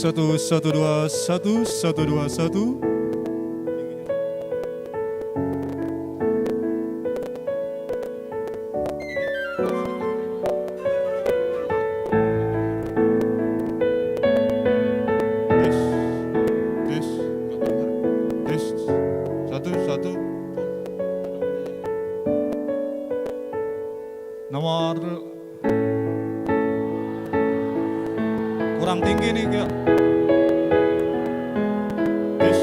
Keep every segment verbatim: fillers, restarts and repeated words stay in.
Satu, satu, dua, satu, satu, dua, satu. Tes, tes, tes. Satu, satu. Nomor kurang tinggi nih, Kak. Tes,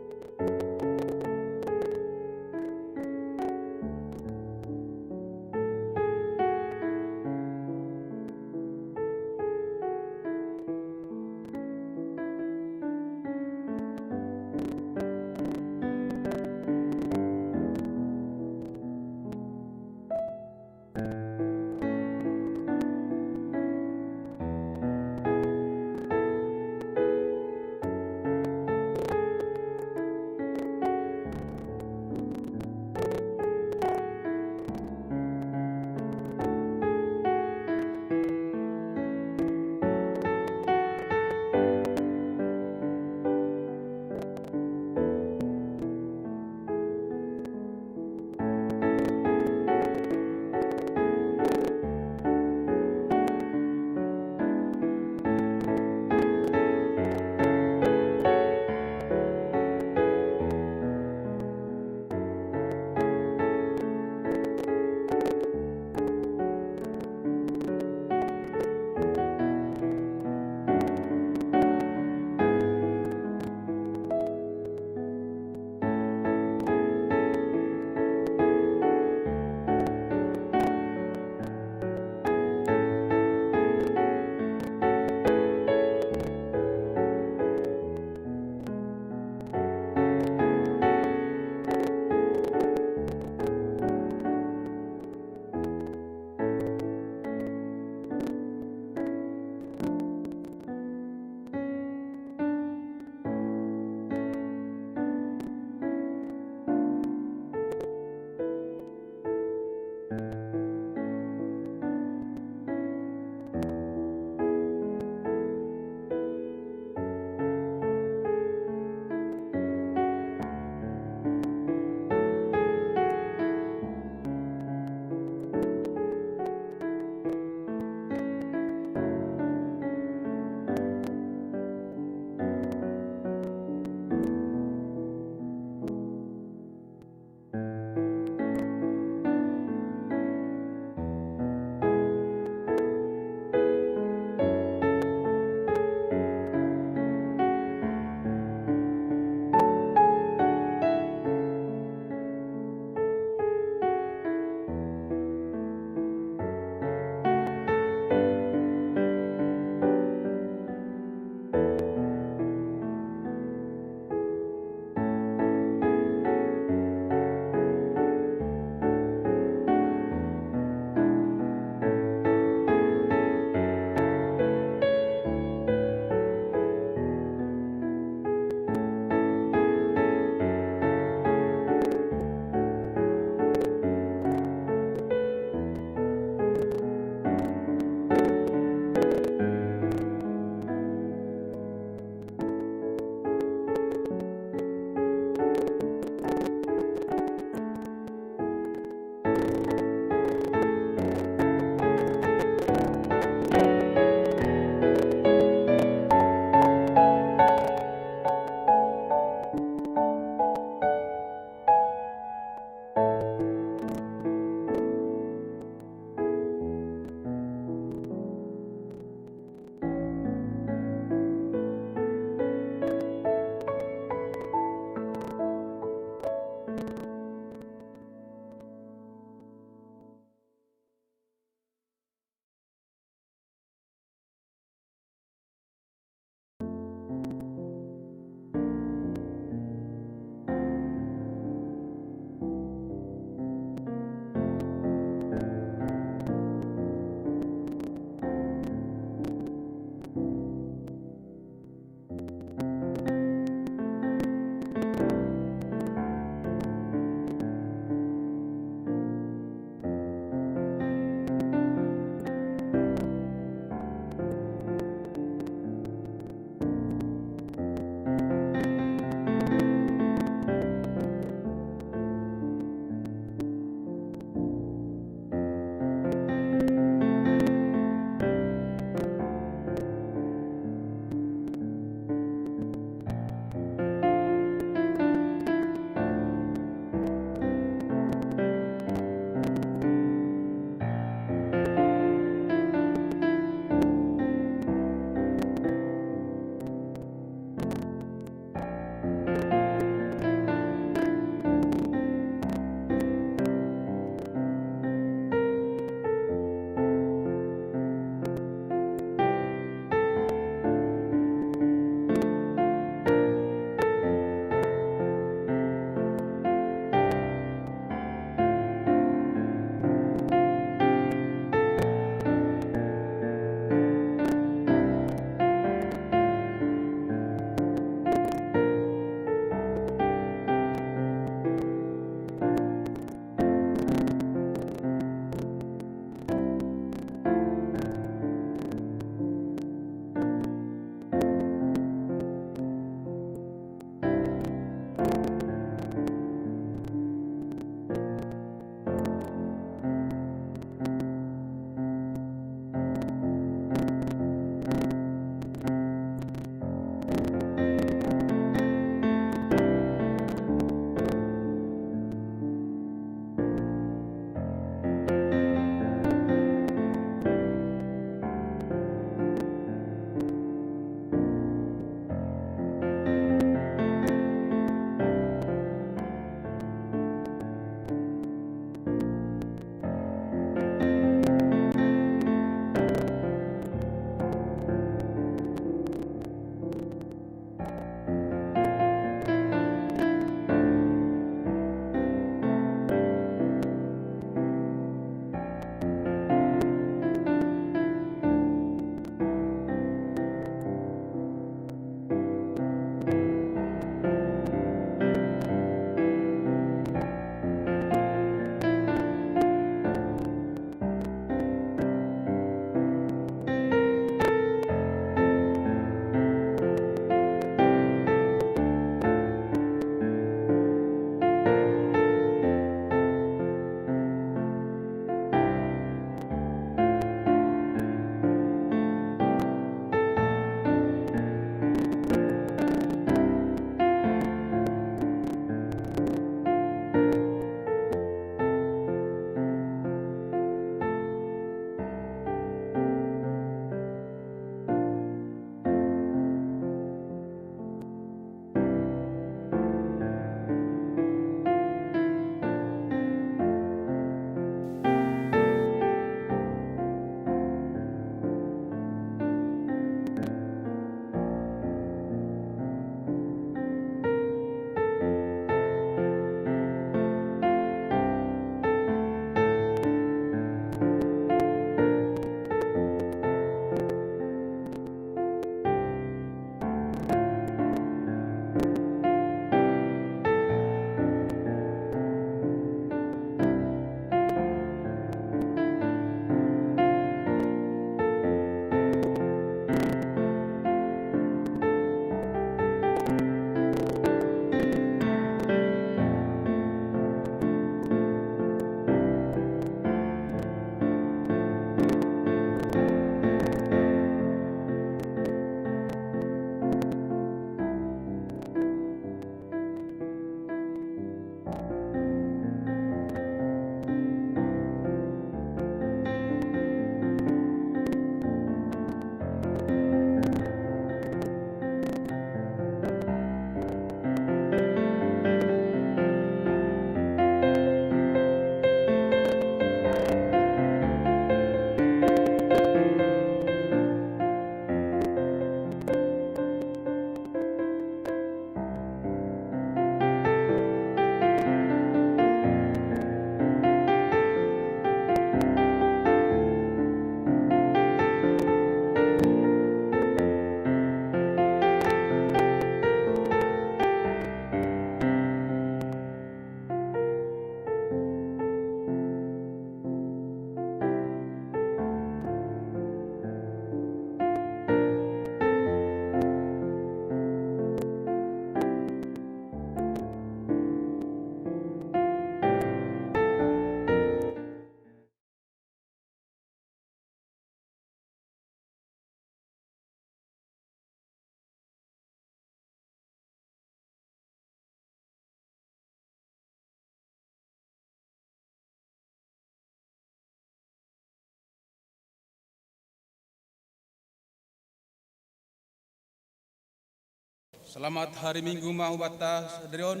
Selamat hari Minggu ma hubanta sadari on.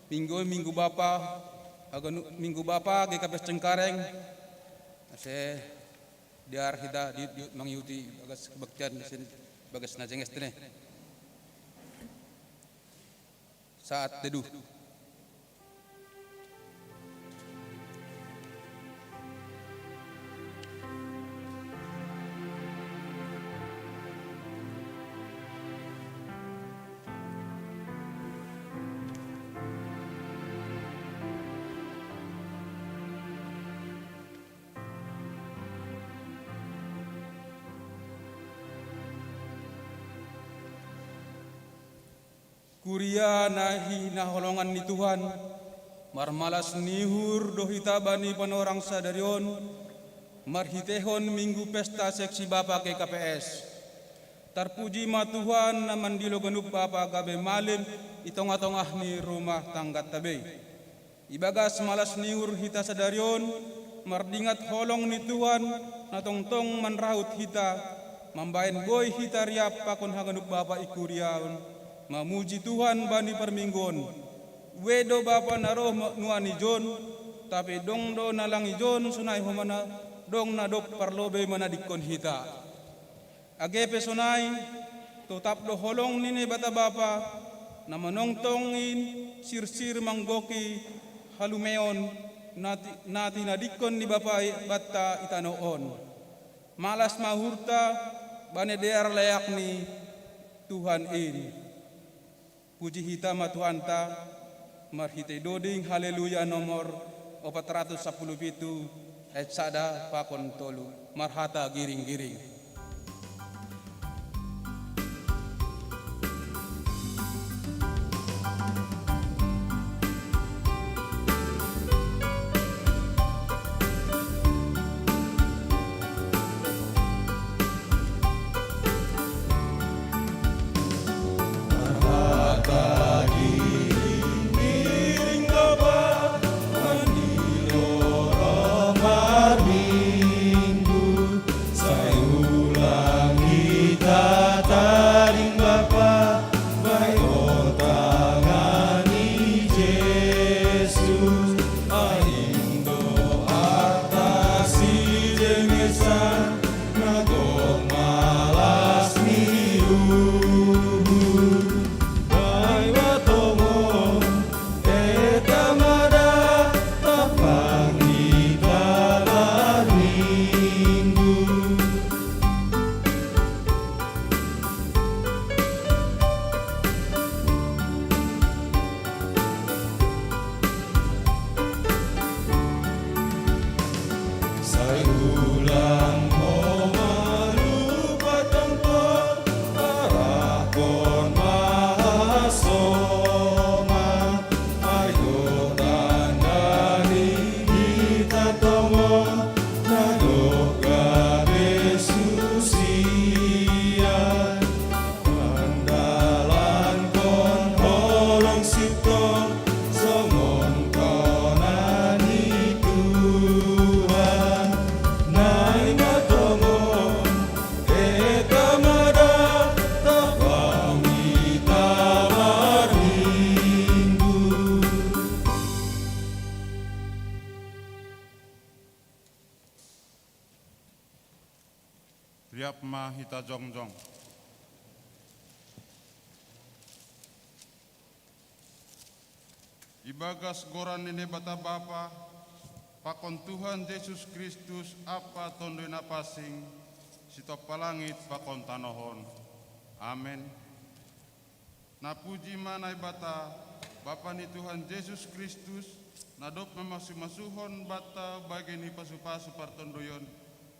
Minggu, Minggu Bapa, haganup Minggu Bapa G K P S Cengkareng. Ase dear hita diut-diut mangihuti bagas kebaktian di sini, bagas na jenges tene. Saat teduh. Kuria na hinaholongan ni Tuhan, marmalas ni uhur do hita bani panorang sadari on, marhitehon Minggu Pesta Seksi Bapa G K P S. Tarpuji ma Tuhan na mandilo ganup bapa gabe malim i tongah-tongah ni rumah tangganta be. Ibagas malas ni uhur hita sadari on, mardingat holong ni Tuhan na tongtong manrahut hita, mambahen boi hita riap pakon haganup bapa i kuria on, mamuji Tuhan bani parmingguon. Ue do bapa na roh ma-, nuan ijon, tapi dong do na lang ijon sonai homa na dong na dob parlobei manadingkon hita. Age pe sonai, totap do holong ni Naibata Bapa, na manongtong in sirsir manggohi halumeon na ti-, na tinadingkon ni Bapa i banta i tanoh on. Malas ma uhurta bani dear layak ni Tuhan in. Puji hita ma Tuhanta, marhitei doding Haleluya nomor opat ratus sapuluh pitu ayat sada pakon tolu, marhata giring-giring. Riap ma hita jongjong. Ibagas goran ni Naibata Bapa, pakon Tuhan Jesus Kristus, Ampa Tonduy Napansing, sitompa langit pakon tanoh on. Amen. Napuji ma Naibata, Bapa ni Tuhan Jesus Kristus, na dob mamasumasu banta bagen ni pasupasu partonduyon,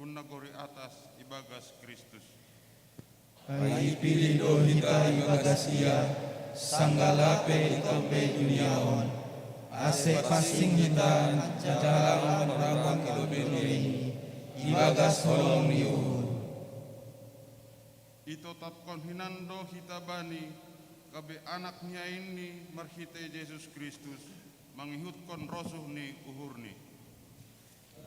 hun nagori atas ibagas Kristus. Ai ipilih do hita ibagas Ia, sanggah lape i tombei dunia on, ase pansing hita jala mandapothon i lobei i, ibagas holong ni uhur. Itotapkon hinan do hita Bani, gabe anak ni ain-Ni marhitei Jesus Kristus, mangihuthon rosuh ni uhur-Ni.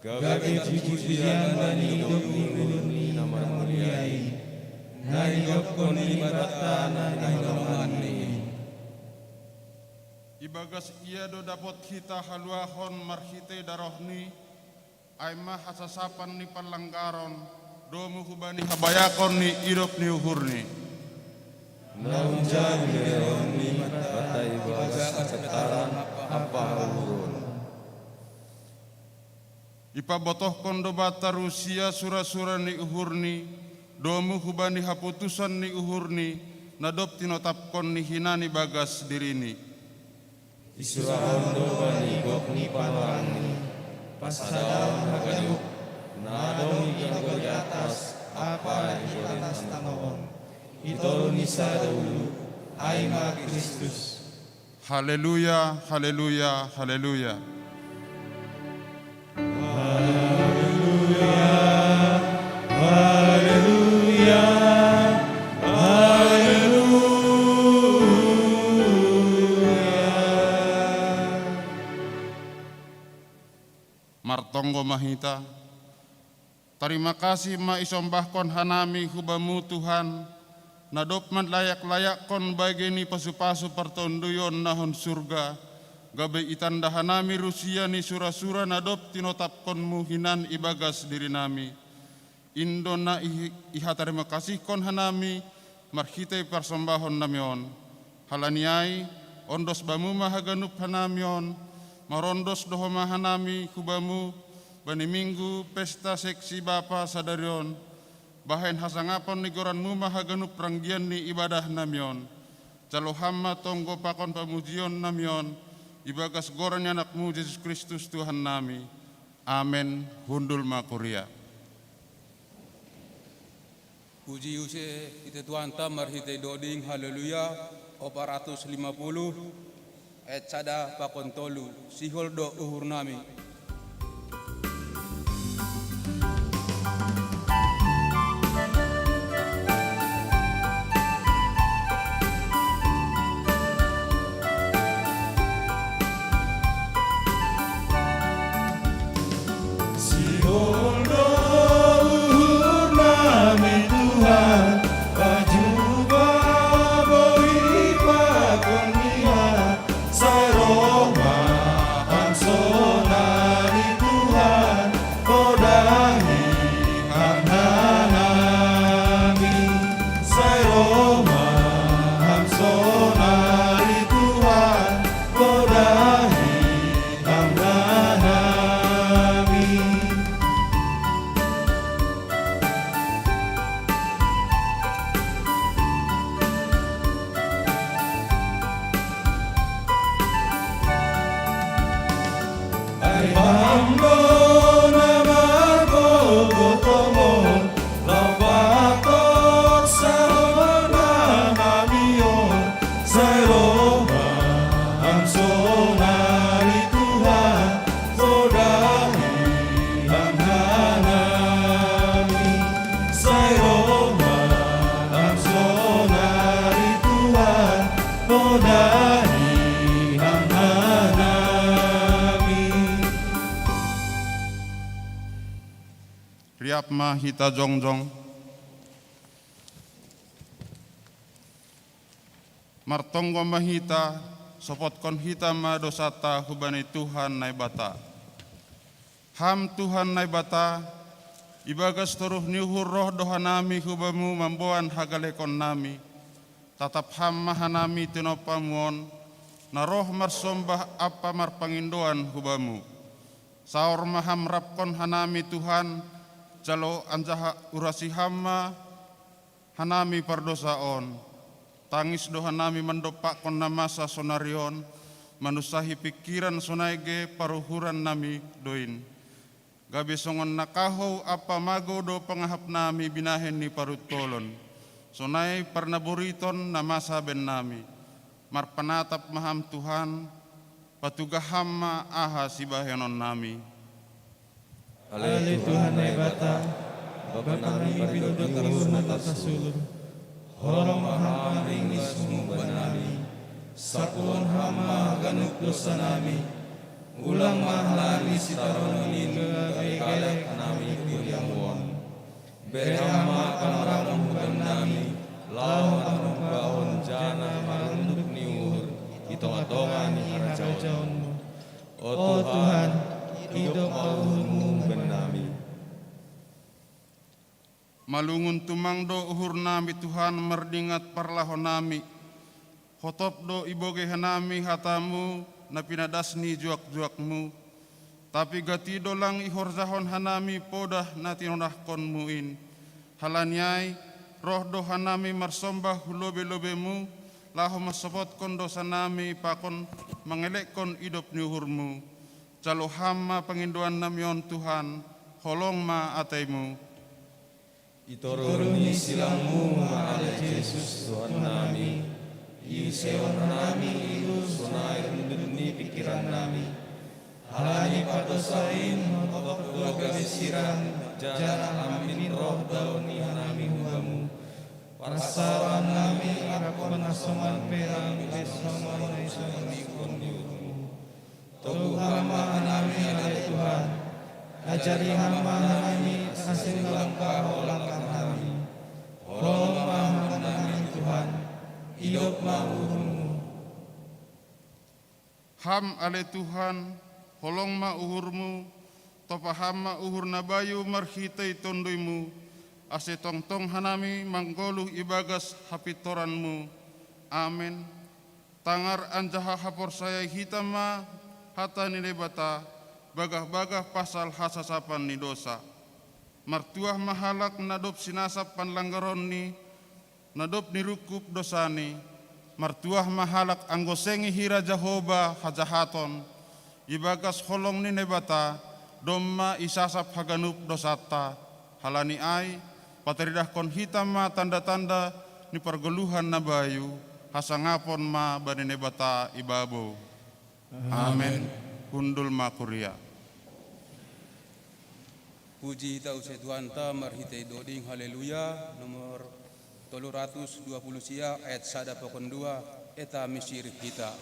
Gabe puji-pujian Bani dohot ni uhur-Ni na marmulia i, Na idop-Ko ni Naibata na hinaholongan ni. Ibagas ia do dapot hita haluahon marhitei darohNi, ai ma hasasapan ni panlanggaron, domu hubani habayakon ni idop ni uhurNi. Na hunjani diberehon ni Naibata ibagas hapentaran ampa hauhuron. Ipabotohkon do banta rusia sura-sura ni uhurNi, domu hubani haputusan ni uhurNi, na dob tinotapkon ni hinan ibagas diriNi. Isurahon do bani gok ni panorangNi, pasadahon haganup, na adong di atas ampa di atas tanoh on, i toru ni sada ulu, ai ma Kristus. Haleluya, haleluya, haleluya. Haleluya, haleluya, haleluya. Martonggo ma hita. Tarima kasih ma isombahkon hanami hu Bamu, Tuhan, na dob manlayak-layakkon bage ni pasu-pasu partonduyon na hun surga, gabe itanda hanami rusia ni sura-sura na dob tinotapkon-Mu hinan ibagas dirinami. In do na i-, ihatarima kasihkon hanami marhitei parsombahon nami on. Halani ai, ondos Bamu ma haganup hanami on, marondos do homa hanami hu Bamu, bani minggu pesta seksi Bapa sadari on, bahen hasangapon ni goran-Mu ma haganup ranggian ni ibadah nami on. Jalo Ham ma tonggo pakon pamujion nami on, ibagas goran ni Anak-Mu Jesus Kristus Tuhan nami. Amen. Hundul ma kuria. Puji use hita Tuhanta marhitei doding Haleluya, opat ratus lima puluh, ayat sada pakon tolu, sihol do uhur nami. Sihol do uhur nami Tuhan, pajuba boi pakon Nian, sai roh ma Ham sonari Tuhan, podahi Ham hanami. Sai roh ma Ham sonari Tuhan, podahi Ham hanami. Ai Ham do na margogo tongon, laho patorsa hanami on, sai roh ma Ham sonari Tuhan, podahi Ham hanami. Sai roh ma Ham sonari Tuhan, podahi Ham hanami. Riap ma hita jongjong. Martonggo ma hita, sopotkon hita ma dosanta hubani Tuhan Naibata. Ham Tuhan Naibata, ibagas toruh ni uhur roh do hanami hu Bamu mamboan hagalekon nami. Tatap Ham ma hanami tinopa-Mu on, na roh marsombah ampa marpangindoan hu Bamu. Saor ma Ham rapkon hanami Tuhan, jalo anjaha urasi Ham ma hanami pardosa on. Tangis do hanami mandompakkon na masa sonari on, manunsahi pingkiran sonai ge paruhuran nami do in. Gabe songon na kahou ampa magou do pangahap nami binahen ni paruntolon. Sonai parnaboriton na masa baen nami. Marpanatap ma Ham Tuhan, patuga Ham ma aha sibahenon nami. Ale Tuhan Naibata, Bapa nami, pidot ni uhur na tarsulur. Holong ma Ham ringis-Mu bannami. Sapulon Ham ma ganup dosa nami. Ulang ma halani sitaronon in gabe galek nami tu huriam on. Bere Ham ma pangarangonmu bannami, laho marhombaon janah marunduk ni uhur i tongah-tongah ni harajaonmu. O Tuhan, idop ma uhurmu bannami. Malungun tumang do uhurnami, Tuhan, mardingat parlahonami. Hotop do ibogei hanami hatamu na pinadas ni juak-juakmu. Tapi gati do lang ihorjahon hanami podah na tinonahkonmu in. Halani ai, roh do hanami marsombah hu lobei-lobeimu, laho mansopotkon dosanami pakon mangelekkon idop ni uhurmu. Jalo Ham ma pangindoannami on, Tuhan, holong ma ataimu. I toruh ni silangmu ma ale Jesus Tuhannami, iuseihon hanami i uhur sonai rundut ni pingkirannami. Halani pardousa in hotop do gabe sirang, janah ambit roh dao ni hanami hu Bamu. Parsaorannami angkon hasoman pe lang be songon na isongon ni uhurmu. Toguh Ham ma hanami ale Tuhan, ajari Ham ma hanami ase ulang paho langkah nami. Holong ma Ham bannami Tuhan, idop ma uhurmu. Ham ale Tuhan, holong ma uhurmu, topa Ham ma uhur na bayu marhitei tonduymu, ase tongtong hanami manggoluh ibagas hapintoranmu. Amen. Tangar anjaha haporsayai hita ma hata ni Naibata, bagah-bagah pasal hasasapan ni dousa. Martuah ma halak na dob sinasap panlanggaronni, na dob nirungkub dousani. Martuah ma halak anggo seng ihira Jahowa hajahaton. Ibagas holong ni Naibata domma isasap haganup dousanta. Halani ai, pataridahkon hita ma tanda-tanda ni pargoluhan na bayu, hasangapon ma bani Naibata i babou. Amen. Hundul ma kuria. Puji hita use Tuhanta marhitei doding Haleluya nomor tolu ratus dua puluh sia, ayat sada pakon dua, eta misirik hita.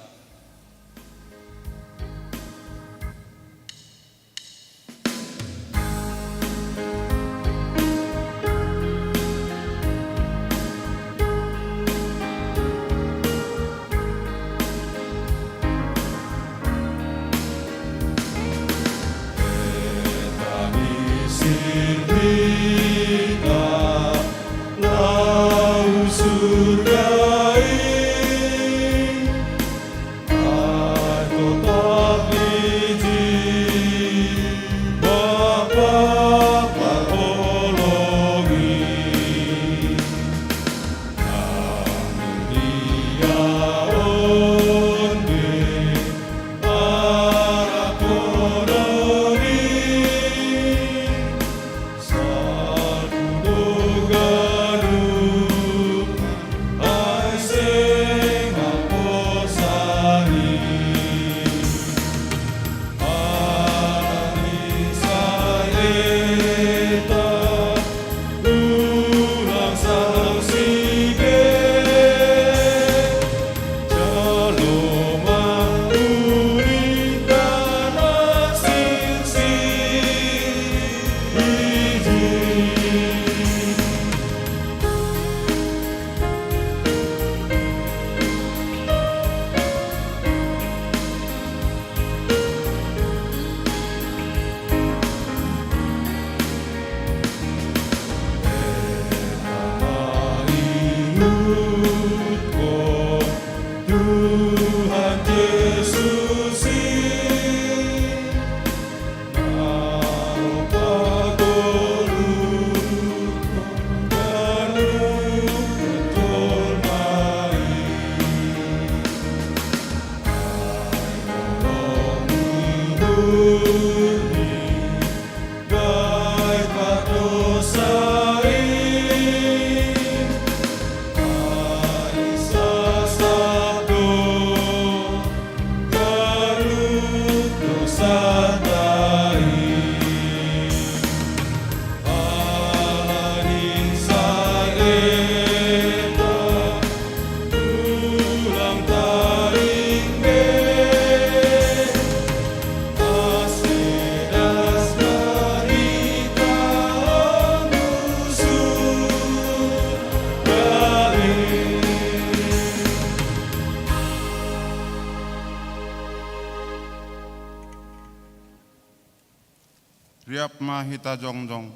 Riap ma hita jongjong.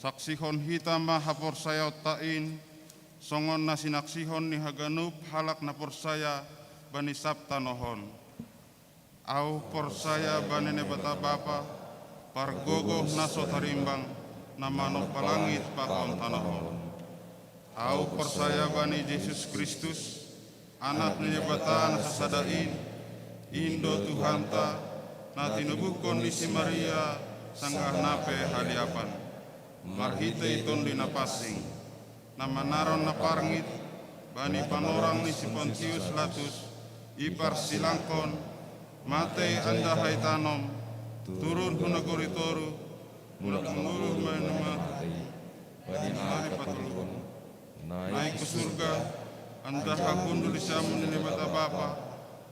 Saksihon hita ma haporsayaonta in, songon na sinaksihon ni haganup halak na porsaya bani sab tanoh on. Ahu porsaya bani Naibata Bapa, pargogoh na so tarimbang, na manompa langit pakon tanoh on. Ahu porsaya bani Jesus Kristus, Anak ni Naibata na sasada in, in do Tuhanta, na tinubuhkon ni si Maria sanggah na pe haliapan, marhitei Tonduy Napansing, na manaron na parngit bani panorang ni si Pontius Latus, iparsilangkon, matei andaha itanom, turun hu nagori toruh, mulak mangolu bani na matei, bani ari patoluhon, naik hu surga, andaha hundul di siamun ni Naibata Bapa,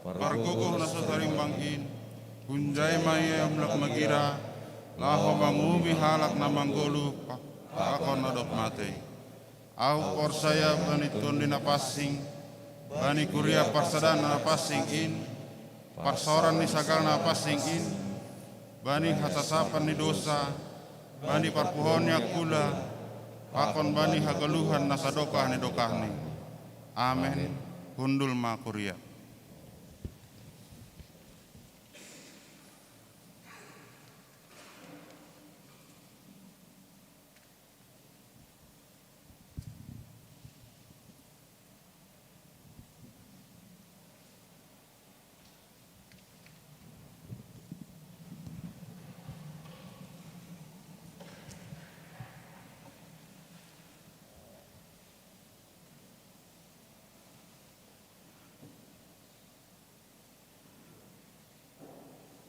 pargogoh na so tarimbang in, hunjai ma Ia mulak magira, laho manguhumi halak na manggoluh pa-, pakon na dob matei. Ahu porsaya bani Tonduy Napansing, bani kuria parsadaan na pansing in, parsaoran ni sagal na pansing in, bani hasasapan ni dousa, bani parpuhoon ni angkula, pakon bani hagoluhan na sadokah ni dokahni. Amen. Hundul ma kuria.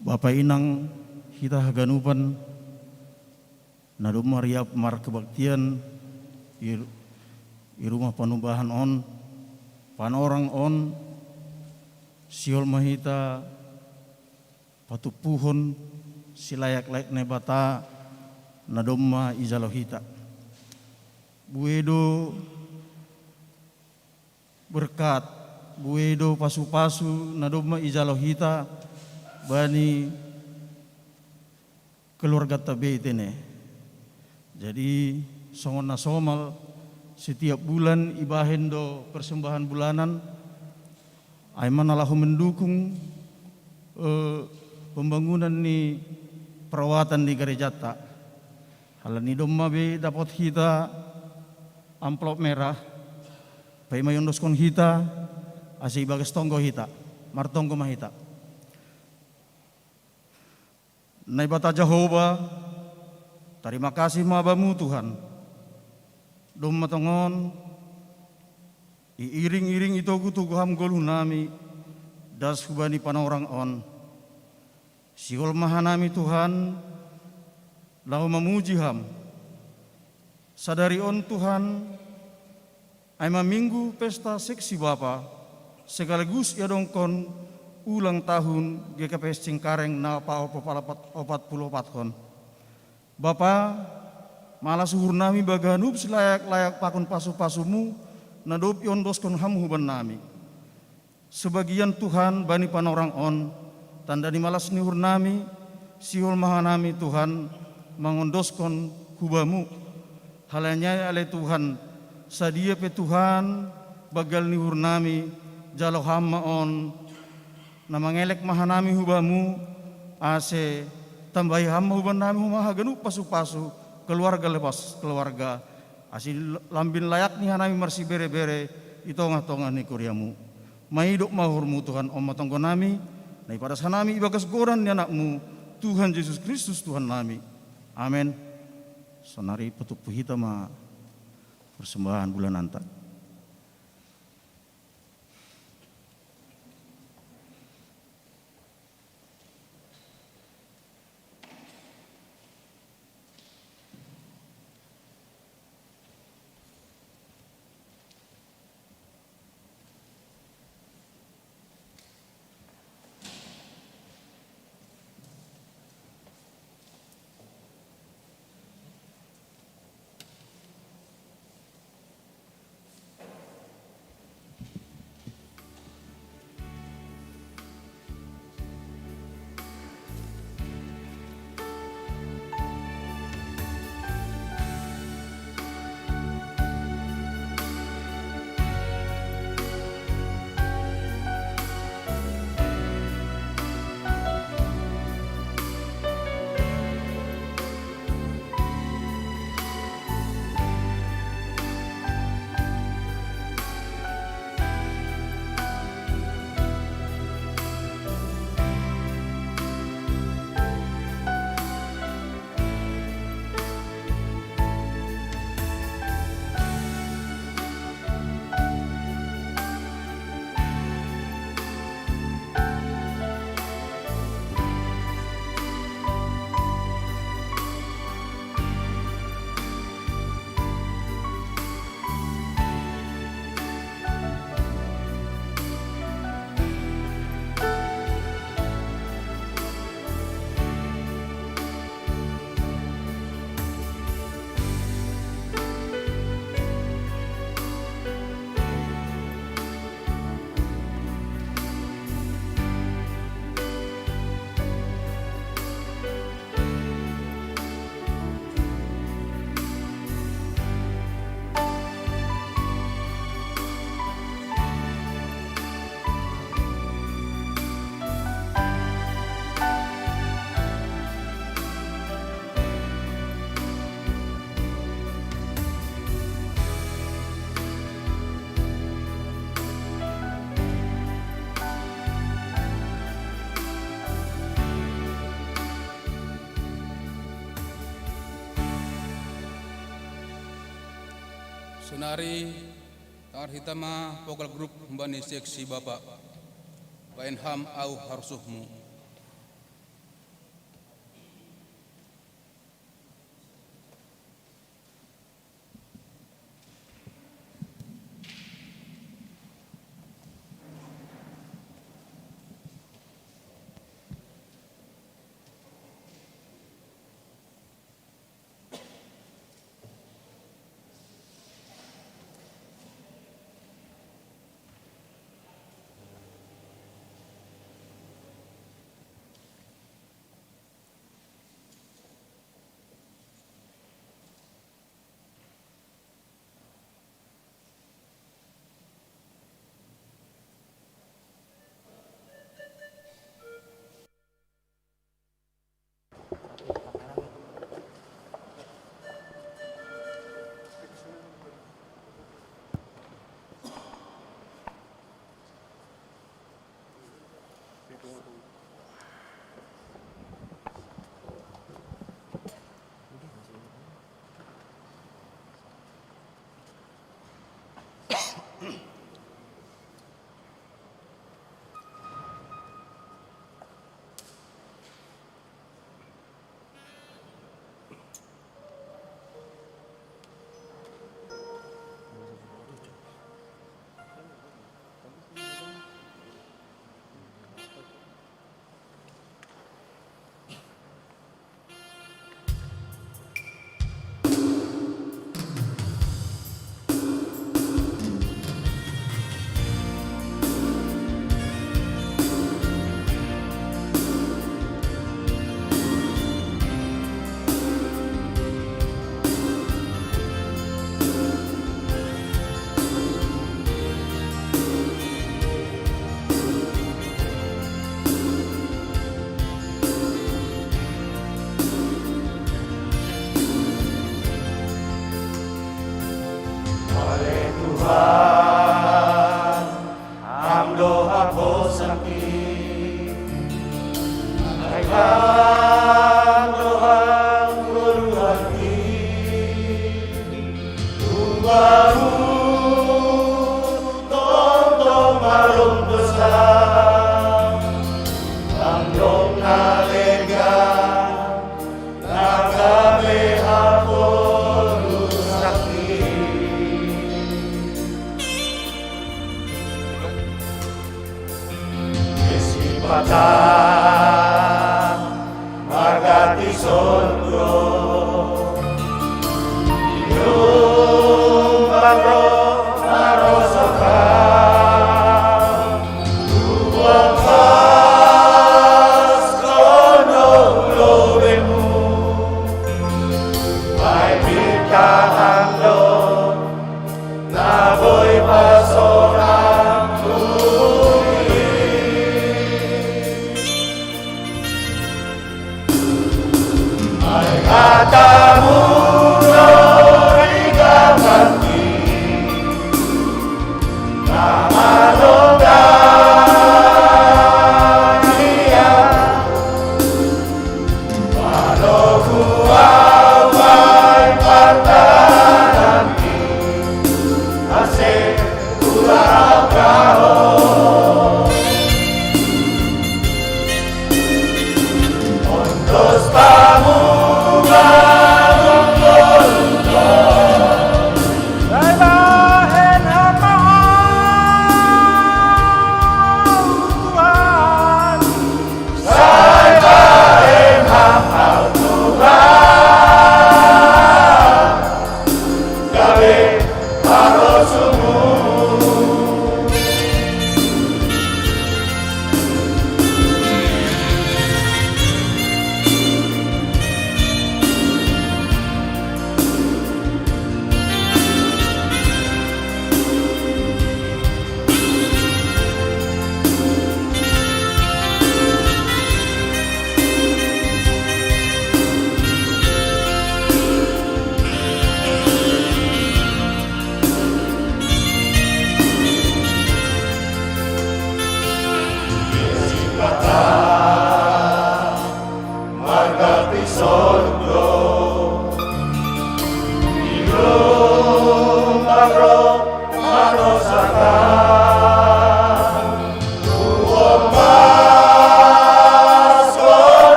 Bapa inang hita haganupan, na domma riap markebaktian i, i rumah panumbahan on, panorang on, sihol ma hita patumpuhon silayak-layak Naibata na domma ijalo hita. Buei do berkat, buei do pasu-pasu na domma ijalo hita bani keluarganta be tene. Jadi, songon na somal, setiap bulan ibahen do persembahan bulanan, ai ma na laho mendukung, eh, pembangunan ni perawatan ni garejanta. Halani domma be dapot hita amplop merah, paima iondoskon hita, ase ibagas tonggo hita, martonggo ma hita. Naibata Jahowa, tarima kasih ma Bamu Tuhan. Domma tongon, iiring-iring itogu-togu Ham goluhnami, das hubani panorang on. Sihol ma hanami Tuhan, laho mamuji Ham. Sadari on Tuhan, ai ma minggu pesta seksi bapa, sekaligus iadongkon ulang tahun G K P S Cengkareng na paopat puluh opathon. Bapa, malas uhurnami baganup silayak-layak pakon pasu-pasumu, na dob iondoskon Ham hubannami. Sebagian Tuhan bani panorang on, tanda ni malas ni uhurnami, sihol ma hanami Tuhan, mangondoskon hu Bamu. Halani ai ale Tuhan, sadia pe Tuhan, banggal ni uhurnami, jalo Ham ma on, na mangelek ma hanami hu Bamu, ase tambahi Ham ma hubannami homa haganup pasu-pasu, keluarga lepas keluarga, ase lambin layak ni hanami marsibere-bere, i tongah-tongah ni kuriamu. Maidop ma uhurmu Tuhan on ma tonggonami, na ipadas hanami ibagas goran ni Anakmu, Tuhan Jesus Kristus Tuhannami. Amen. Sonari patumpu hita ma persembahan bulananta. Nari, tangar hita ma vocal group humbani seksi Bapak. Baen ham au harsuhmu. Ale Tuhan, Ham do haposangki, ai Ham do hangoluanki. Umbamu tongtong adong dosa, Ham do na legan, na gabe haposangki. Isi patah marga ti sondro, iumbang ro marosokan, tuang pas kono lobemu, ai pitahan do na boi pasorang tuli.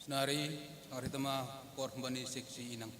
Nari, nari tama por bani seksi inang.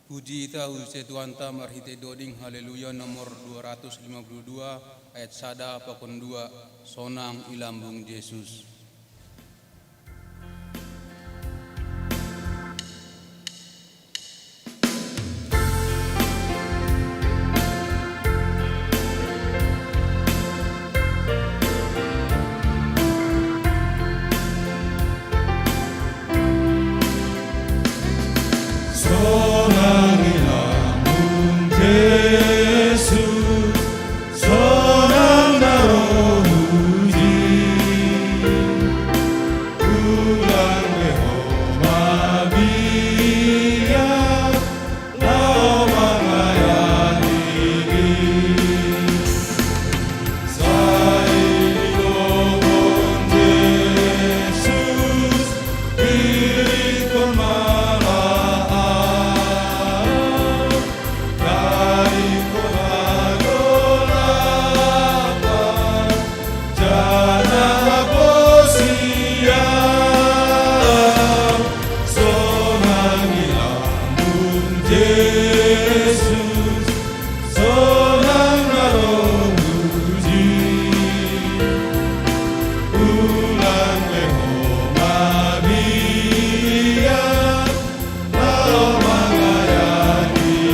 Puji ita use Tuhanta marhitei doding Haleluya nomor dua ratus lima puluh dua, ayat sada pakon dua, sonang i lambung Jesus. Sonang i lambung Jesus, sonang na ro uji, ulang be ho mabiar, laho mangayangi. Sai didokhon Jesus, dirikkon ma la au, darikkon hagolapan, janah haposian. Sonang i lambung Jesus, sonang na ro uji, ulang be ho mabiar, laho mangayangi.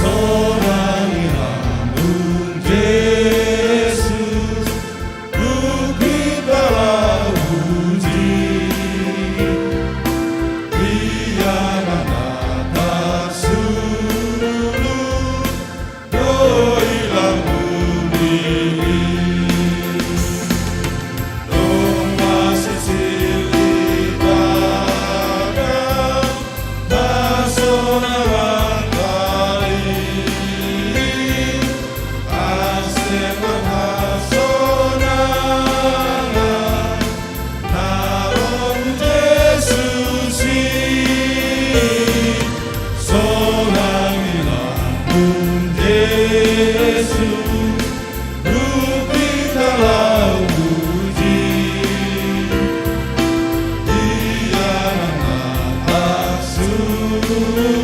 Sonang i lambung Jesus, dung hita lau uji, ialah na tarsulu do i lambung i. Dong ma sisil i tagan, hasonangan tali, ase marhasonangan na ro hu Jesus i. Sonang i lambung Jesus, dung hita lau uji, ialah na tarsulu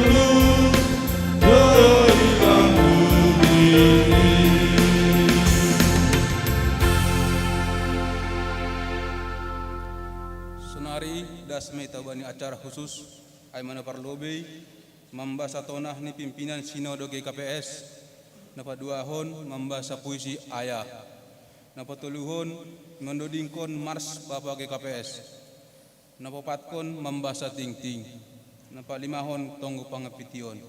do i lambung i. Sonari das ma hita bani acara khusus, ai ma na parlobei, mambasa tonah ni pimpinan Sinode G K P S, na paduahon mambasa puisi ayah, na patoluhon mandodingkon mars Bapa G K P S, na paopatkon mambasa tingting, na palimahon tonggo pangampition.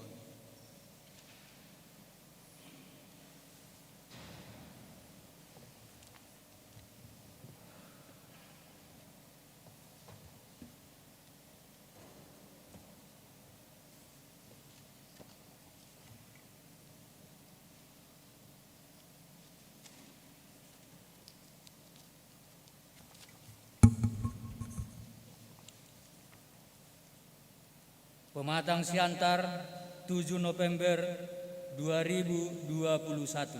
Pematang Siantar, tujuh November dua ribu dua puluh satu.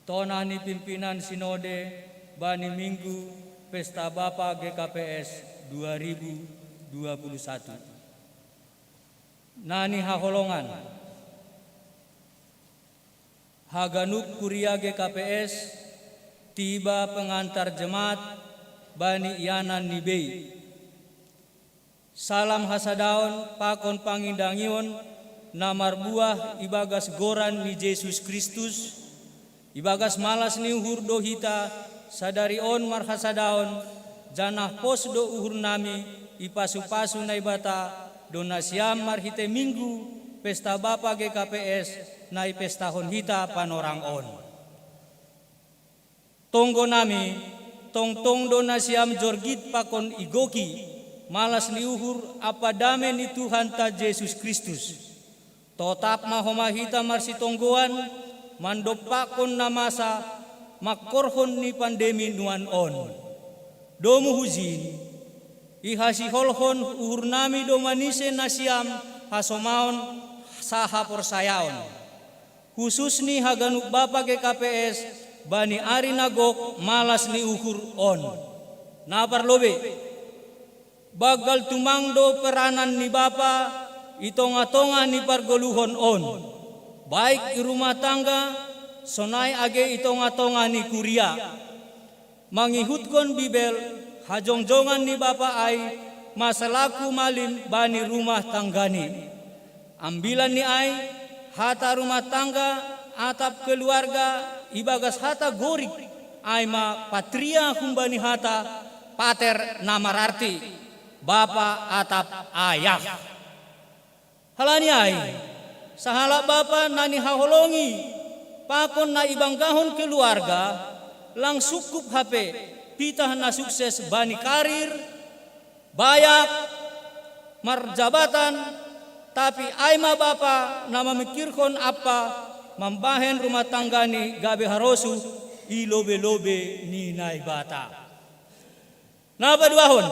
Tonah ni pimpinan Sinode bani Minggu Pesta Bapa G K P S dua ribu dua puluh satu. Na nihaholongan. Haganup kuria G K P S, tiba pengantar jemaat bani ianan ni bei. Salam hasadaon pakon pangindangion na marbuah ibagas goran ni Jesus Kristus, ibagas malas ni uhur do hita sadari on marhasadaon, janah pos do uhurnami ipasu-pasu Naibata do nasiam marhitei Minggu Pesta Bapa G K P S na ipestahon hita panorang on. Tonggonami, tongtong do nasiam jorgit pakon igoki malas ni uhur ampa dame ni Tuhanta Jesus Kristus. Totap ma homa hita marsitonggoan, mandompakkon na masa mangkorhon ni pandemi nuan on. Domu hujin, Ihasiholhon uhurnami do manise nasiam hasomaon sahaporsayaon, hususni haganup bapa G K P S bani ari na gok malas ni uhur on. Na parlobei, banggal tumang do peranan ni bapa i tongah-tongah ni pargoluhon on, baik i rumah tangga, sonai age i tongah-tongah ni kuria. Mangihutkon Bibel, hajongjongan ni bapa ai ma salaku malim bani rumah tanggani. Ambilan ni ai, hata rumah tangga atap keluarga ibagas hata Gorik ai ma patria humbani hata pater na mararti bapa atap ayah. Halani ai, sahalak bapa na nihaholongi pakon na ibanggahon keluarga, lang sungkup hape pitah na sukses bani karir, bayak, marjabatan, tapi ai ma bapa na mamingkirhon ampa mambahen rumah tanggani gabe harosuh i lobei-lobei ni Naibata. Na paduahon,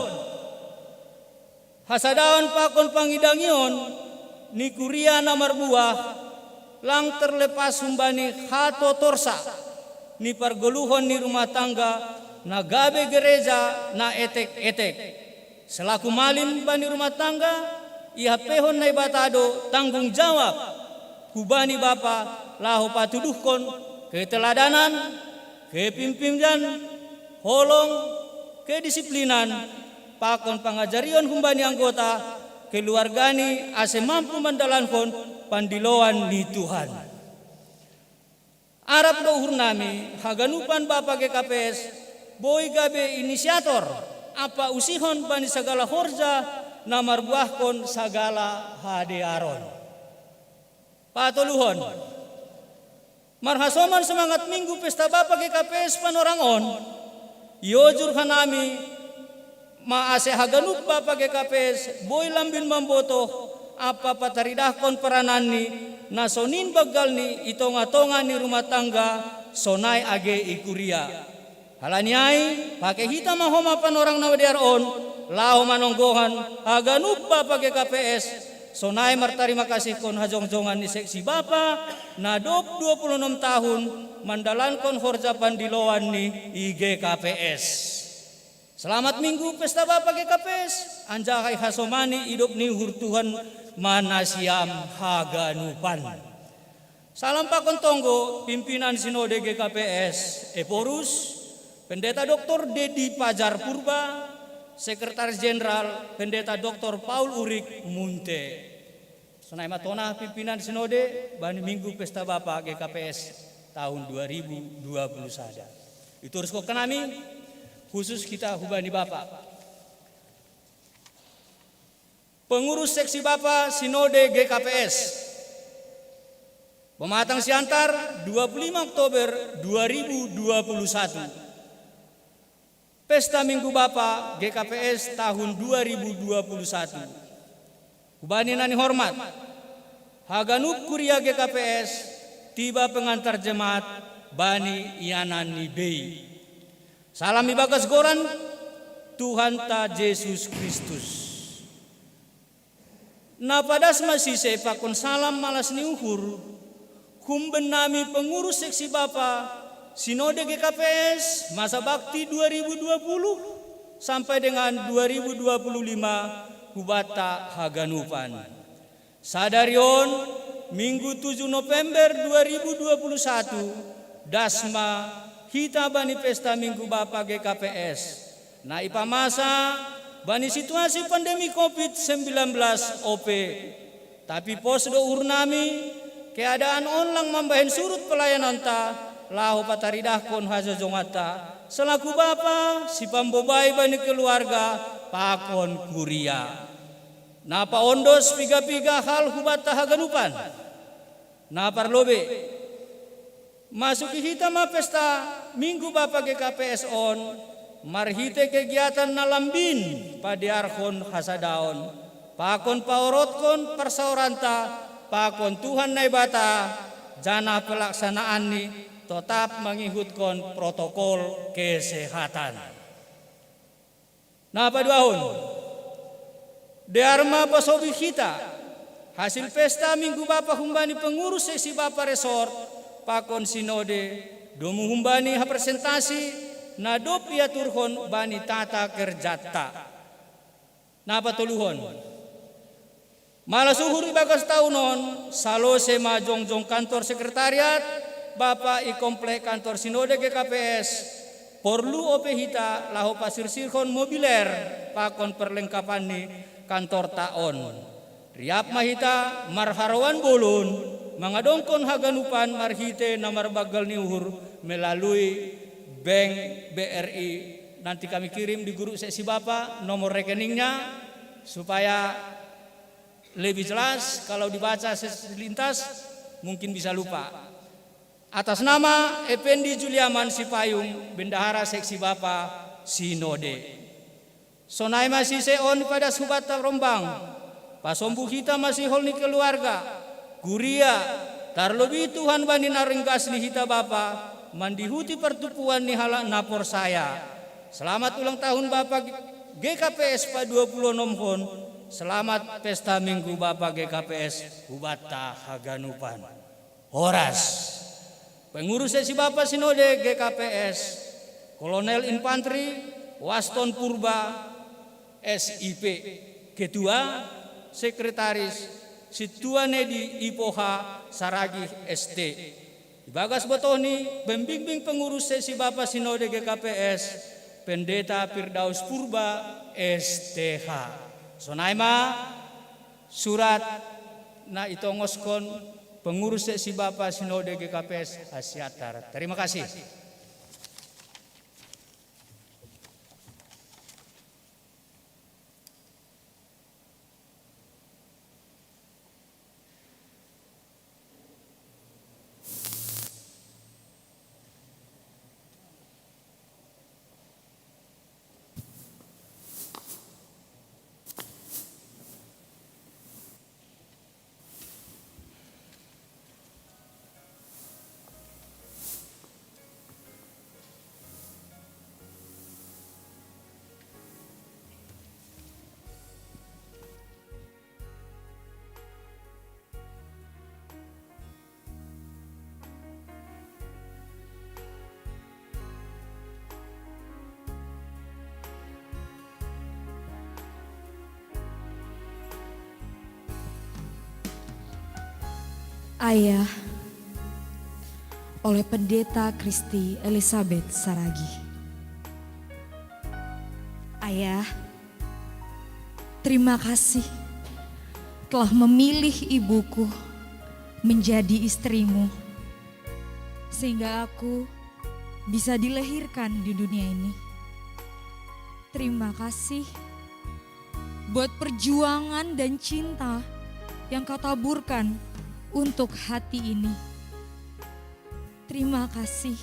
hasadaon pakon pangidangion ni kuria na marbuah, lang terlepas humbani hatotorsa ni pargoluhon ni rumah tangga na gabe gereja na etek-etek. Selaku malim bani rumah tangga, ihapeihon Naibata do tanggung jawab hubani bapa laho patuduhkon keteladanan, kepimpindan, holong, kedisiplinan, pakon pangajarion humbani anggota keluargani ase mampu mandalankon pandiloan ni Tuhan. Arap do uhurnami haganupan bapa G K P S boi gabe inisiator ampa usihon bani sagala horja na marbuahkon sagala hadearon. Patoluhon, marhasoman semangat Minggu Pesta Bapa G K P S panorang on, iojur hanami ma ase haganup bapa G K P S boi lambin mambotoh ampa pataridahkon perananni na sonin banggalni i tongah-tongah ni rumah tangga, sonai age i kuria. Halani ai, pake hita ma homa panorang na madear on laho manonggohon haganup bapa G K P S, sonai martarima kasihkon hajongjongan ni seksi bapa na dob dua puluh enam tahun mandalankon horja pandiloanni i G K P S. Selamat Minggu Pesta Bapa G K P S, anjaha ihasomani idop ni uhur Tuhan ma nasiam haganupan. Salam pakon tonggo pimpinan Sinode G K P S Ephorus, Pendeta Doktor Dedi Pajar Purba, Sekretaris Jenderal Pendeta Doktor Paul Urik Munte. Sonai ma tona pimpinan Sinode bani Minggu Pesta Bapa G K P S tahun dua ribu dua puluh sada. Ituruskon hanami, khusus hita hubani Bapa. Pengurus Seksi Bapa Sinode G K P S, Pematang Siantar, dua puluh lima Oktober dua ribu dua puluh satu. Pesta Minggu Bapa G K P S tahun dua ribu dua puluh satu. Hubani na nihormat, haganup kuria G K P S, tiba pengantar jemaat bani ianan ni bei. Salam ibagas goran Tuhanta Jesus Kristus. Na padas ma sise pakon salam malas ni uhur, humbannami pengurus seksi bapa Sinode G K P S masa bakti dua ribu dua puluh sampai dengan dua ribu dua puluh lima hubanta haganupan. Sadari on, Minggu tujuh November dua ribu dua puluh satu, das ma hita bani Pesta Minggu Bapa G K P S. Na ipamasa bani situasi pandemi covid sembilan belas ope. Tapi pos do uhurnami, keadaan on lang mambahen surut pelayananta, laho pataridahkon hajojonganta, selaku bapa, sipambobai bani keluarga, pakon kuria. Na paondos piga-piga hal hubanta haganupan. Na parlobei, masuki hita ma Pesta Minggu Bapa G K P S on, marhite kegiatan na lambin padearhon hasadaon, pakon paorotkon parsaoranta, pakon Tuhan Naibata, janah pelaksanaanni totap mangihutkon protokol kesehatan. Na paduahon, Dear ma pasobi hita hasil pesta Minggu Bapa humbani pengurus seksi Bapa resort pakon sinode, domu humbani hapresentasi na dob iaturhon bani tata kerjanta. Na patoluhon. Malas uhur ibagas taon on, salose ma jongjong kantor sekretariat Bapa i komplek kantor sinode G K P S, porlu ope hita laho pasirsirhon mobiler pakon perlengkapan ni kantorta on. Riap ma hita marharoan bolon mangadongkon haganupan marhite na marbanggal ni uhur melalui bank B R I. Nanti kami kirim di guru seksi Bapa nomor rekeningnya supaya lebih jelas, kalau dibaca selintas mungkin bisa lupa. Atas nama Effendi Juliaman Sipayung, Bendahara Seksi Bapa Sinode. Sonai ma sise on ipadas hubanta rombang, pasombu hita masihol ni keluarga, kuria, tarlobi Tuhan bani na ringgas ni hita Bapa, mandihuti partumpuan ni halak na porsaya. Selamat ulang tahun Bapa G K P S pa dua puluh enam hon, selamat pesta Minggu Bapa G K P S hubanta haganupan. Horas. Pengurus seksi Bapa Sinode G K P S, Kolonel Infantri Waston Purba, S I P, Ketua, Sekretaris, Sintua Nedi Ipoha Saragih, S T. Ibagas botoh ni pembimbing pengurus seksi Bapa Sinode G K P S, Pendeta Firdaus Purba, S T H. Sonai ma surat na itongoskon pengurus seksi Bapa Sinode G K P S Asia Tenggara. Terima kasih. Ayah, oleh Pendeta Kristi Elizabeth Saragi. Ayah, terima kasih telah memilih ibuku menjadi istrimu, sehingga aku bisa dilahirkan di dunia ini. Terima kasih buat perjuangan dan cinta yang kau taburkan untuk hati ini. Terima kasih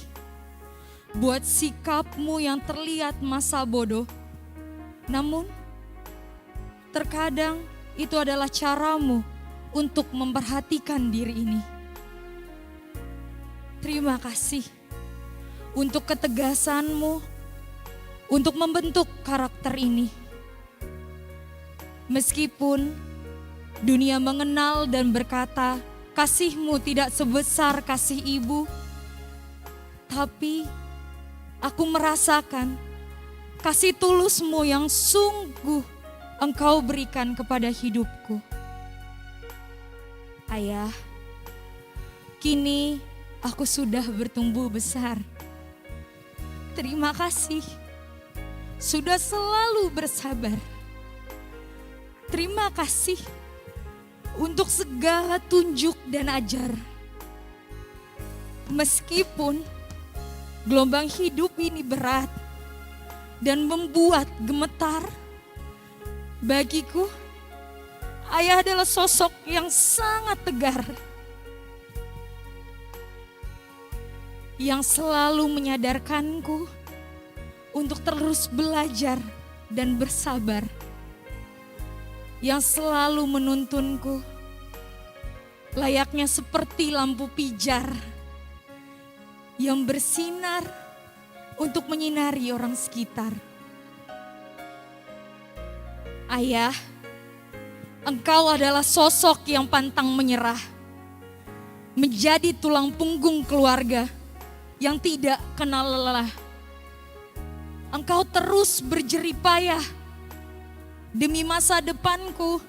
buat sikapmu yang terlihat masa bodoh. Namun, terkadang itu adalah caramu untuk memperhatikan diri ini. Terima kasih untuk ketegasanmu untuk membentuk karakter ini. Meskipun dunia mengenal dan berkata, "Kasihmu tidak sebesar kasih ibu," tapi aku merasakan kasih tulusmu yang sungguh engkau berikan kepada hidupku. Ayah, kini aku sudah bertumbuh besar. Terima kasih sudah selalu bersabar. Terima kasih untuk segala tunjuk dan ajar. Meskipun gelombang hidup ini berat dan membuat gemetar, bagiku, ayah adalah sosok yang sangat tegar, yang selalu menyadarkanku untuk terus belajar dan bersabar, yang selalu menuntunku layaknya seperti lampu pijar yang bersinar untuk menyinari orang sekitar. Ayah, Engkau adalah sosok yang pantang menyerah, menjadi tulang punggung keluarga yang tidak kenal lelah. Engkau terus berjeripayah demi masa depanku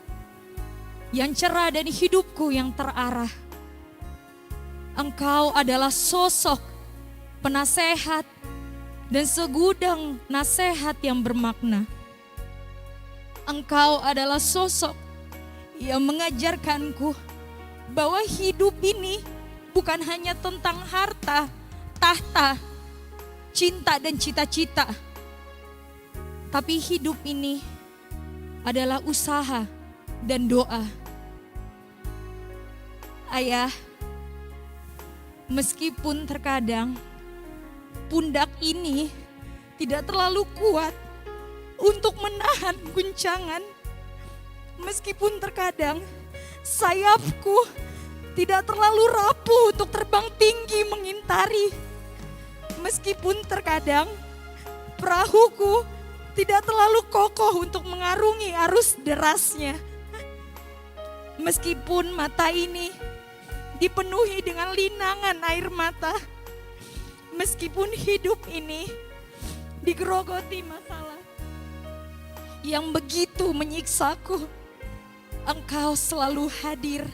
yang cerah dan hidupku yang terarah. Engkau adalah sosok penasehat dan segudang nasehat yang bermakna. Engkau adalah sosok yang mengajarkanku bahwa hidup ini bukan hanya tentang harta, tahta, cinta, dan cita-cita. Tapi hidup ini adalah usaha dan doa. Ayah, meskipun terkadang pundak ini tidak terlalu kuat untuk menahan guncangan, meskipun terkadang sayapku tidak terlalu rapuh untuk terbang tinggi mengintari, meskipun terkadang perahuku tidak terlalu kokoh untuk mengarungi arus derasnya. Meskipun mata ini dipenuhi dengan linangan air mata, meskipun hidup ini digerogoti masalah yang begitu menyiksaku, Engkau selalu hadir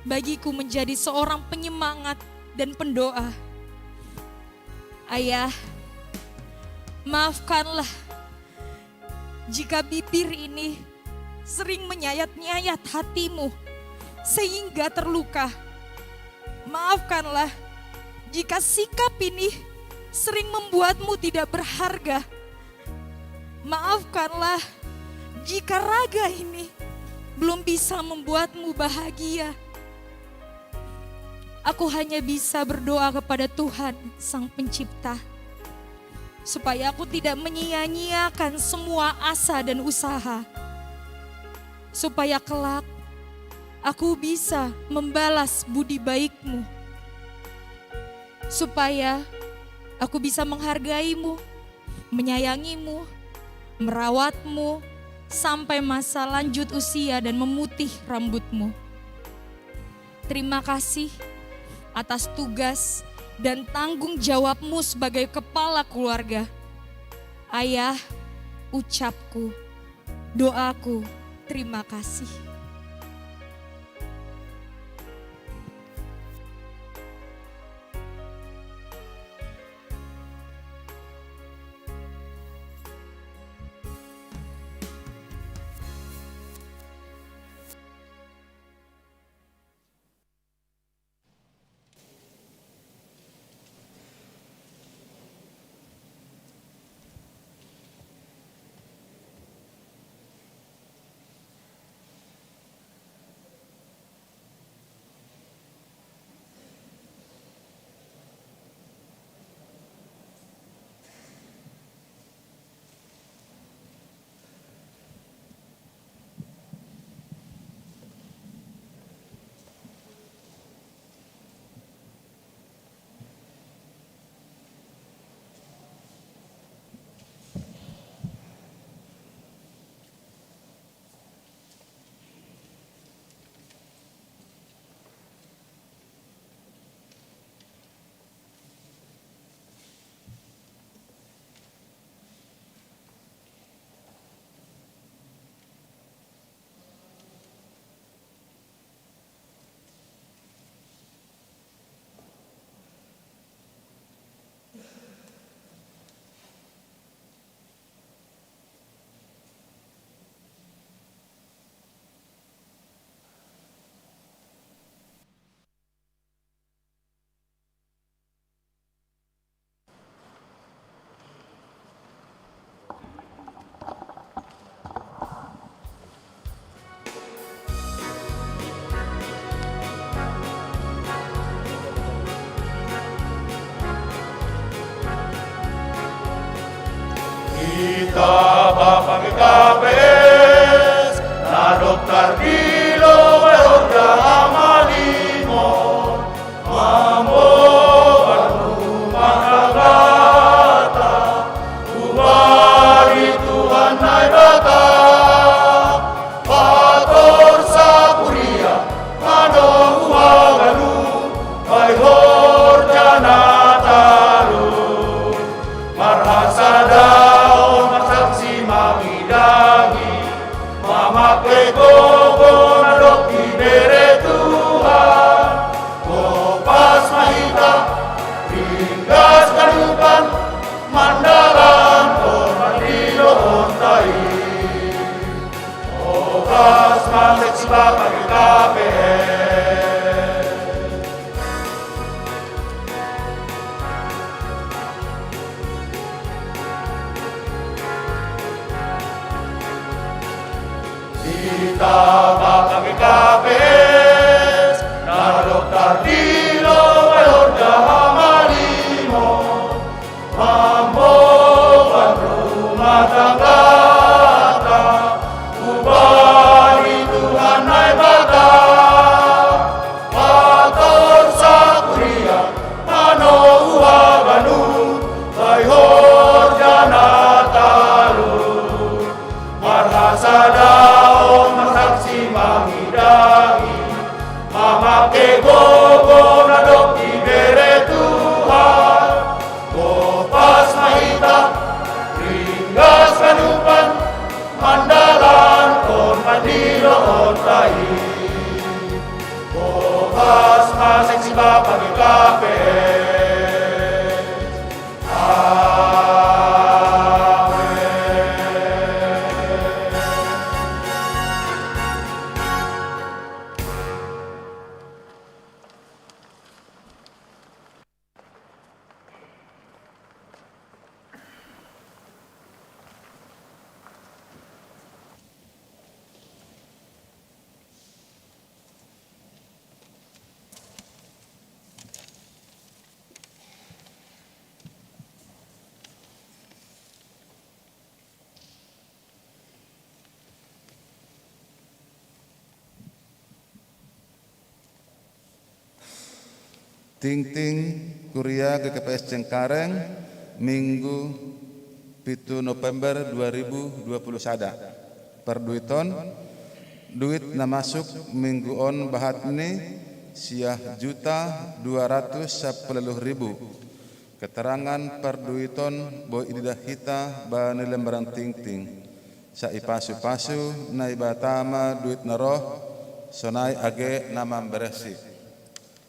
bagiku menjadi seorang penyemangat dan pendoa. Ayah, maafkanlah jika bibir ini sering menyayat-nyayat hatimu sehingga terluka. Maafkanlah jika sikap ini sering membuatmu tidak berharga. Maafkanlah jika raga ini belum bisa membuatmu bahagia. Aku hanya bisa berdoa kepada Tuhan, Sang Pencipta, supaya aku tidak menyia-nyiakan semua asa dan usaha, supaya kelak aku bisa membalas budi baikmu, supaya aku bisa menghargaimu, menyayangimu, merawatmu sampai masa lanjut usia dan memutih rambutmu. Terima kasih atas tugas dan tanggung jawabmu sebagai kepala keluarga. Ayah, ucapku, doaku, terima kasih. Kita Bapa kita bes, na doktar bilo beorja amalimo, mambo banu makagata, ubari Tuhan Naibata, pato Kita bapake K P S, na dokter di lo bayor jaha malimo, mamboan rumah tanggata, ubani Tuhan Naibata, pator sakuria, mano uha banu, baihor jana talu. Marhasada on masaksi mangidahi, mamake gogo na dob ibere Tuhan. Kopas ma hita, ringgas ganupan, mandalankon pandiloonta i. Kopas ma saksi bapake K P S. Amen. Tingting Kuria G K P S Cengkareng, Minggu, pitu November dua ribu dua puluh sada. Parduiton, duit na masuk minggu on bahatni siah juta dua ratus sapuluh ribu. Keterangan parduiton boi ididah hita bani lembaran tingting. Sa ipasu-pasu Naibata ma duit na roh, sonai age na mamberehsi.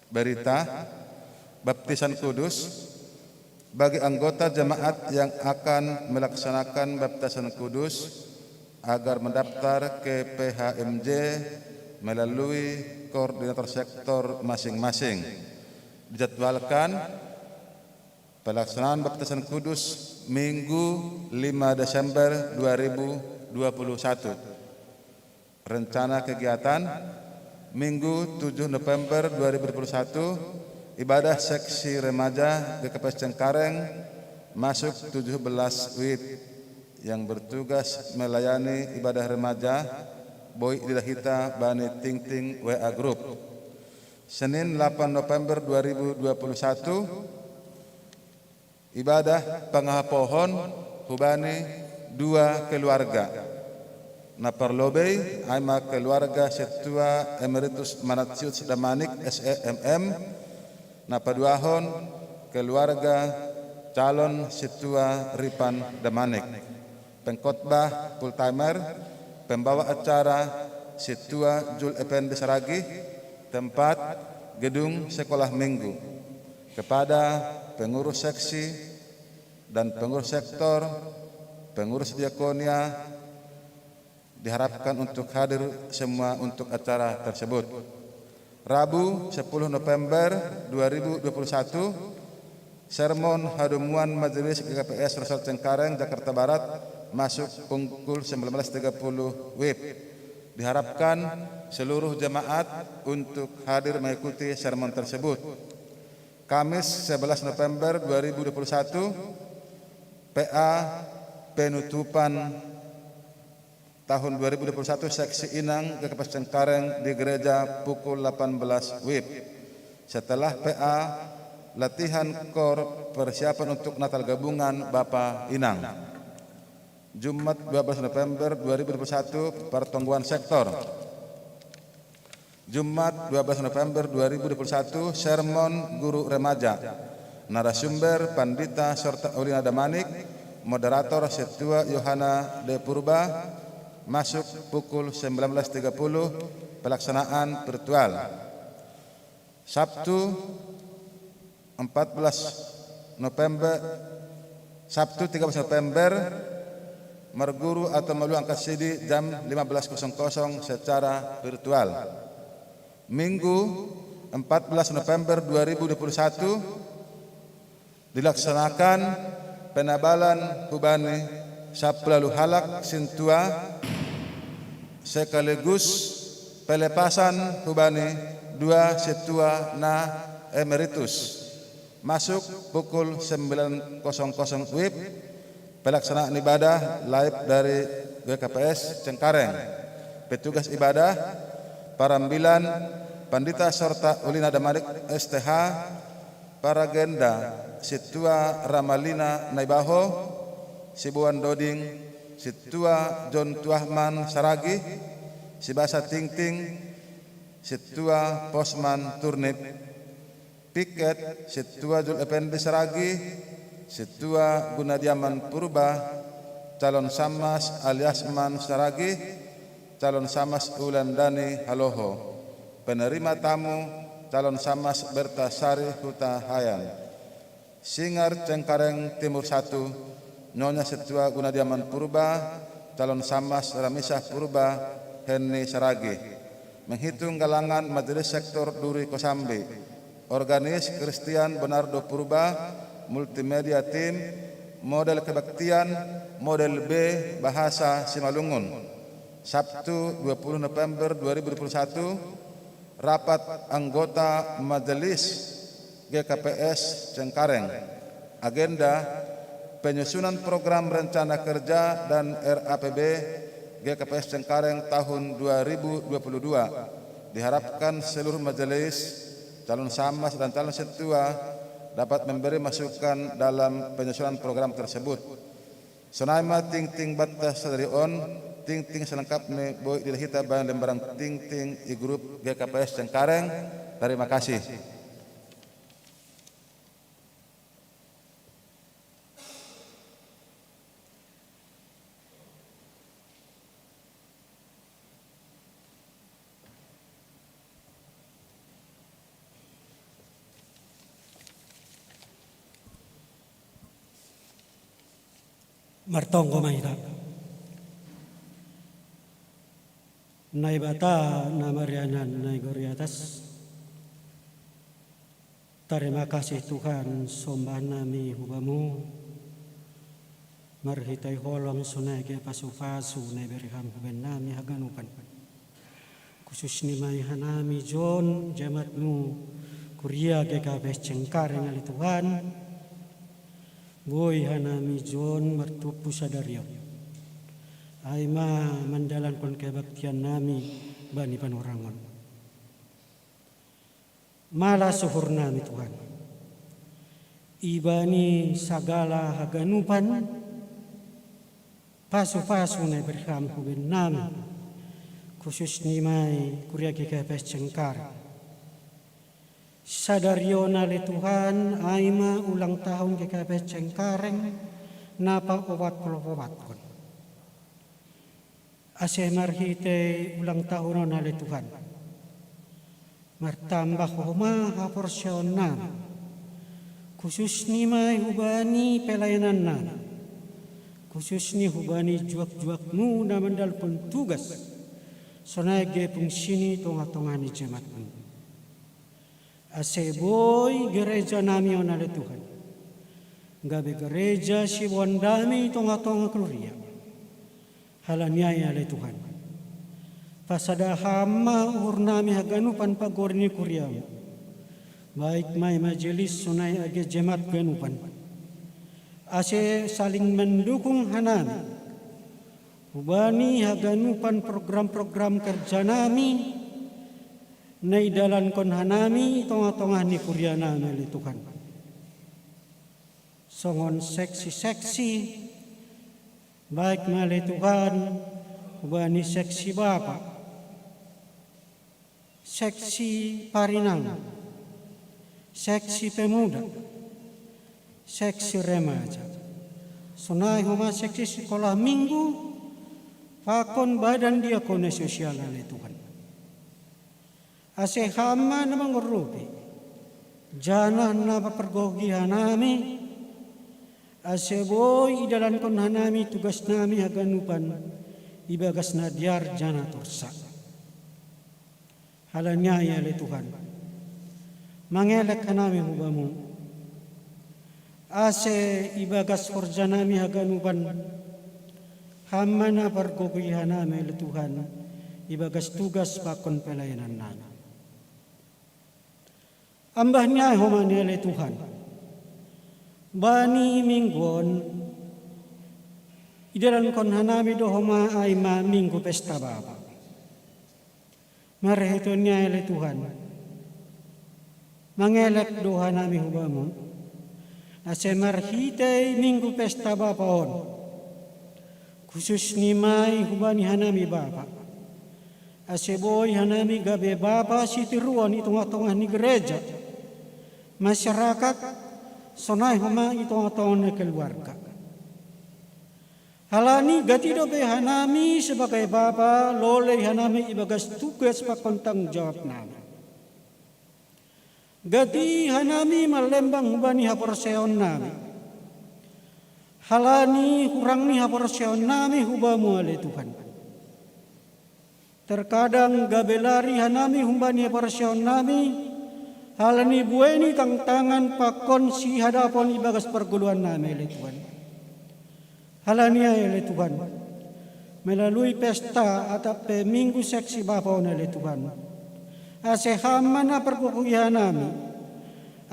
Berita, Baptisan Kudus. Bagi anggota jemaat yang akan melaksanakan baptisan kudus, agar mendaftar ke P H M J melalui koordinator sektor masing-masing. Dijadwalkan pelaksanaan baptisan kudus Minggu lima Desember dua ribu dua puluh satu. Rencana kegiatan, Minggu tujuh November dua ribu dua puluh satu, ibadah seksi remaja G K P S Cengkareng masuk tujuh belas wib. Yang bertugas melayani ibadah remaja boi ididah hita bani tingting W A grup. Senin delapan November dua ribu dua puluh satu, ibadah pangahapohon hubani dua keluarga. Na parlobei ai ma keluarga Sintua Emeritus Manatsius Damanik, S E M M, na paduahon keluarga calon Sintua Ripan Damanik. Pengkhotbah full timer, pembawa acara Sintua Jul Effendi Saragih, tempat gedung sekolah minggu. Kepada pengurus seksi dan pengurus sektor, pengurus diakonia, diharapkan untuk hadir semua untuk acara tersebut. Rabu, sepuluh November dua ribu dua puluh satu, sermon hadomuan Majelis G K P S Resort Cengkareng, Jakarta Barat, masuk pukul sembilan belas tiga puluh wib. Diharapkan seluruh jemaat untuk hadir mengikuti sermon tersebut. Kamis, sebelas November dua ribu dua puluh satu, P A penutupan tahun dua ribu dua puluh satu seksi Inang G K P S Cengkareng di gereja pukul delapan belas wib. Setelah P A, latihan kor persiapan untuk Natal gabungan Bapa Inang. Jumat dua belas November dua ribu dua puluh satu, pertemuan sektor. Jumat dua belas November dua ribu dua puluh satu, sermon guru remaja. Narasumber Pandita Sorta Ulina Damanik, moderator Sintua Yohana de Purba, masuk pukul sembilan belas tiga puluh, pelaksanaan virtual. Sabtu empat belas November, Sabtu tiga belas November, marguru atau maluang kasidi jam lima belas kosong kosong secara virtual. Minggu empat belas November dua ribu dua puluh satu, dilaksanakan penabalan hubani sapuluh halak sintua sekaligus pelepasan hubani dua sintua na emeritus. Masuk pukul sembilan kosong kosong wib, pelaksanaan ibadah live dari G K P S Cengkareng. Petugas ibadah, parambilan Pandita Sorta Ulina Damanik S T H, paragenda Sintua Ramalina Naibaho, Sibuan Doding, Sintua John Tuahman Saragih, Sibasa Tingting, Sintua Posman Turnip, piket Sintua Jul Effendi Saragih, Sintua Gunadiaman Purba, calon Samas Aliasman Saragih, calon Samas Ulandani Haloho, penerima tamu calon Samas Bertasari Hutahayan. Singar Cengkareng Timur satu, Nyonya Sintua Gunadiaman Purba, calon Samas Ramisah Purba, Henny Saragih. Menghitung galangan Majelis Sektor Duri Kosambi, organis Christian Bonardo Purba, multimedia tim, model kebaktian, model B, bahasa Simalungun. Sabtu dua puluh November dua ribu dua puluh satu, rapat anggota Majelis G K P S Cengkareng. Agenda, penyusunan program rencana kerja dan R A P B G K P S Cengkareng tahun dua ribu dua puluh dua. Diharapkan seluruh majelis, calon samas dan calon sintua dapat memberi masukan dalam penyusunan program tersebut. Sonai ma tingting batta sadari on, tingting selengkapna boi diida hita bahen lembaran tingting i grup G K P S Cengkareng. Terima kasih. Martonggo ma hita. Naibata na marianan na i gori atas, tarima kasih Tuhan, sombahan nami hu Bamu, marhitei holong sonai ge pasu-pasu na ibereham hu bennami haganupan. Khusus ni ma i hanami jon jemaatMu, kuria G K P S Cengkareng ale Tuhan, boi hanami jon martumpu sadari on, ai ma mandalankon kebaktiannami bani panurangon. Malas uhurnami Tuhan, ibani sagala haganupan pasu-pasu na ibereham hu bennami, khusus ni ma i kuria G K P S Cengkareng. Sadari on ale Tuhan, ai ma ulang tahun G K P S Cengkareng na paopat pulu opat on. Ase marhitei ulang tahun on ale Tuhan, martamba homa haporseaonnami, khusus ni ma i hubani pelayanannami, khusus ni hubani juak-juakMu na mandalankon tugas, sonai ge fungsi ni tonga-tonga ni jemaatMu. Ase boi gerejanami on ale Tuhan, gabe gereja siboan dame i tonga-tonga kuria. Halani ai ale Tuhan, pasada Ham ma uhurnami haganupan pagori ni kuriaMu, baik ma i majelis sonai age jemaat ganupan, ase saling mendukung hanami hubani haganupan program-program kerjanami na idalankon hanami i tonga-tonga ni kurianami ale Tuhan. Songon seksi-seksi, baik ma ale Tuhan, hubani seksi bapa, seksi parinangan, seksi pemuda, seksi remaja, sonai homa seksi sekolah minggu, pakon badan diakonia sosial ale Tuhan. Ase Ham ma na mangurupi, janah na papargogohi hanami, ase boi idalankon hanami tugasnami haganupan ibagas na dear janah torsa. Halani ai ale Tuhan, mangelek hanami hu Bamu, ase ibagas horjanami haganupan, Ham ma na pargogohi hanami ale Tuhan, ibagas tugas pakon pelayanan nami. Ambah ni ai homa ni ale Tuhan, bani minggu on idalankon hanami do homa ai ma minggu pesta Bapa. Marhitei ni ai ale Tuhan, mangelek do hanami hu Bamu, ase marhitei minggu pesta Bapa on, khusus ni ma ai hubani hanami Bapa, ase boi hanami gabe bapa sitiruon i tongah-tongah ni gereja, masyarakat, sonai homa i tongah-tongah ni keluarga. Halani gati dope hanami sebagai bapa, lolei hanami ibagas tugas pakon tanggung jawab nami. Gati hanami marlembang hubani haporseaon nami, halani hurang ni haporseaon nami hu Bamu ale Tuhan. Terkadang gabe lari hanami humbani haporseaon nami, halani buei ni tangtangan pakon sihadapon ibagas pargoluhan nami ale Tuhan. Halani ai ale Tuhan, melalui pesta atap pe minggu seksi Bapa on ale Tuhan, ase Ham ma na pargogohi hanami,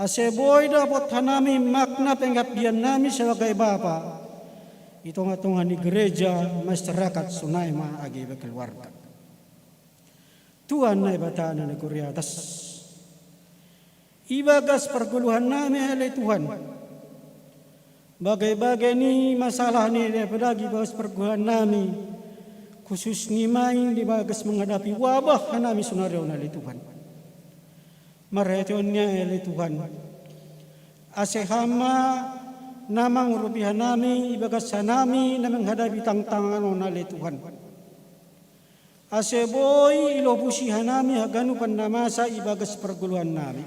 ase boi dapot hanami makna pengabdian nami sebagai bapa i tongah-tongah ni gereja, masyarakat, sonai ma age keluarga. Tuhan Naibata na nagori atas, ibagas pargoluhan nami ale Tuhan, bage-bage ni masalah ni dapdagi ibagas pargoluhan nami, khusus ni ma ai ibagas menghadapi wabah hanami sonari on ale Tuhan. Marhitei on ni ai ale Tuhan, ase Ham ma na mangurupi hanami ibagas hanami na menghadapi tangtangan on ale Tuhan, ase boi ilopusi hanami haganupan na masa ibagas pargoluhan nami.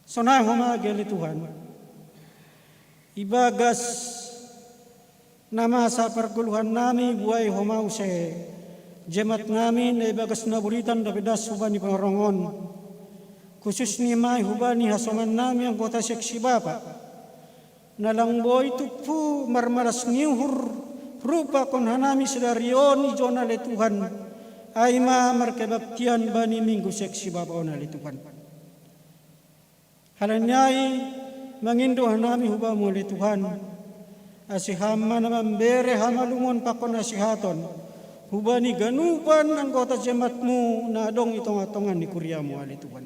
Sonai homa age ale Tuhan, ibagas na masa pargoluhan nami buei homa use jemaat nami na ibagas na buritan dope das hubani panorong on, khusus ni ma ai hubani hasoman nami anggota seksi Bapa, na lang boi tumpu marmalas ni uhur rupa pakon hanami sadari on ijon ale Tuhan, ai ma markebaktian bani minggu seksi Bapa on ale Tuhan. Halani ai mangindo hanami hu Bamu ale Tuhan, ase Ham ma na mambere hamalumon pakon hasehaton hubani ganupan anggota jemaat-Mu na adong i tongah-tongah ni kuria-Mu ale Tuhan.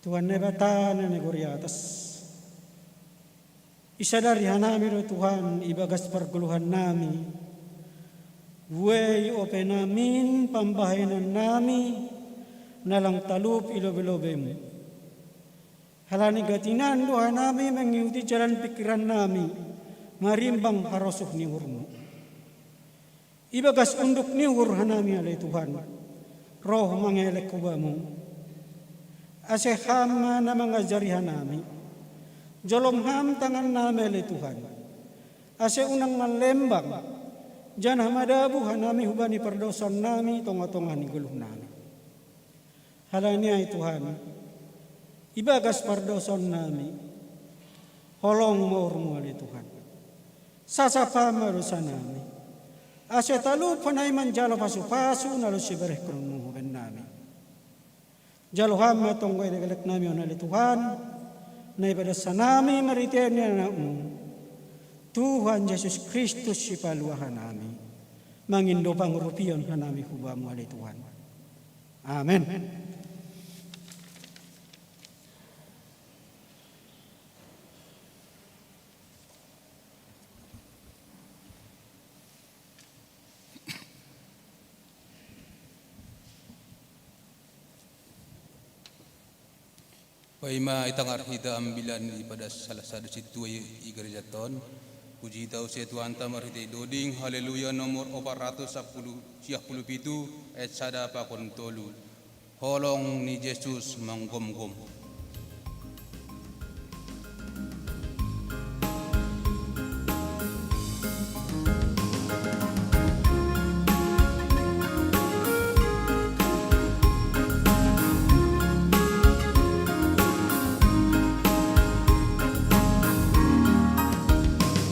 Tuhan Naibata na nagori atas, isadari hanami do Tuhan ibagas pargoluhan nami, buei ope namin pambahenan nami na lang talup i lobei-lobei-Mu. Halani gati Ham do hanami mangihuti jalan pingkiran nami marimbang harosuh ni uhur-Mu. Ibagas unduk ni uhur hanami ale Tuhan, roh mangelek hu Bamu, ase Ham ma na mangajari hanami. Jolom Ham tangan nami ale Tuhan, ase unang marlembang, janah madabuh hanami hubani pardousaon nami i tongah-tongah ni goluh nami. Halani ai Tuhan, ibagas pardousaon nami, holong ma uhur-Mu ale Tuhan. Sasap Ham ma dousa nami, ase talup hanami manjalo pasu-pasu na los iberehkon-Mu hubannami. Jalo Ham ma tonggo elekelek nami on ale Tuhan, na ipadas hanami marhitei ni Anak-Mu, Tuhan Jesus Kristus Sipalua hanami, mangindo pangurupion hanami hu Bamu ale Tuhan. Amen. Paima itangar hita ambilan ipadas salah sada sintua i gerejanta on, puji hita use Tuhanta marhitei doding Haleluya nomor opat ratus sapuluh, siah puluh pitu, ayat sada pakon tolu. Holong ni Jesus manggomgom.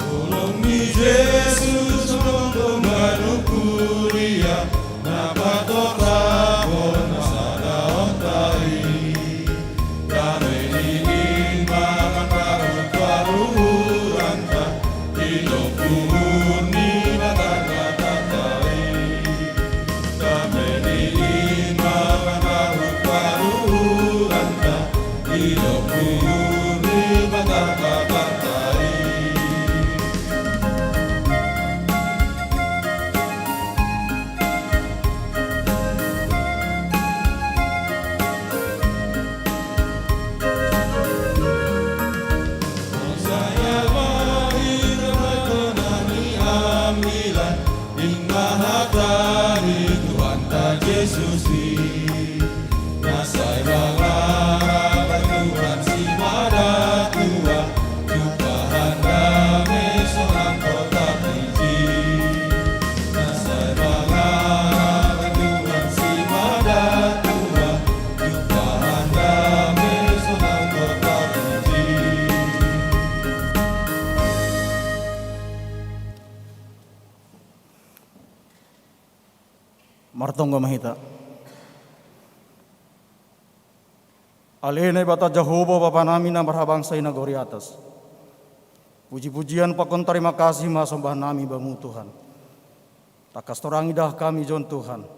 Holong ni Jesus manggomgom manukuri Tahatani Tuhanta Jesus i, na sai mangarap Tuhan si mada tua, jumpa handa me sonang kota puji. Na sai mangarap Tuhan si mada tua, jumpa handa me sonang kota puji. Martonggo ma hita. Ale Naibata Jahowa Bapa nami na marhabangsa i nagori atas. Puji-pujian pakon tarima kasih ma sombah nami Bamu Tuhan. Tangkas torang idah hami ijon Tuhan.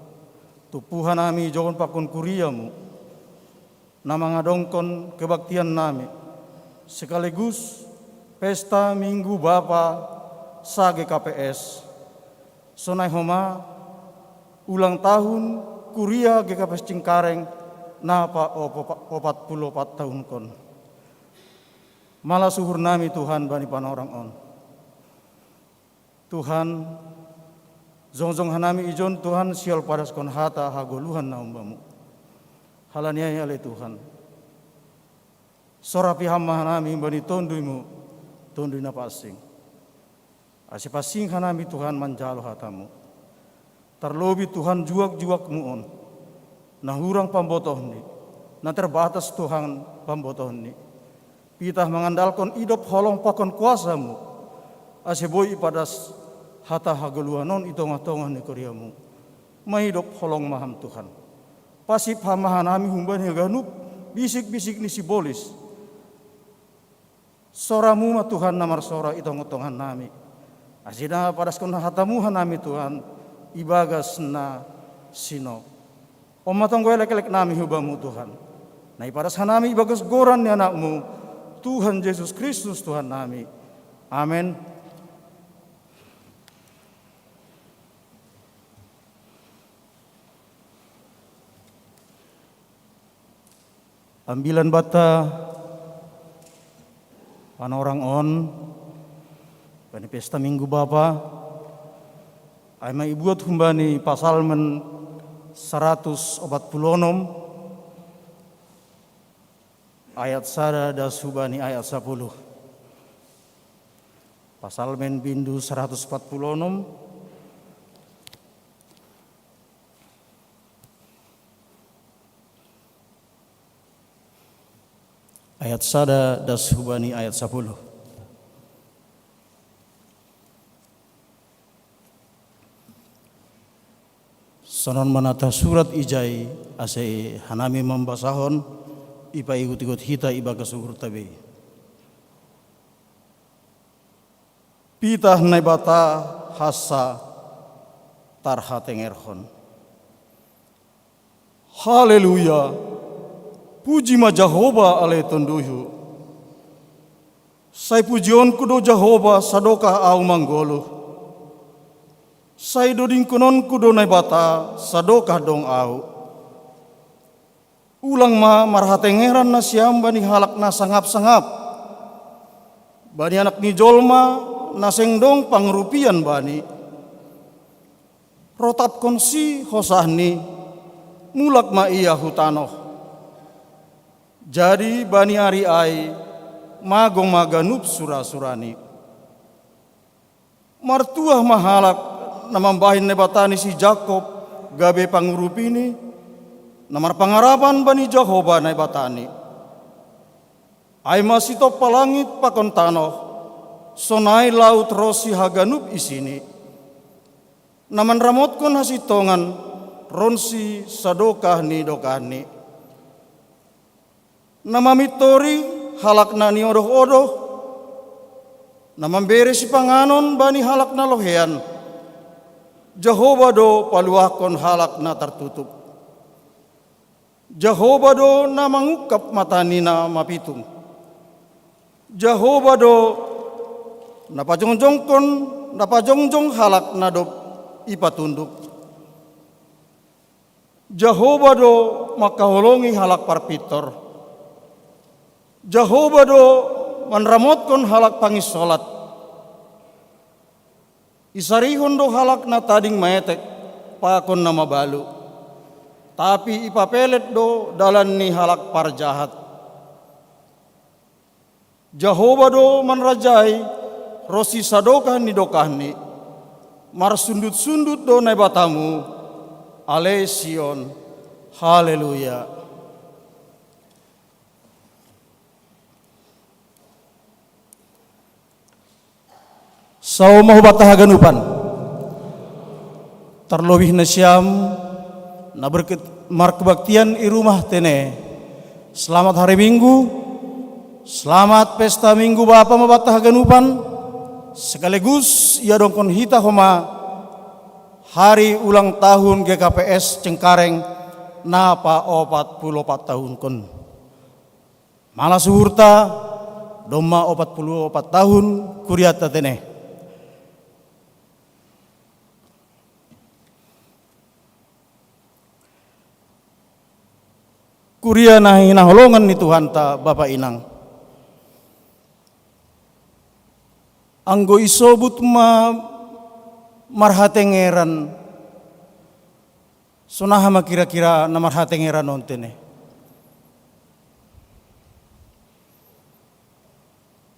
Tumpuhan nami ijon pakon kuria-Mu na mangadongkon kebaktian nami, sekaligus pesta Minggu Bapa sa-G K P S. Sonai homa ulang tahun kuria G K P S Cengkareng na paopat pulu opat tahunkon. Malas uhur nami Tuhan bani panorang on. Tuhan, jongjong hanami ijon Tuhan sihol padaskon hata hagoluhan na humbamu. Halani ai ale Tuhan, sorapi Ham ma hanami humbani TonduyMu, Tonduy na pansing. Ase pansing hanami Tuhan manjalo hataMu. Tarlobi Tuhan juak-juakMu on, na hurang pambotohni, na terbatas Tuhan pambotohni. Pitah mangandalkon idop holong pakon kuasaMu, ase boi ipadas hata hagoluhan on i tongah-tongah ni kuriaMu. Maidop holong ma Ham Tuhan. Pasip Ham ma hanami humbani haganup bisik-bisik ni sibolis. SoraMu ma Tuhan na marsora i tongah-tongah nami. Ase na padaskon hataMu hanami Tuhan, ibagas na sinop. On ma tonggo elek-elek nami hu Bamu Tuhan, na ipadas hanami ibagas goran ni AnakMu, Tuhan Jesus Kristus Tuhan nami. Amen. Ambilan banta panorang on, bani pesta Minggu Bapa, ai ma ibuat humbani Pasalmen saratus opat pulu onom, ayat sada das hubani ayat sapuluh. Pasalmen bindu saratus opat pulu onom, ayat sada das hubani ayat sapuluh. Sonon ma na tasurat ijai, ase hanami mambasahon, ipaigut-igut hita ibagas uhurta be. Pitah Naibata hansa tarhatengerhon. Haleluya! Puji ma Jahowa ale tonduyhu. Sai pujionku do Jahowa sadokah ahu manggoluh. Sai dodingkononku do Naibata sadokah dong ahu. Ulang ma marhatengeran nasiam bani halak na sangap-sangap, bani Anak ni jolma na seng dong pangurupian Bani. Rotapkonsi hosahni, mulak ma Ia hu tanoh. Jadi bani ari ai magou ma ganup sura-surani. Martuah ma halak na mambahen Naibata ni si Jakob gabe pangurupini, na marpangarapan bani Jahowa Naibatani. Ai ma sitompa langit pakon tanoh, sonai laut ronsi haganup isini, na manramotkon hasintongan ronsi sadokah ni dokahni. Na mamintori halak na niodoh-odoh, na mambere sipanganon bani halak na loheian. Jahowa do paluahkon halak na tartutup. Jahowa do na mangungkap mata ni na mapitung. Jahowa do na pajongjongkon, na pajongjong halak na dob ipatunduk. Jahowa do mangkaholongi halak parpintor. Jahowa do manramotkon halak panginsolat. Isarihon do halak na tading maetek pakon na mabalu, tapi ipapelet do dalan ni halak parjahat. Jahowa do manrajai ronsi sadokah ni dokahni. Marsundut-sundut do Naibatamu, ale Sion. Haleluya. Sahat ma hubanta haganupan. Tarlobih nasiam na berket-, markebaktian i rumah tene. Selamat hari Minggu, selamat pesta Minggu Bapa ma banta haganupan, sekaligus iadongkon hita homa hari ulang tahun G K P S Cengkareng na paopat pulu opat tahunkon. Malas uhurta, domma opat pulu opat tahun kurianta tene. Kuria na hinaholongan ni Tuhanta, Bapa, Inang. Anggo isobut ma marhatengeran, sonaha ma kira-kira na marhatengeran on tene?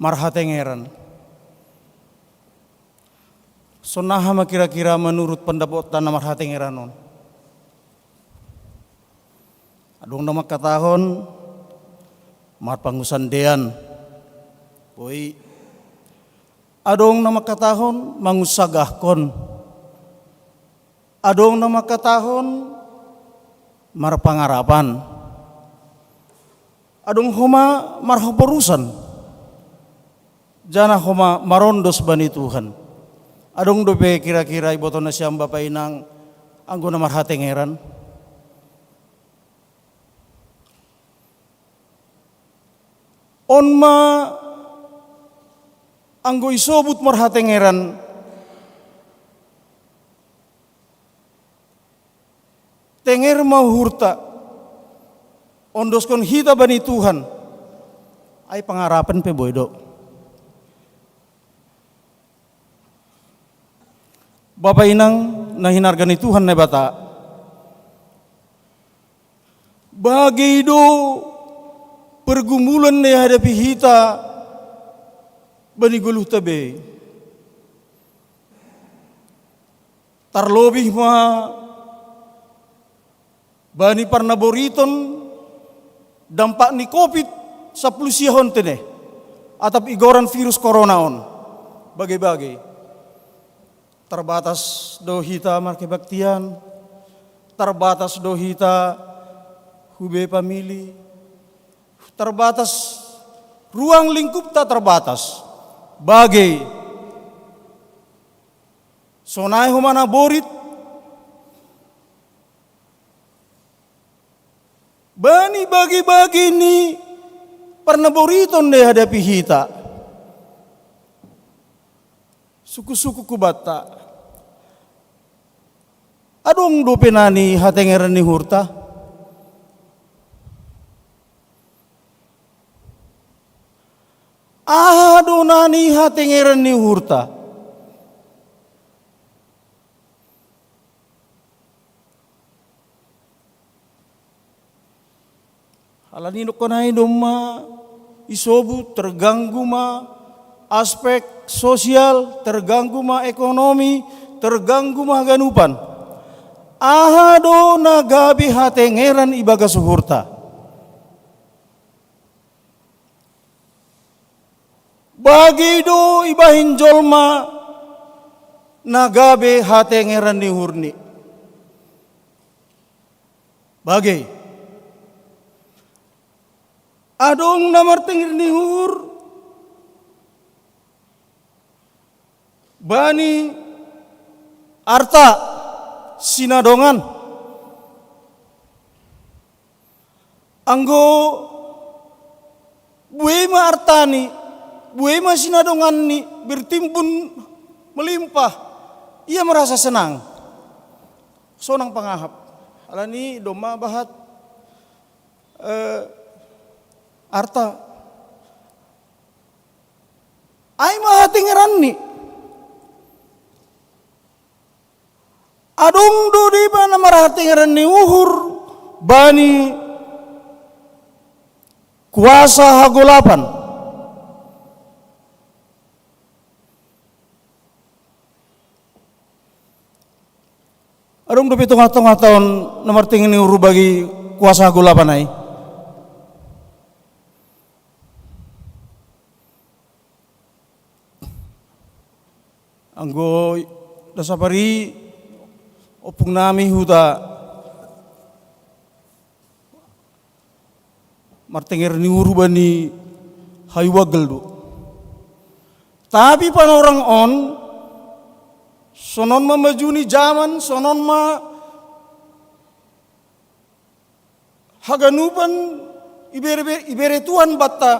Marhatengeran. Sonaha ma kira-kira menurut pendapotta na marhatengeran on? Adong na mangkatahon marpangusandean. Boi. Adong na mangkatahon mangunsagahkon. Adong na mangkatahon marpangarapan. Adong homa marhaporusan. Janah homa marondos bani Tuhan. Adong dope kira-kira iboto nasiam, Bapa, Inang, anggo na marhatengeran? On ma anggo isobut marhatengeran, tenger ma uhurta, ondoskon hita bani Tuhan. Ai pangarapan pe boi do. Bapa, Inang na hinarga ni Tuhan Naibata, bagei do pergumulan na ihadapi hita bani goluhta be. Tarlobih ma bani parnaboriton dampak ni covid sampulu sia on tene, atap igoran virus corona on. Bagei-bagei. Tarbatas do hita markebaktian, tarbatas do hita hube pamili, tarbatas, ruang lingkupta tarbatas. Bagei. Sonai homa na borit, bani bagei-bagei ni parnaboriton na ihadapi hita. Suku-suku kubanta. Adong dope na nihatengeran ni uhurta? Aha do na nihatengeran ni uhurta? Alani i dohonai domma isobut, terganggu ma aspek sosial, terganggu ma ekonomi, terganggu ma haganupan. Aha do na gabe hatengeran ibagas uhurta? Bagei do ibahen jolma na gabe hatengeran ni uhurni. Bagei. Adong na martenger ni uhur bani arta sinadongan. Anggo buei ma artani, buei ma sinadonganni, bertimbun melimpah, ia merasa senang. Sonang pangahap. Alani domma bahat, eh, arta. Ai ma hatengeranni. Adong do deba na marhatengeran ni uhur bani kuasa hagolapan. Adong dope tongah-tongah taon na martenger ni uhur bani kuasa hagolapan ai. Anggo na sapari ompung nami huta martenger ni uhur bani hayu bagel do. Tapi panorang on, sonon ma maju ni jaman, sonon ma haganupan ibere, ibere Tuhan banta.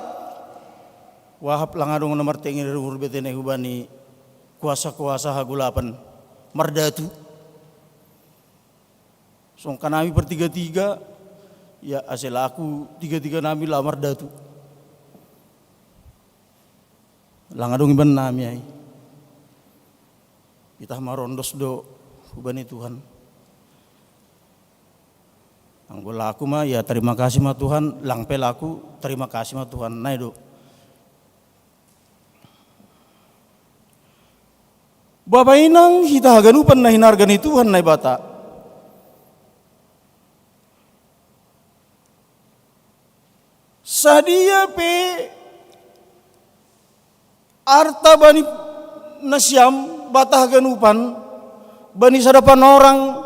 Wahap lang adong na martenger uhur betene hubani kuasa-kuasa hagolapan mardatu. Songka nami partiga-tiga, ya ase laku tiga-tiga nami la mardatu. Lang adong iban nami ai. Kita marondos do hubani Tuhan. Anggo laku ma, ya terima kasih ma Tuhan, lang pe laku terima kasih ma Tuhan, nai do. Bapa inang hita haganupan na hinarga ni Tuhan Naibata. Sadia pe arta bani nasiam banta haganupan, bani sada panorang,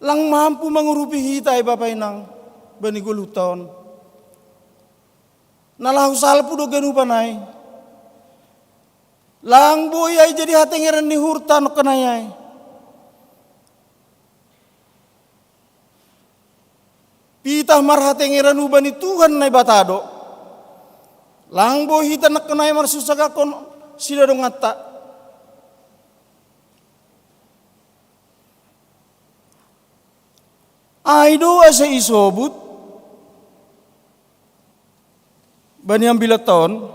lang mampu mangurupi hita ai bapa inang, bani goluhta on. Na laho salpu do ganupan ai. Lang boi ai jadi hatengeran ni uhurta nangkin ai. Pitah marhatengeran hubani Tuhan Naibata do. Lang boi hita nangkin ai marsusagakkon sidadonganta. Ai do asa isobut bani ambilatta on,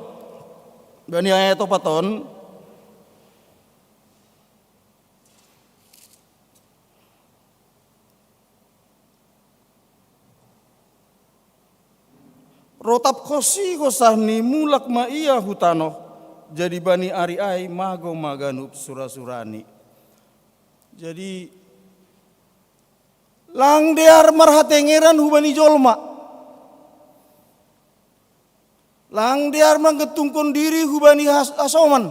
bani ayat opat on, rotap hosi hosah ni mulak ma ia hu tanoh, jadi bani ari ai mago ma ganup sura-surani. Jadi lang dear marhatengeran hubani jolma. Lang dear manggentungkon diri hubani has-, hasoman.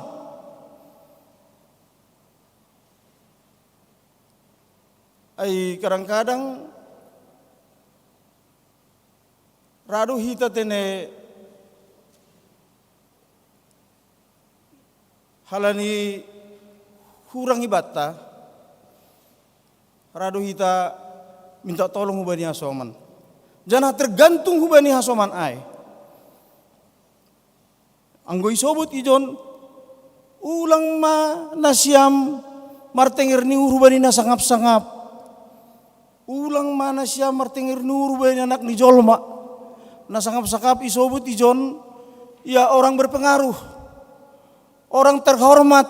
Ai kadang-kadang ra do hita tene halani hurang ibanta, ra do hita minta tolong hubani hasoman. Janah tergantung hubani hasoman ai. Anggo isobut ijon, ulang ma nasiam martenger ni uhur bani na sangap-sangap. Ulang ma nasiam martenger ni uhur bani anak ni jolma. Na sangap-sangap isobut ijon, ya orang berpengaruh, orang terhormat.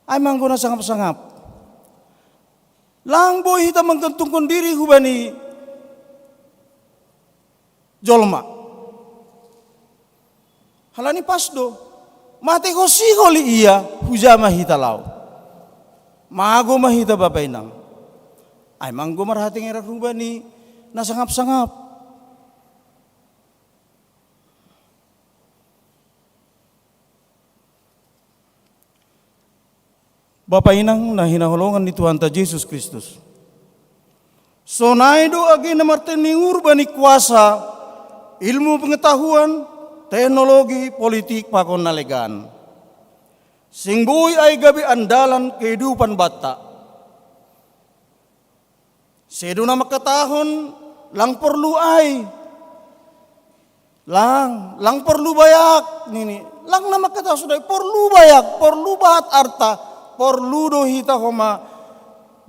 Ai ma anggo na sangap-sangap. Lang boi hita manggentungkon diri hubani jolma. Halani pas do. Mate hosi holi ia, huja ma hita laho. Mago ma hita bapa inang. Ai ma anggo marhatengeran hubani na sangap-sangap. Bapa inang na hinaholongan ni Tuhanta Jesus Kristus. Sonai do age na martenger ni uhur bani kuasa, ilmu pengetahuan, teknologi, politik pakon na legan. Seng boi ai gabe andalan kehidupan banta. Sedo na mangkatahon, lang porlu ai. Lang, lang porlu bayak, nini. Lang na mangkatahon sonai, porlu bayak, porlu bahat arta, porlu do hita homa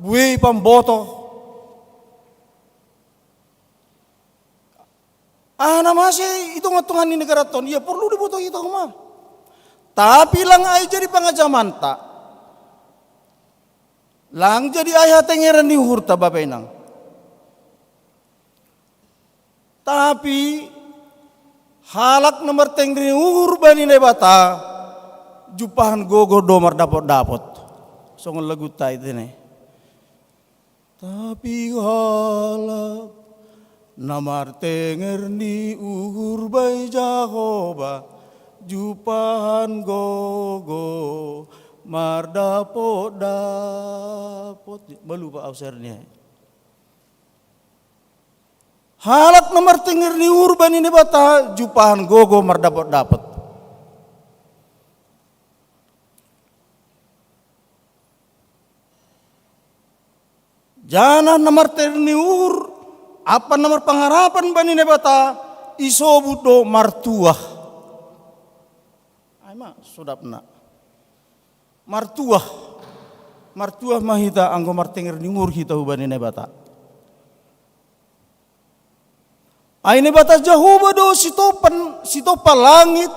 buei pambotoh. Aha na masa i tongah-tongah ni negara on, ia porlu diboto hita homa. Tapi lang ai jadi pangajamanta. Lang jadi ai hatengeran ni uhurta, Bapa Inang. Tapi halak na martenger ni uhur bani Naibata, jumpahan gogo do mardapot-dapot. Songon laguta i tene. Tapi halak na martenger ni uhur bai Jahowa, jumpahan gogo mardapot-dapot. Malupa au sernia. Halak na martenger ni uhur bani Naibata, jumpahan gogo mardapot-dapot. Janah na martenger ni uhur ampa na marpangarapan bani Naibata, isobut do martuah. Ai ma sodapna. Martuah. Martuah ma hita anggo martenger ni uhur hita hubani Naibata. Ai Naibata Jahowa do sitompan, sitompa langit,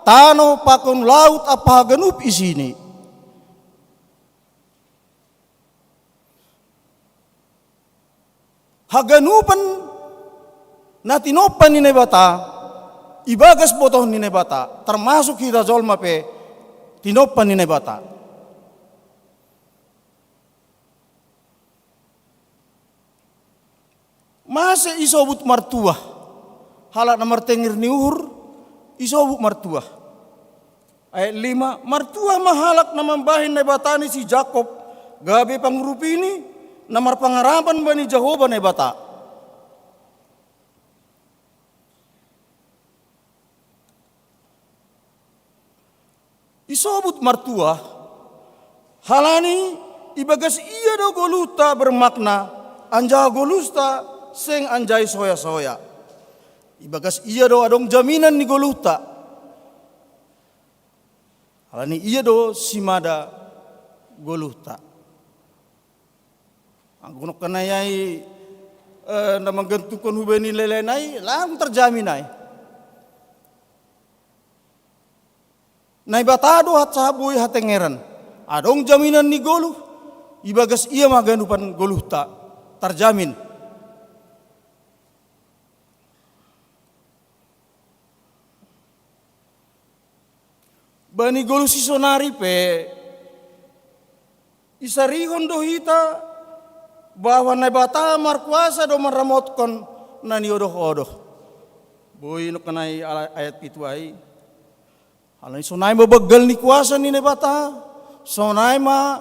tano pakon laut ampa haganup isini. Haganupan na tinompa ni Naibata, ibagas botoh ni Naibata, termasuk hita jolma pe tinompa ni Naibata. Mase isobut martuah? Halak na martenger ni uhur isobut martuah. Ayat lima, martuah ma halak na mambahen Naibata ni si Jakob, gabe pangurupini, na marpangarapan bani Jahowa Naibata. Isobut martuah, halani ibagas ia do goluhta bermakna, anjaha goluhta seng anjai soya-soya. Ibagas ia do adong jaminan ni goluhta. Halani ia do simada goluhta. Anggo nongkan ai, eh, na manggantungkon hubani lae-lae nai, lang terjamin ai. Naibata do hat sahat boi hatengeran. Adong jaminan ni goluh, ibagas ia ma haganupan goluhta, terjamin. Bani goluh sisonari pe, isarihon do hita bahwa Naibata markuasa do manramotkon na niodoh-odoh. Boi nongkan ai ala-, ayat pitu ai. Halani sonai ma banggal ni kuasa ni Naibata, sonai ma,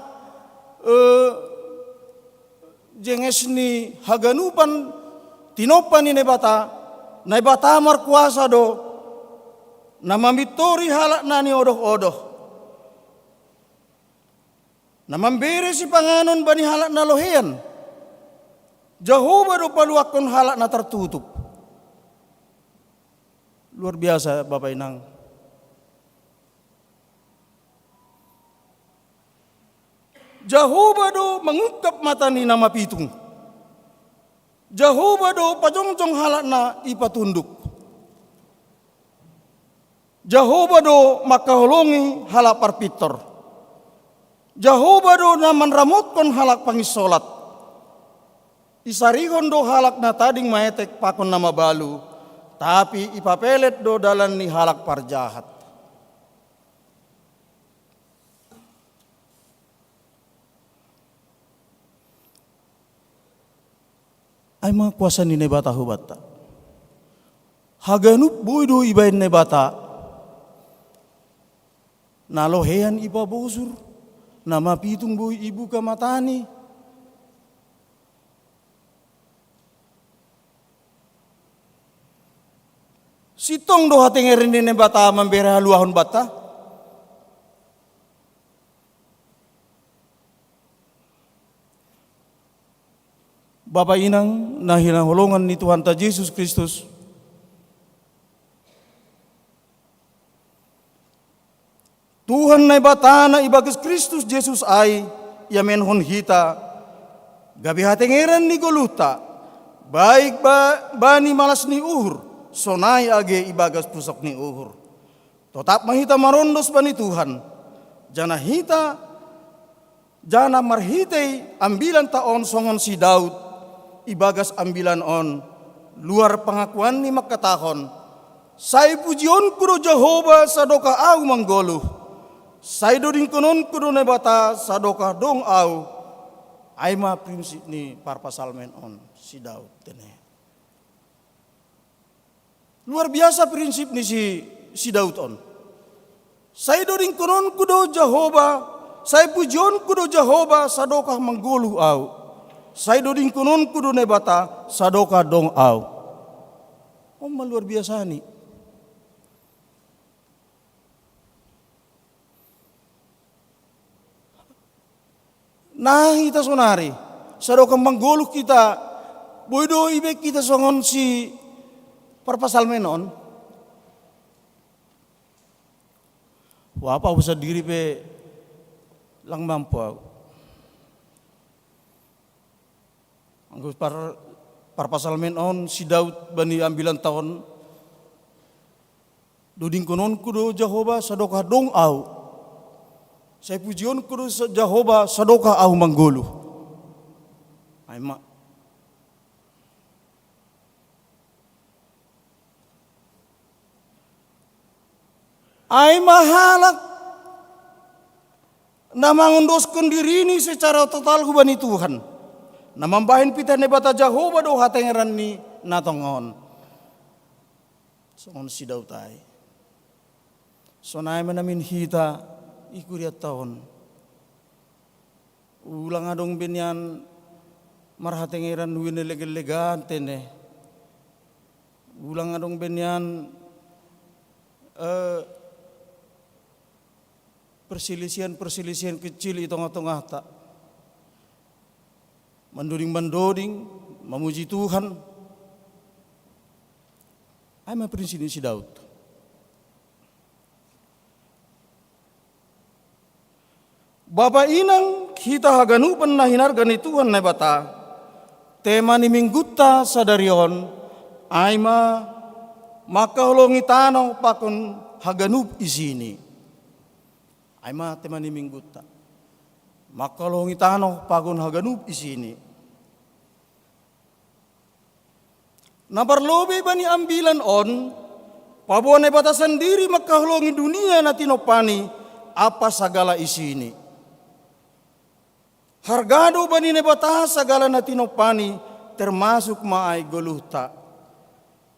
eh, jenges ni haganupan tinompa ni Naibata, Naibata markuasa do, na mamintori halak na niodoh-odoh. Na mambere sipanganon bani halak na lohean, Jahowa do paluahkon halak na tartutup. Luar biasa, Bapa Inang. Jahowa do mangungkap mata ni na mapitung. Jahowa do pajongjong halak na ipatunduk. Jahowa do mangkaholongi halak parpintor. Jahowa do na manramotkon halak panginsolat. Isarihon do halak na tading maetek pakon na mabalu, tapi ipapelet do dalan ni halak parjahat. Ai ma kuasa ni Naibata hubanta. Haganup boi do ibahen Naibata. Na lohean ipabosur, na mapitung boi ibuka matani. Sintong do hatengeran ni Naibata mambere haluahon banta. Bapa Inang na hinaholongan ni Tuhanta Jesus Kristus, Tuhan Naibata na ibagas Kristus Jesus ai iamenhon hita, gabe hatengeran ni goluhta, baik ba-, bani malas ni uhur, sonai age ibagas pusok ni uhur. Totap ma hita marondos bani Tuhan, janah hita Janah marhitei ambilanta on songon si Daud, ibagas ambilan on, luar pangakuanni mangkatahon: Sai pujionku do Jahowa sadokah ahu manggoluh, sai dodingkononku do Naibata sadokah dong ahu. Ai ma prinsip ni parpasalmen on si Daud tene. Luar biasa prinsip ni si, si Daud on. Sai dodingkononku do Jahowa, sai pujionku do Jahowa sadokah manggoluh ahu. Sai dodingkononku do Naibata sadokah dong ahu. On ma luar biasa ni. Nah, hita sonari, sadokah manggoluh hita, boi do ibaen hita songon si parpasalmen on. Wah, apa usaha diri pe lang mampu aku. Anggo par, parpasalmen on si Daud bani ambilanta on: Dodingkononku do Jahowa sadokah dong ahu. Sai pujionku do sa-, Jahowa sadokah ahu manggoluh. Ai ma. Ai ma halak na mangondoskon dirini secara total hubani Tuhan, na mambahen pitah Naibata Jahowa do hatengeran ni na tongon. Songon si Daud ai. Sonai ma namin hita i kurianta on. Ulang adong be nian marhatengeran uin legan-legan tene. Ulang adong be nian, eh, perselisihan-perselisihan kecil i tongah-tongahta. Mandoding-mandoding, mamuji Tuhan. Ai ma prinsip ni si Daud. Bapa inang hita haganupan na hinarga ni Tuhan Naibata, tema ni minggunta sadari on, ai ma mangkaholongi tano pakon haganup isini. Ai ma tema ni minggunta. Mangkaholongi tano pakon haganup isini. Na parlobei bani ambilan on, paboa Naibata sandiri mangkaholongi dunia na tinompani ampa sagala isini. Harga do bani Naibata sagala na tinompani, termasuk ma ai goluhta.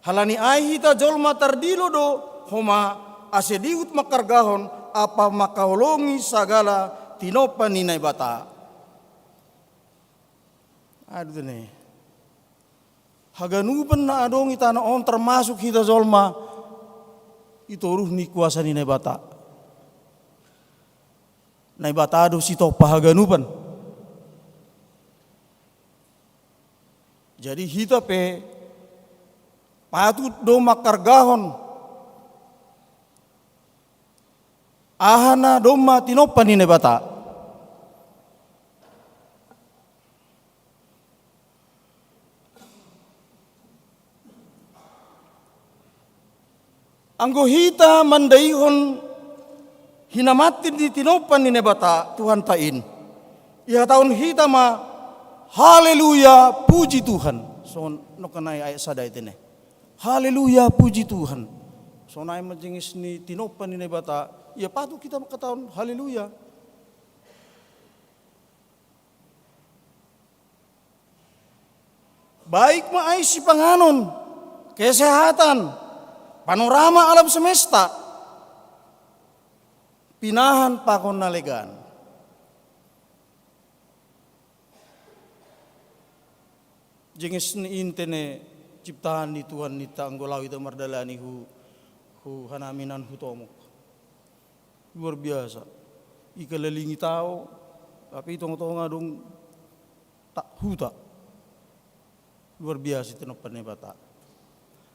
Halani ai hita jolma tardilo do homa ase dihut mangkargahon ampa mangkaholongi sagala tinompa ni Naibata. Aduh ne. Haganupan na adong i tano on termasuk hita jolma i toruh ni kuasa ni Naibata. Naibata do sitompa haganupan. Jadi hita pe patut do mangkargahon aha na domma tinompa ni Naibata. Anggo hita mandaihon hinamantin ni tinompa ni Naibata Tuhanta in, ihatahon hita ma: Haleluya, puji Tuhan. Songon nangkin i ayat sada i tene. Haleluya, puji Tuhan. Sonai ma jengis ni tinompa ni Naibata, ia patut hita mangkatahon haleluya. Baik ma ai sipanganon, kesehatan, panorama alam semesta, pinahan pakon na legan. Jengis ni in tene ciptaan ni Tuhan ninta anggo laho hita mardalani hu, hu hanaminan hu tomok. Luar biasa. Ikalalingi tao, tapi i tongah-tongah adong ta, huta. Luar biasa tinompa ni Naibata.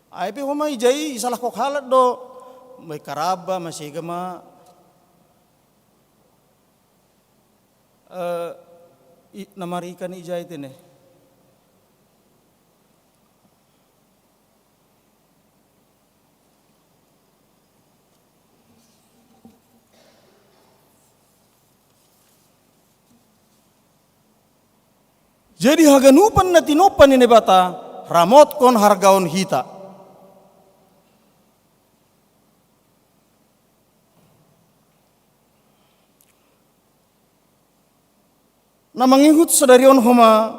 Ai pe homa ijai, isalah kok halak do, mai karaba, masega ma, eh, i, na marikan ijai tene. Jadi haganupan na tinompa ni Naibata, ramotkon hargaon hita. Na mangihut sadari on homa,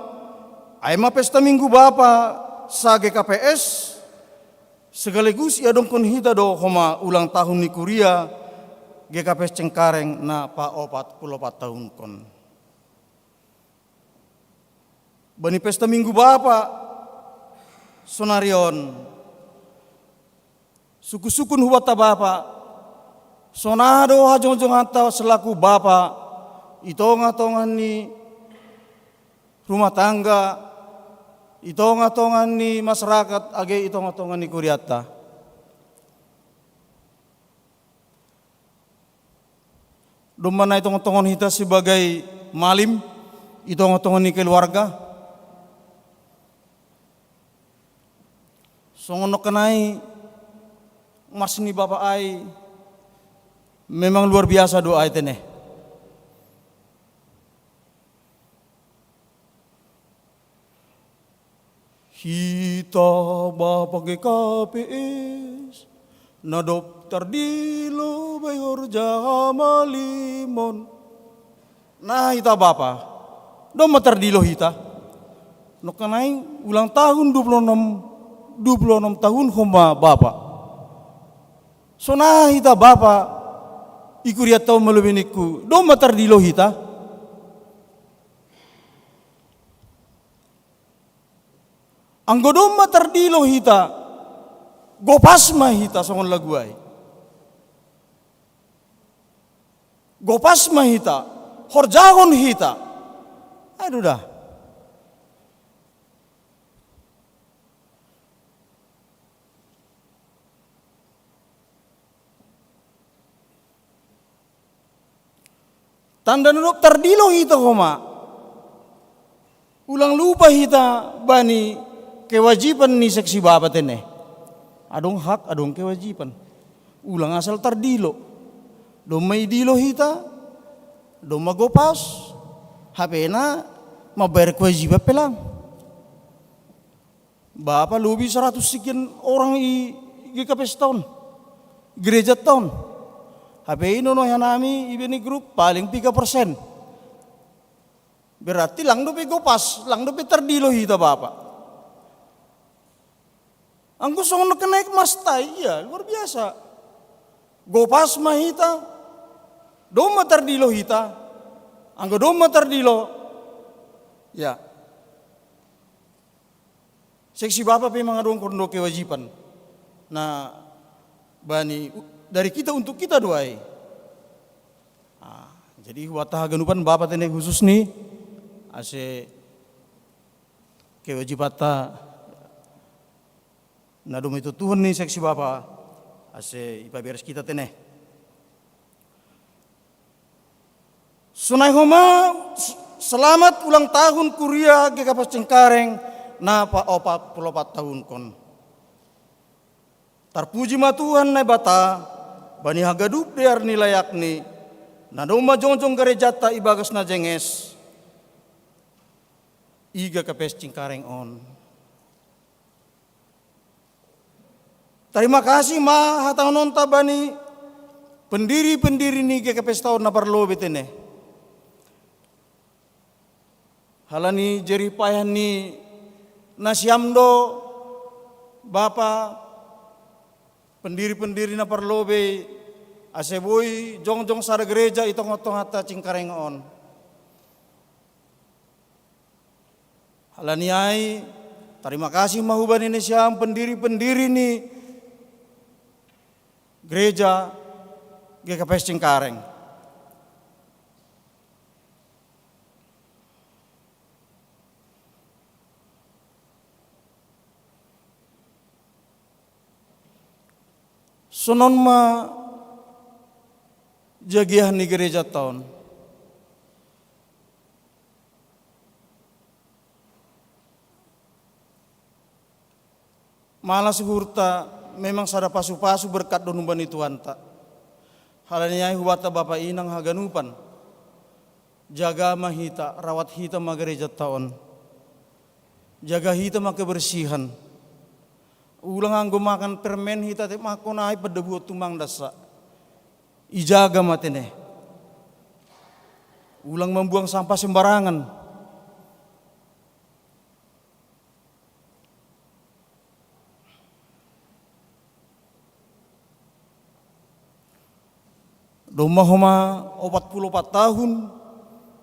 ai ma pesta Minggu Bapa sa G K P S, sekaligus iadongkon hita do homa ulang tahun ni kuria G K P S Cengkareng na paopat pulu opat tahunkon. Bani pesta Minggu Bapa sonari on, sukun-sukun hubanta Bapa, sonari do hajongjonganta selaku Bapa i tonga-tonga ni rumah tangga, i tonga-tonga ni masyarakat, age i tonga-tonga ni kurianta. Domma na i tonga-tonga hita sebagai malim, i tonga-tonga ni keluarga. Songon nangkin ai, mas ni Bapa ai, memang luar biasa do ai tene. Hita Bapa G K P S, na dob tardilo bai horja hamalimon. Na hita Bapa, domma tardilo hita. Nangkin ai ulang tahun dua puluh enam, dua puluh enam tahun homa Bapa. Sonari hita Bapa, i kurianta on molo bini ningku, domma tardilo hita. Anggo domma tardilo hita, gopas ma hita songon lagu ai. Gopas ma hita, horjahon hita. Aduh dah. Tanda na dob tardilo hita homa. Ulang lupa hita bani kewajiban ni seksi Bapa tene. Adong hak, adong kewajiban. Ulang asal tardilo. Domma idilo hita, domma gopas, hape na mambayar kewajiban pe lang. Bapa lobi seratus sekian orang i G K P S ta on, gereja ta on. Hape i nono hanami i bini grup paling piga persen. Berarti lang dope gopas, lang dope tardilo hita Bapa. Anggo songon nangkin ai mas ta i, iya luar biasa. Gopas ma hita, domma tardilo hita. Anggo domma tardilo, ya. Seksi Bapa pe mangadongkon do kewajiban na bani dari kita untuk kita do ai. Ah, jadi hubanta haganupan Bapa tene khusus ni, ase kewajibanta na dome tu Tuhan ni seksi Bapa, ase ipaberes hita tene. Sonai homa, s-, selamat ulang tahun kuria G K P S Cengkareng na paopat pulu opat tahunkon. Tarpuji ma Tuhan Naibata, bani haganup dear ni layakni, na domma jongjong garejanta ibagas na jenges i G K P S Cengkareng on. Tarima kasih ma hatahononta bani pendiri-pendiri ni G K P S ta on na parlobei tene. Halani jerih payah ni nasiam do Bapa pendiri-pendiri na parlobei ase boi jongjong sada gereja i tonga-tonganta Cengkareng on. Halani ai, tarima kasih ma hubani nasiam pendiri-pendiri ni gereja G K P S Cengkareng. Sonon ma jagiah ni gerejanta on. Malas uhurta memang sada pasu-pasu berkat do humbani Tuhanta. Halani ai hubanta bapa inang haganupan. Jaga ma hita, rawat hita ma gerejanta on. Jaga hita ma kebersihan. Ulang anggo mangan permen hita te mako nai pada buat tumang dasa. Ijaga ma tene. Ulang membuang sampah sembarangan. Domma homa opat puluh opat tahun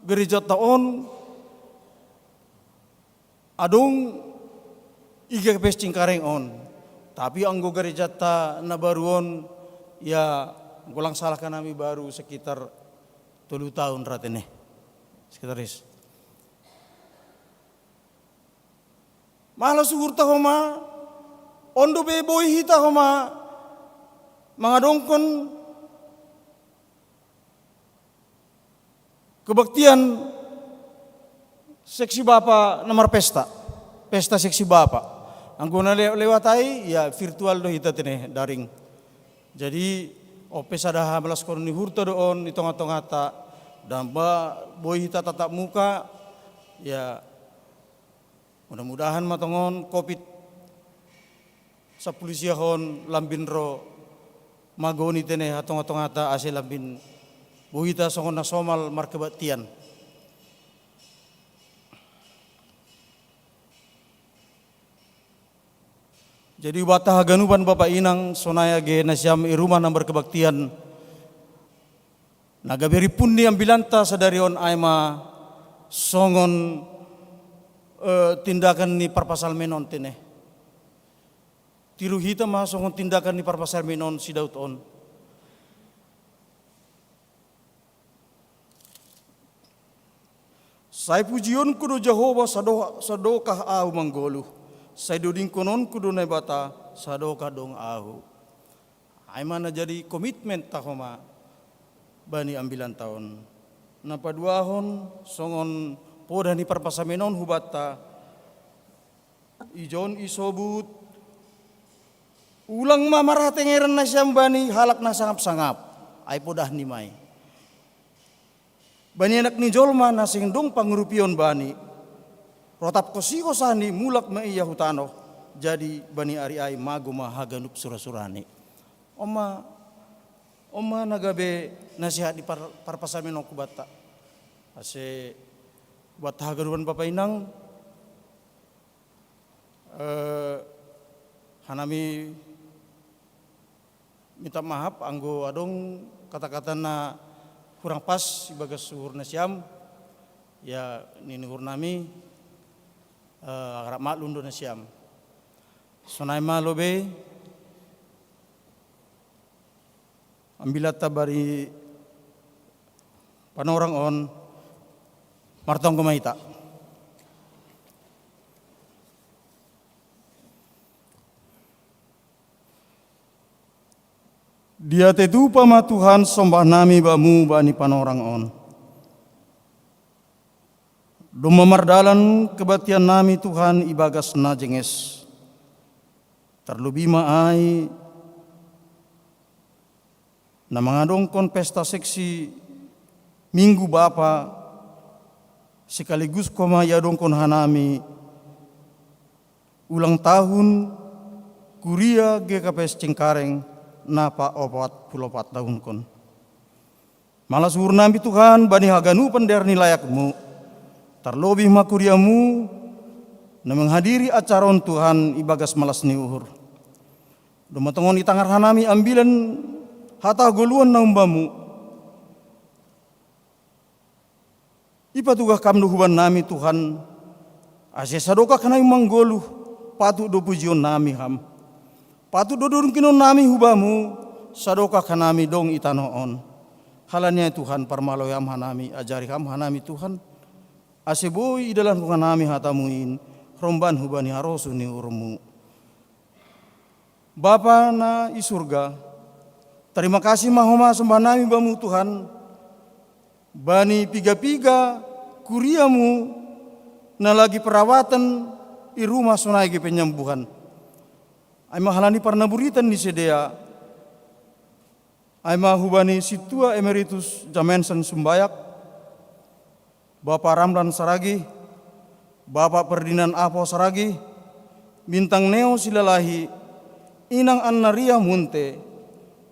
gereja ta on adong iga pesting kareng on. Tapi anggo gereja ta na baru on, ya, golang salah kanami baru sekitar tolu tahun ratene. Sekitar is. Malah suhur ta homa, ondo be boi hita homa, mangadongkon kebaktian seksi bapa na marpesta, pesta seksi bapa. Anggo na le-, lewat ai, ya virtual do hita tene daring. Jadi, ope sada hamalaskon ni hurta do on di tengah-tengah ta, dan ba boi hita tatap muka, ya, mudah-mudahan ma tongon covid sampulu sia on lambin ro magoni tene ha tengah-tengah ta ase lambin boi hita songon na somal markebaktian. Jadi ubat haganupan bapa inang sonai age nasiam i rumah na markebaktian. Na gabe ripun ni ambilanta sadari on ai ma songon, eh, tindakan ni parpasalmen on tene. Tiru hita ma songon tindakan ni parpasalmen on si Daud on. Sai pujionku do Jahowa sado-, sadokah ahu manggoluh, sai dodingkononku do Naibata sadokah dong ahu. Ai ma na jadi komitmen ta homa bani ambilan taon. Na paduahon songon poda ni parpasamenon hubanta, ijon isobut, ulang ma marhatengeran nasiam bani halak na sangap-sangap, ai podah ni mai. Bani anak ni jolma na seng dong pangurupion bani, rotap kosiko sani mulak ma ia hu tanoh, jadi bani ari ai mago ma haganup sura-surani. Oma, oma na gabe nasihat di par-, parpasamenon hubanta. Ase buat haganupan bapa inang, eh, hanami minta maaf anggo adong kata-kata na kurang pas ibagas uhur nasiam, ya nini uhur nami, eh, harap maklum do nasiam. Sonai ma lobe, ambilan ta bari panorang on, martonggo ma hita. Diatei tupa ma Tuhan sombah nami bamu bani panorang on. Domma mardalan kebaktian nami Tuhan ibagas na jenges. Terlebih ma ai na mangadongkon pesta seksi Minggu Bapa, sekaligus koma iadongkon hanami ulang tahun Kuria G K P S Cengkareng na pa opat puluh opat tahunkon. Malas uhur nami Tuhan bani haganupan dear ni layakmu, terlebih ma kuriamu na menghadiri acara on Tuhan ibagas malas ni uhur. Domma tongon itangar hanami ambilan hata hagoluhan na umbamu. Ipatugah kam do huban nami Tuhan, ase sadokah hanami manggoluh, patut do pujion nami ham. Patut do dongkinon nami hubamu, sadokah hanami dong i tanoh on. Halani ai Tuhan parmaloe ham hanami, ajari ham hanami Tuhan. Ase boi idalankon hanami hatamu in, romban hubani harosuh ni uhurmu. Bapa na i surga, terima kasih ma homa sombah nami bamu Tuhan, bani piga-piga kuriamu na lagi perawatan i rumah sonai ge penyembuhan. Ai ma halani parnaburitan ni sidea, ai ma hubani sintua emeritus Jamensen Sumbayak, Bapa Ramlan Saragih, Bapak Ferdinand Apo Saragih, Bintang Neo Silalahi, Inang Anna Ria Munte,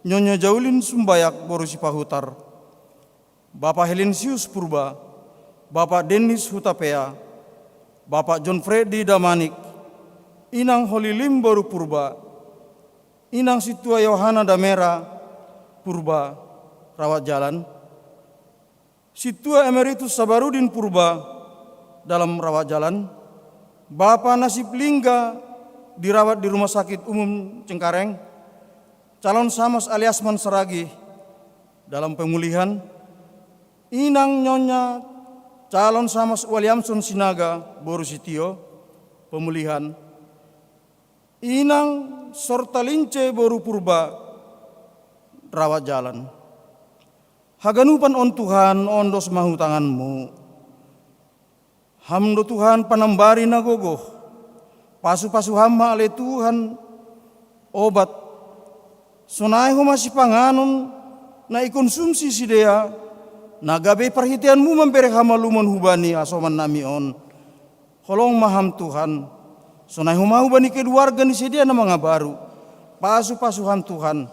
Nyonya Jaulin Sumbayak boru Sipahutar, Bapak Helensius Purba, Bapak Dennis Hutapea, Bapak John Freddy Damanik, Inang Holilim boru Purba, Inang Situa Yohana Damera Purba, rawat jalan. Situa Emeritus Sabarudin Purba, dalam rawat jalan. Bapa Nasib Lingga, dirawat di Rumah Sakit Umum Cengkareng. Calon Samas Aliasman Saragih, dalam pemulihan. Inang Nyonya Calon Samas Williamson Sinaga boru Sitio, pemulihan. Inang Sortalince boru Purba, rawat jalan. Haganupan on Tuhan, ondos ma hu tanganmu. Ham do Tuhan panambari na gogoh. Pasu-pasu ham ma ale Tuhan obat, sonai homa sipanganon na ikonsumsi sidea, na gabe parhiteanmu mambere hamalumon hubani hasoman nami on. Holong ma ham Tuhan, sonai homa hubani keluarga ni sidea na mangabaru. Pasu-pasu ham Tuhan,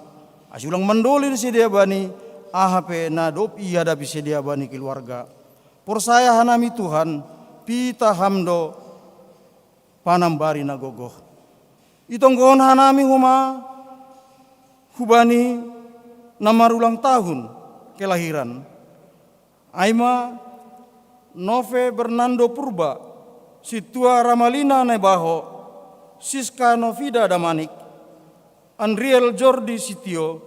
ase ulang mandole sidea bani aha pe na dob ihadapi sidea bani keluarga. Porsaya hanami Tuhan, pitah ham do panambari na gogoh. Itonggohon hanami homa hubani na marulang tahun kelahiran. Ai ma Nove Bernando Purba, Situa Ramalina Naibaho, Siska Novida Damanik, Andriel Jordi Sitio,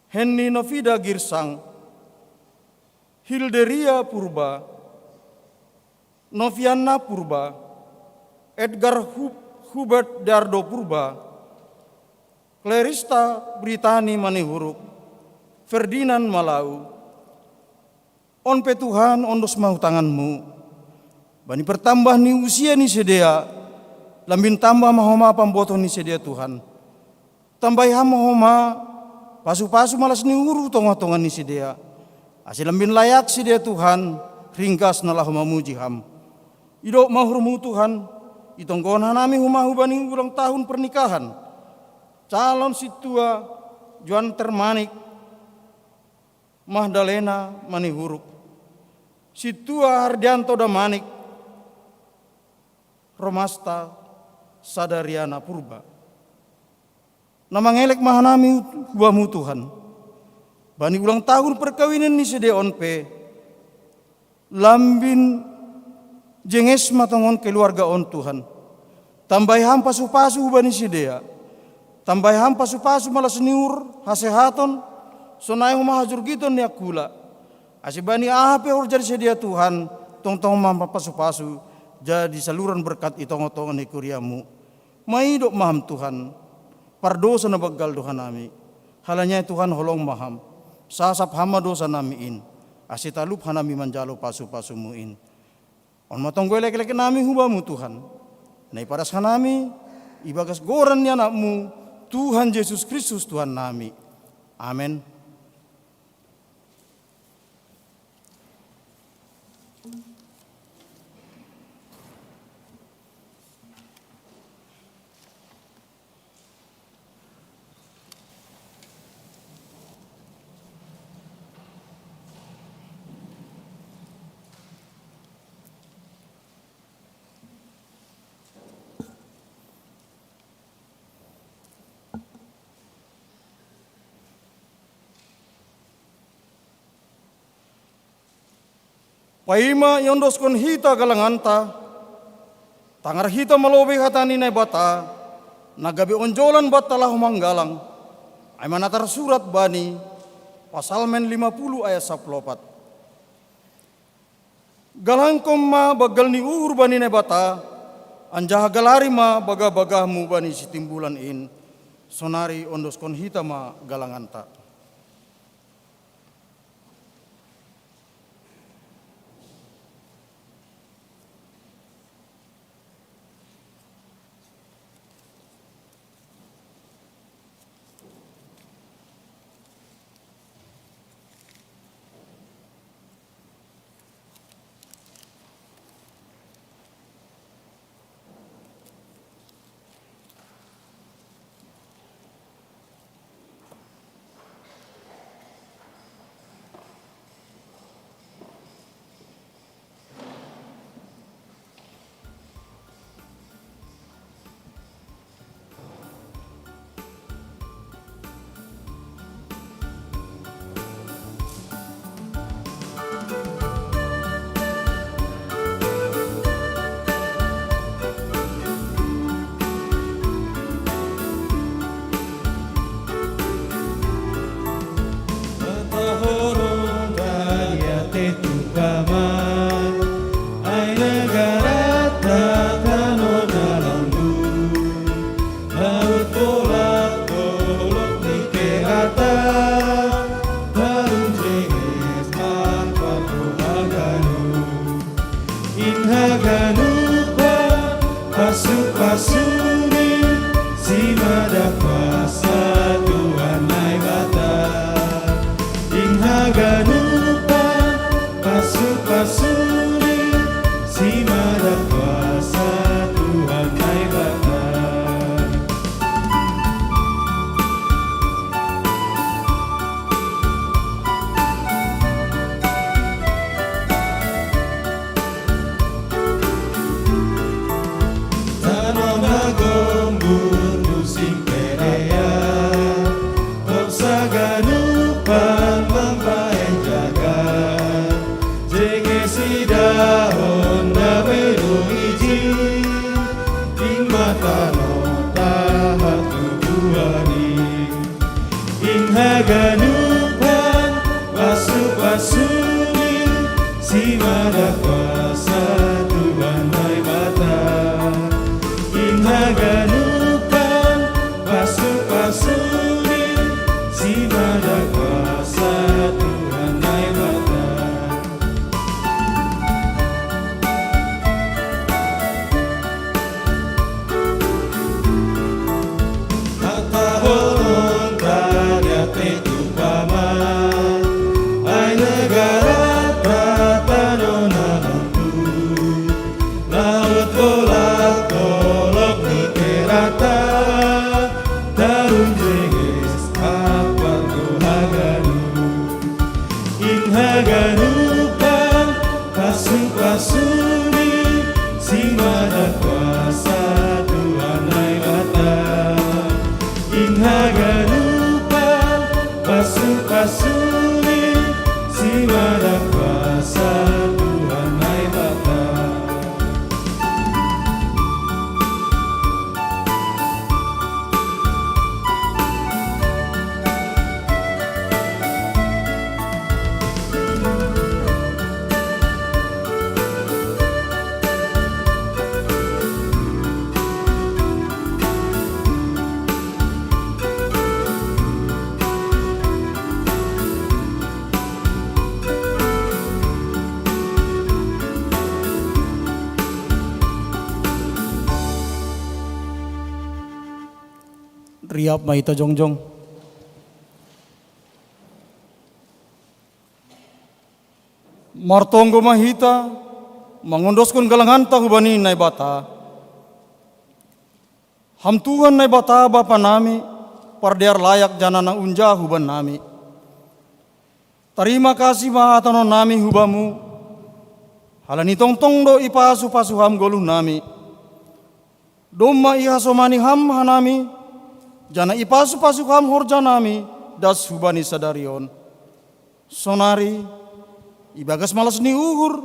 Henni Novida Girsang, Hilderia Purba, Novianna Purba, Edgar Hub-, Hubert Dardo Purba, Klerista Britani Manihuruk, Ferdinand Malau. On pe Tuhan, ondos ma hu tanganmu. Bani pertambah ni usia ni sidea, lambin tambah ma homa pambotoh ni sidea Tuhan. Tambai ham ma homa pasu-pasu malas ni uhur hu tonga-tonga ni sidea. Ase lambin layak sidea Tuhan, ringgas na laho mamuji ham. Idop ma uhurmu Tuhan, itonggohon hanami homa hubani ulang tahun pernikahan. Calon Situa Joan Termanik, Magdalena Manihuruk, Situa Hardianto Damanik, Romasta Sadariana Purba. Na mangelek ma hanami hu Bamu Tuhan. Bani ulang tahun perkawinan ni sidea on pe, lambin jenges ma tongon keluarga on Tuhan. Tambai ham pasu-pasu hubani sidea. Tambai ham pasu-pasu malas ni uhur, hasehaton, sonai homa hajurgiton ni angkula. Ase bani aha pe horja ni sidea Tuhan, tongtong ma pasu-pasu, jadi saluran berkat i tonga-tonga ni kuriamu. Maidop ma ham Tuhan, pardosa na banggal do hanami. Halani ai Tuhan holong ma ham, sasap ham ma dosa nami in, ase talup hanami manjalo pasu-pasumu in. On ma tonggo elek-elek nami hu Bamu Tuhan, na ipadas hanami ibagas goran ni Anakmu, Tuhan Jesus Kristus Tuhan nami. Amen. Paima iondoskon hita galanganta, tangar hita ma lobei hata ni Naibata, na gabe onjolan banta laho manggalang, ai ma na tarsurat bani Psalmen lima puluh ayat sapuluh opat. Galangkon ma banggal ni uhur bani Naibata, anjaha galari ma bagah-bagahmu bani sitimbulan in, sonari ondoskon hita ma galanganta. Haganupan pasu-pasuni, simada kuasa Tuhan Naibata. In haganupan pasu-pasuni, simada kuasa Tuhan Naibata. Hata holong tanya tetu pama, ai negara tatano nanantu, laut bola kolok ni kerata, tarun jeges apa ko haganu. In haganupan pasu-pasuni, simada kuasa Tuhan Naibata. In haganupan pasu-pasuni, simada kuasa Tuhan Naibata. Riap ma hita jongjong. Martonggo ma hita, mangondoskon galanganta hubani Naibata. Ham Tuhan Naibata Bapa nami, pardear layak janah na unja huban nami. Tarima kasih ma hatanon nami hu Bamu, halani tongtong do ipasu-pasu Ham goluh nami. Domma ihasomani Ham hanami, janah ipasu-pasu Ham horja nami das hubani sadari on. Sonari, ibagas malas ni uhur,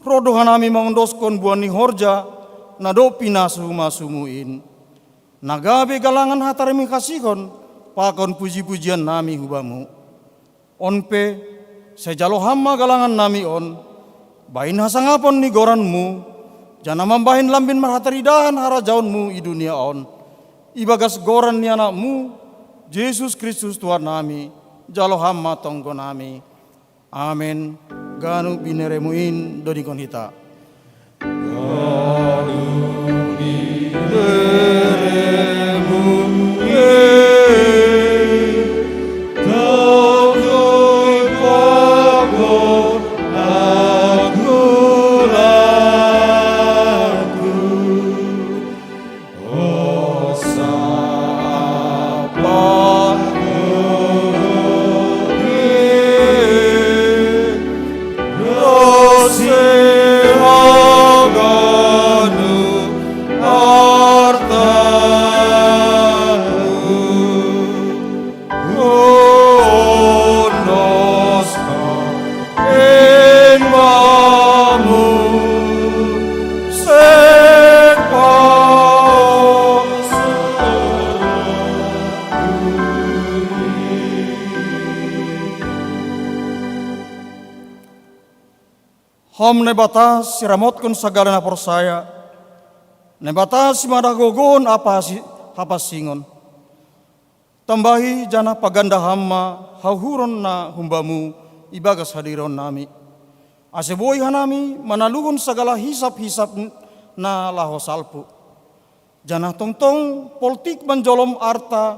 roh do hanami mangondoskon buah ni horja, na dob pinasu-masumu in. Na gabe galangan hatarima kasihon, pakon puji-pujian nami hu Bamu. On pe, sai jalo Ham ma galangan nami on, bahen hasangapon ni goranMu, janah mambahen lambin marhataridahan harajaonMu i dunia on, ibagas goran ni AnakMu, Jesus Kristus Tuhan nami, jalo Ham ma tonggo nami. Amen. Ganup binereMu in dodingkon hita. Ham Naibata siramotkon sagala na porsaya, Naibata simada gogohon ampa si-, hapansingon. Tambahi janah paganda Ham ma hauhuron na humbaMu ibagas hadirion nami. Ase boi hanami manaluhon sagala hisap-hisap na laho salpu. Janah tongtong poltik manjolom arta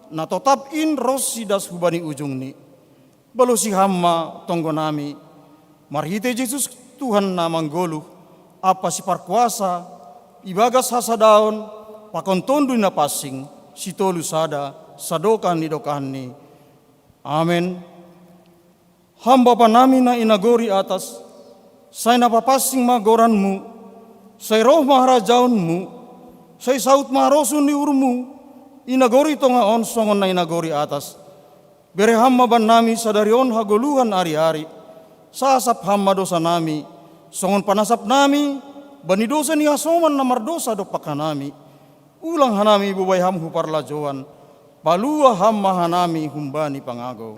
na totap in ronsi das hubani ujungni. Balosi Ham ma tonggo nami, marhitei Jesus Tuhan na manggoluh, ampa siparkuasa, ibagas hasadaon, pakon Tonduy Napansing, sitolu sada, sadokah ni dokahni. Amen. Ham Bapa nami na i nagori atas, sai na papansing ma goranMu, sai roh ma harajaonMu, sai saud ma harosuh ni uhurMu, i nagori tongah on songon na i nagori atas. Bere Ham ma bannami sadari on hagoluhan ari-ari. Sasap Ham ma dosanami, songon panasapnami bani dosa ni hasoman na mardosa dompak hanami. Ulang hanami ibobai Ham hu parlajouan, Palua Ham ma hanami humbani pangago.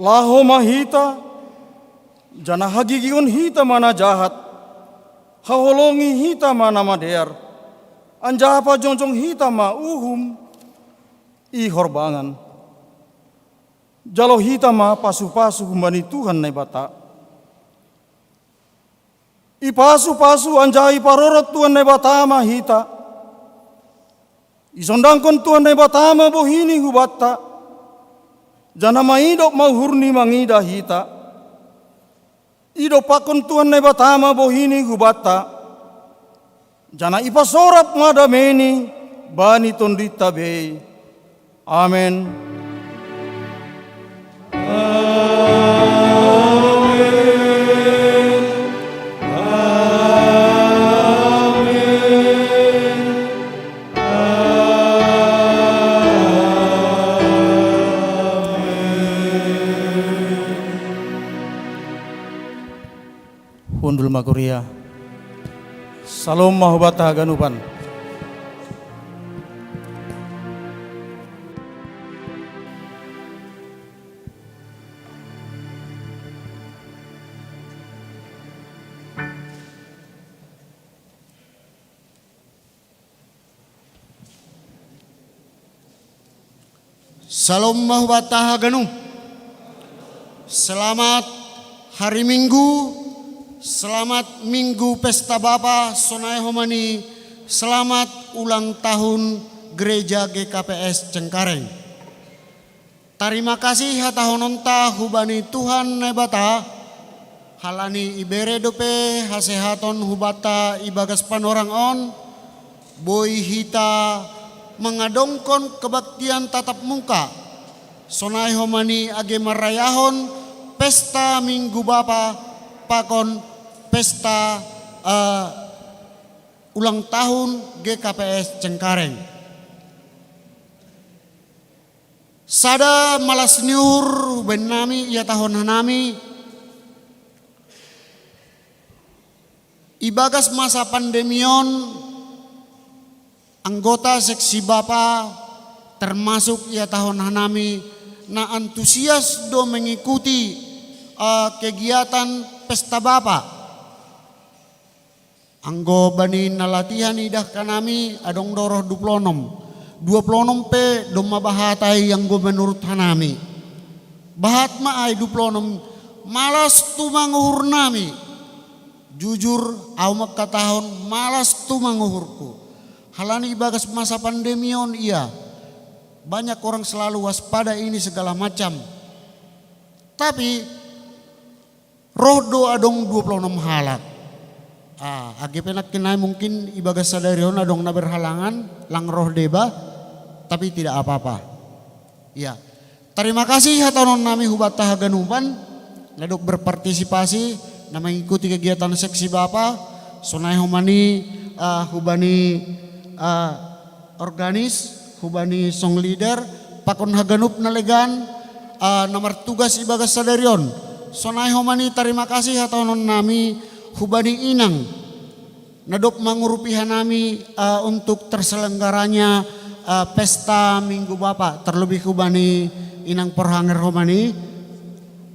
Laho ma hita, janah hagigihon hita ma na jahat, haholongi hita ma na madear, anjaha pajongjong hita ma uhum i horbangan. Jalo hita ma pasu-pasu humbani Tuhan Naibata. Ipasu-pasu anjaha iparorot Tuhan Naibata ma hita. Isondangkon Tuhan Naibata ma bohini hubanta, janah maidop ma uhurni mangidah hita. Idompakkon Tuhan Naibata ma bohini hubanta, janah ipasorap ma dameini bani tondinta bei. Amen. Hundul ma kuria. Salom ma hubanta haganupan. Salom ma hubanta haganup. Selamat hari Minggu, selamat Minggu Pesta Bapa, sonai homa ni selamat ulang tahun Gereja G K P S Cengkareng. Tarima kasih hatahononta hubani Tuhan Naibata, halani ibere dope hasehaton hubanta ibagas panorang on, boi hita mangadongkon kebaktian tatap muka, sonai homa ni age marayahon pesta Minggu Bapa pakon pesta, eh, ulang tahun G K P S Cengkareng. Sada malas ni uhur bennami ihatahon hanami, ibagas masa pandemi on, anggota seksi Bapa, termasuk ihatahon hanami, na antusias do mengikuti, eh, kegiatan Pesta Bapa. Anggo bani na latihan idah hanami adong do roh dua puluh onom. Dua puluh onom pe domma bahat ai anggo menurut hanami. Bahat ma ai dua puluh onom, malas tumang uhurnami. Jujur, ahu mangkatahon malas tumang uhurku. Halani ibagas masa pandemi on ia, banyak orang selalu waspada ini segala macam. Tapi roh do adong dua puluh onom halak. Ah, age pe nangkin ai mungkin ibagas sadari on adong na berhalangan, lang roh deba, tapi tidak apa-apa. Ya. Tarima kasih hatahononnami hubanta haganupan, na dob berpartisipasi, na mengikuti kegiatan seksi Bapa, sonai homa ni, ah, hubani, ah, organis, hubani song leader, pakon haganup na legan, ah, na martugas ibagas sadari on. Sonai homa ni tarima kasih hatahononnami hubani inang, na dob mangurupi hanami, ah, untuk terselenggaranya, ah, pesta Minggu Bapa, terlebih hubani inang Porhanger homa ni,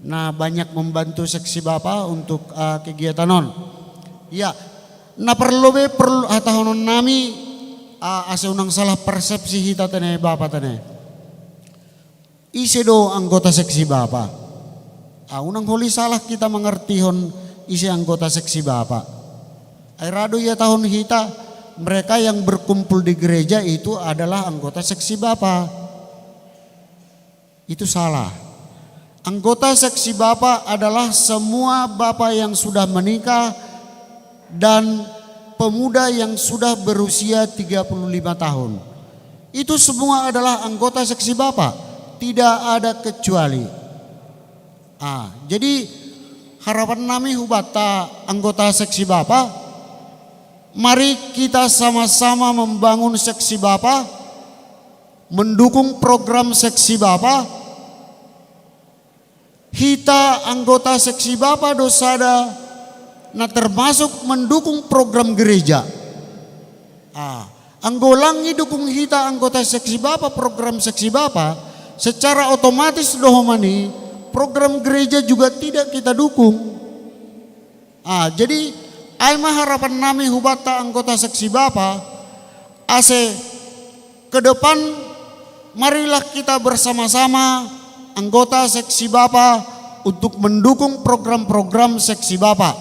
na banyak membantu seksi Bapa untuk, ah, kegiatan on. Ya, na parlobei perlu hatahononnami, ah, ase unang salah persepsi hita tene Bapa tene. Ise do anggota seksi Bapa? Ah, unang holi salah kita mangartihon ise anggota seksi Bapa. Ai ra do ihatahon hita, mereka yang berkumpul di gereja itu adalah anggota seksi bapa. Itu salah. Anggota seksi bapa adalah semua bapa yang sudah menikah dan pemuda yang sudah berusia tiga puluh lima tahun. Itu semua adalah anggota seksi bapa. Tidak ada kecuali. Ah, jadi harapan nami hubata anggota seksi bapa, mari kita sama-sama membangun seksi bapa, mendukung program seksi bapa. Hita anggota seksi bapa do sada na termasuk mendukung program gereja. Ah, anggo lang idukung hita anggota seksi bapa program seksi bapa, secara otomatis dohomani program gereja juga tidak kita dukung. Ah, jadi ai ma harapan nami hubata anggota seksi bapa, ase ke depan marilah kita bersama-sama anggota seksi bapa untuk mendukung program-program seksi bapa.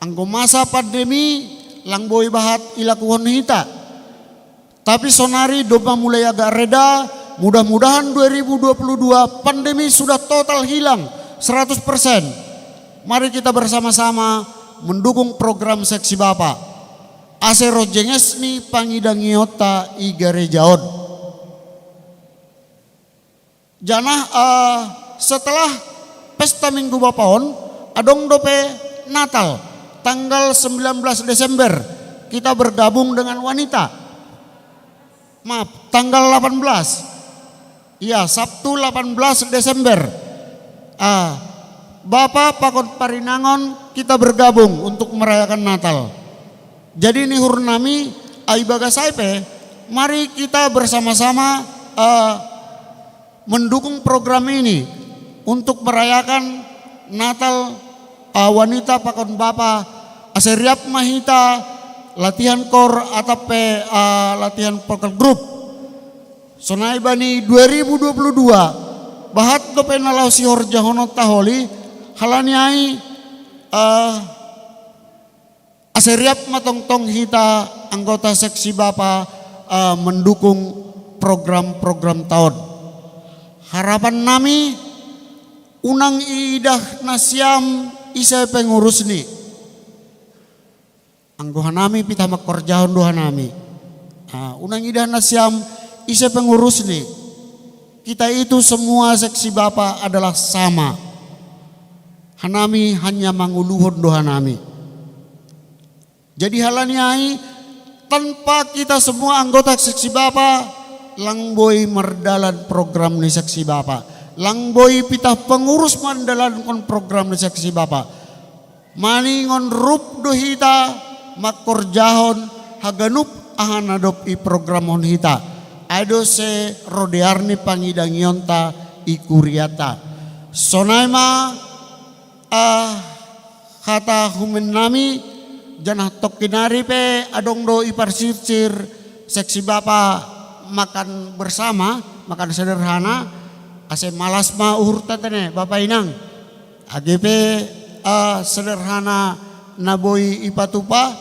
Anggo masa pandemi lang boi bahat ilakuhon hita. Tapi sonari domma mulai agak reda, mudah-mudahan dua ribu dua puluh dua pandemi sudah total hilang seratus persen. Mari kita bersama-sama mendukung program seksi bapa. Ase ro jenges ni pangidangionta i gareja on. Janah, eh, setelah pesta Minggu Bapa on, adong dope Natal, tanggal sembilan belas Desember, kita bergabung dengan wanita. Maaf, tanggal delapan belas. Iya, Sabtu delapan belas Desember. Ah, Bapa pakon parinangon kita bergabung untuk merayakan Natal. Jadi nihur nami, ai bagas ai pe, mari kita bersama-sama, eh, mendukung program ini untuk merayakan Natal, eh, wanita pakon bapa, ase riap ma hita latihan kor atap pe, eh, latihan vokal grup. Sonai bani dua ribu dua puluh dua, bahat dope na laho sihorjahononta holi, halani ai, eh, ase riap ma tongtong hita anggota seksi bapa, eh, mendukung program-program ta on. Harapan nami, unang iidah nasiam ise pengurus ni. Anggo hanami pitah mangkorjahon do hanami. Ah, unang idah nasiam ise pengurus ni. Kita itu semua seksi bapa adalah sama. Hanami hanya manguluhon do hanami. Jadi halani ai, tanpa kita semua anggota seksi bapa, lang boi mardalan program ni seksi bapa. Lang boi pitah pengurus mandalankon program ni seksi bapa. Maningon rup do hita mangkorjahon haganup aha na dob iprogramhon hita. Ai do se ro dear ni pangidangionta i kuriata. Sonai ma, ah, hata humennami, janah tongkin ari pe adong do iparsirsir seksi bapa makan bersama, makan sederhana, ase malas ma uhurta tene, Bapa Inang. Age pe, eh, sederhana na boi ipatupa,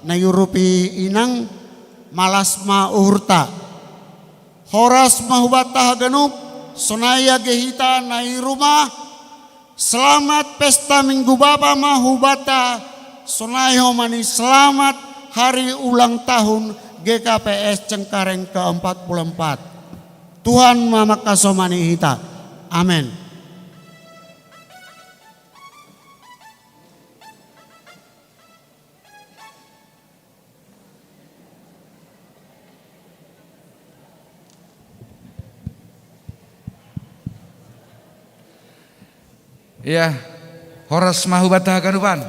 na iurupi Inang, malas ma uhurta. Horas ma hubanta haganup, sonai age hita na i rumah, selamat pesta Minggu Bapa ma hubanta, sonai homa ni selamat hari ulang tahun G K P S Cengkareng keempat puluh empat. Tuhan ma mangkasomani hita. Amen. Iya, horas ma hubanta haganupan.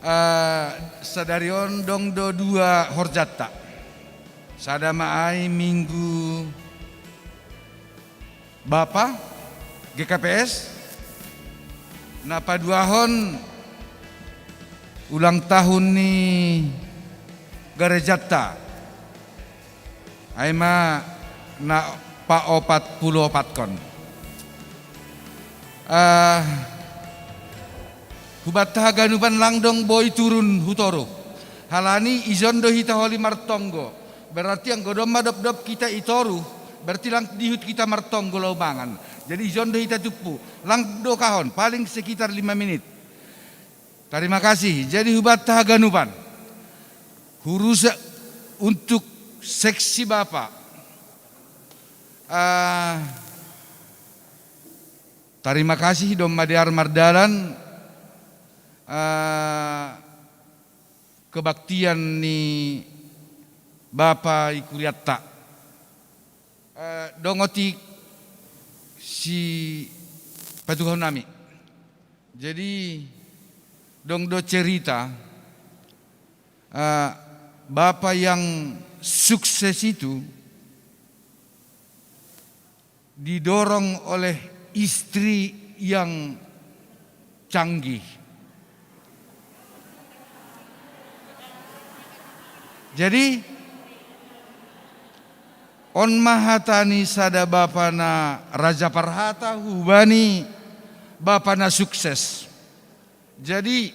Eh, sadari on dong do dua horjanta. Sada ma ai Minggu Bapa, G K P S, na paduahon ulang tahun ni garejanta. Ai ma na paopat puluh opatkon. Eh, Hubanta haganupan lang dong boi turun hu toru. Halani ijon do hita holi martonggo. Berarti anggo domma dopdop hita i toru, berarti lang dihut hita martonggo laho mangan. Jadi ijon do hita tumpu. Lang dokahon, paling sekitar lima menit. Tarima kasih. Jadi hubanta haganupan. Hurusak untuk seksi Bapak. Ah, tarima kasih domma dear mardalan, ah, kebaktian ni Bapa i kuriatta. Ah, dong otik sipatuhon nami. Jadi dong do cerita, ah, Bapa yang sukses itu didorong oleh istri yang canggih. Jadi on ma hata ni sada bapa na raja parhata hubani bapa na sukses. Jadi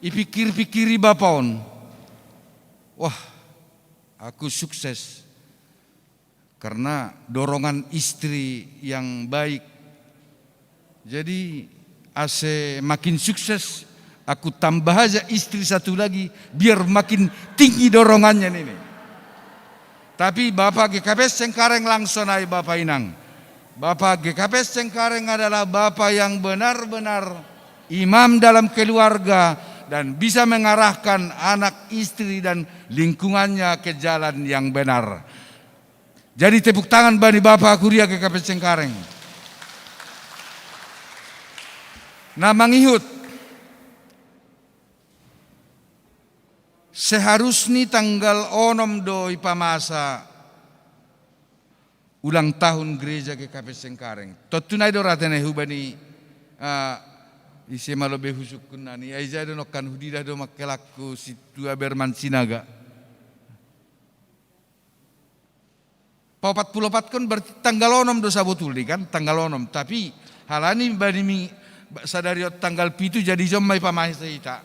ipikir-pikiri bapa on, wah, aku sukses karena dorongan istri yang baik. Jadi ase makin sukses, aku tambah aja istri satu lagi biar makin tinggi dorongannya ini. Tapi Bapak G K P S Cengkareng langsung ai Bapak Inang. Bapak G K P S Cengkareng adalah Bapak yang benar-benar imam dalam keluarga dan bisa mengarahkan anak istri dan lingkungannya ke jalan yang benar. Jadi tepuk tangan bani Bapak Kuria G K P S Cengkareng. Na mangihut, seharusni tanggal onom do ipamasa ulang tahun gereja G K P S Cengkareng. Tontu nai do rata nai hubani, ah, ise ma lobe husungkun nani, ai jado nongkan hudidah do mangkelakku sintua Berman Sinaga. Paopat pulu opat kon berarti tanggal onom do sabotulni kan, tanggal onom. Tapi halani bani mi sadari on tanggal pitu jadi jom ma ipamasa hita,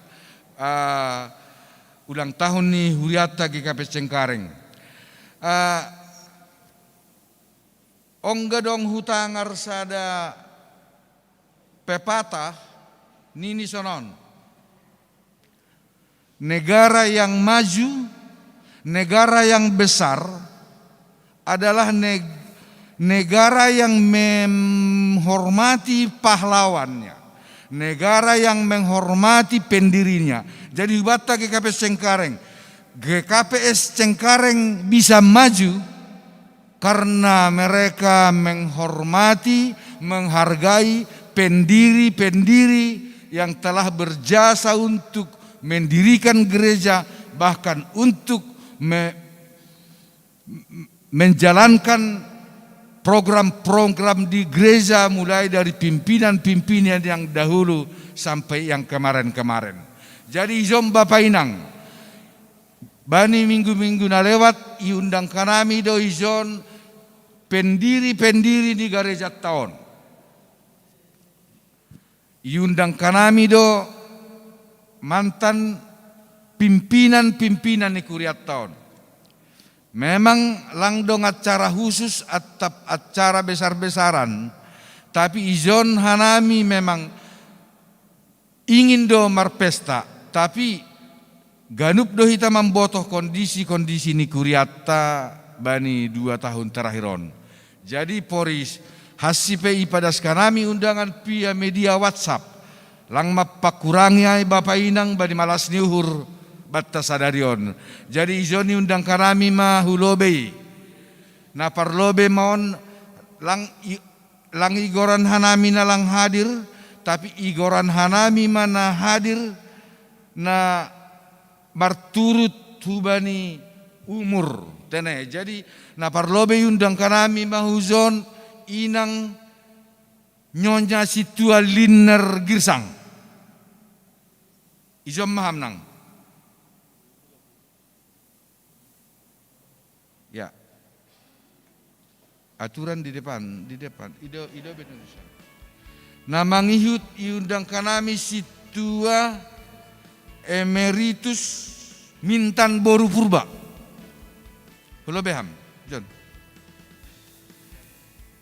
ah, ulang tahun ni huriatta G K P S Cengkareng. Ah, ongga dong hutangar sada pepatah nini sonon. Negara yang maju, negara yang besar adalah neg-, negara yang menghormati pahlawannya, negara yang menghormati pendirinya. Jadi hubanta G K P S Cengkareng, G K P S Cengkareng bisa maju karena mereka menghormati, menghargai pendiri-pendiri yang telah berjasa untuk mendirikan gereja, bahkan untuk me-, menjalankan program-program di gereja, mulai dari pimpinan-pimpinan yang dahulu sampai yang kemarin-kemarin. Jadi ijon Bapak Inang, bani minggu-minggu na lewat, iundang hanami do ijon pendiri-pendiri ni garejanta on. Iundang hanami do mantan pimpinan-pimpinan ni kuriatta on. Memang lang dong acara khusus atap acara besar-besaran, tapi ijon hanami memang ingin do marpesta, tapi ganup do hita mambotoh kondisi-kondisi ni kuriatta bani dua tahun terakhir on. Jadi poris, hansi pe ipadas hanami undangan via media WhatsApp, lang mampakurangi ai Bapak Inang bani malas ni uhur banta sadari on. Jadi ijon iundang hanami ma hu lobe i. Na parlobe ma on lang i-, lang igoran hanami na lang hadir, tapi igoran hanami ma na hadir na marturut hubani umur. Tene, jadi na parlobe iundang hanami ma hujon Inang Nyonya Sintua Linner Girsang. Ijon ma ham Nang. Ya. Aturan di depan, di depan. Ido, ido betul. Na mangihut iundang hanami si Tua Emeritus Mintan boru Purba. Hulobe ham, John.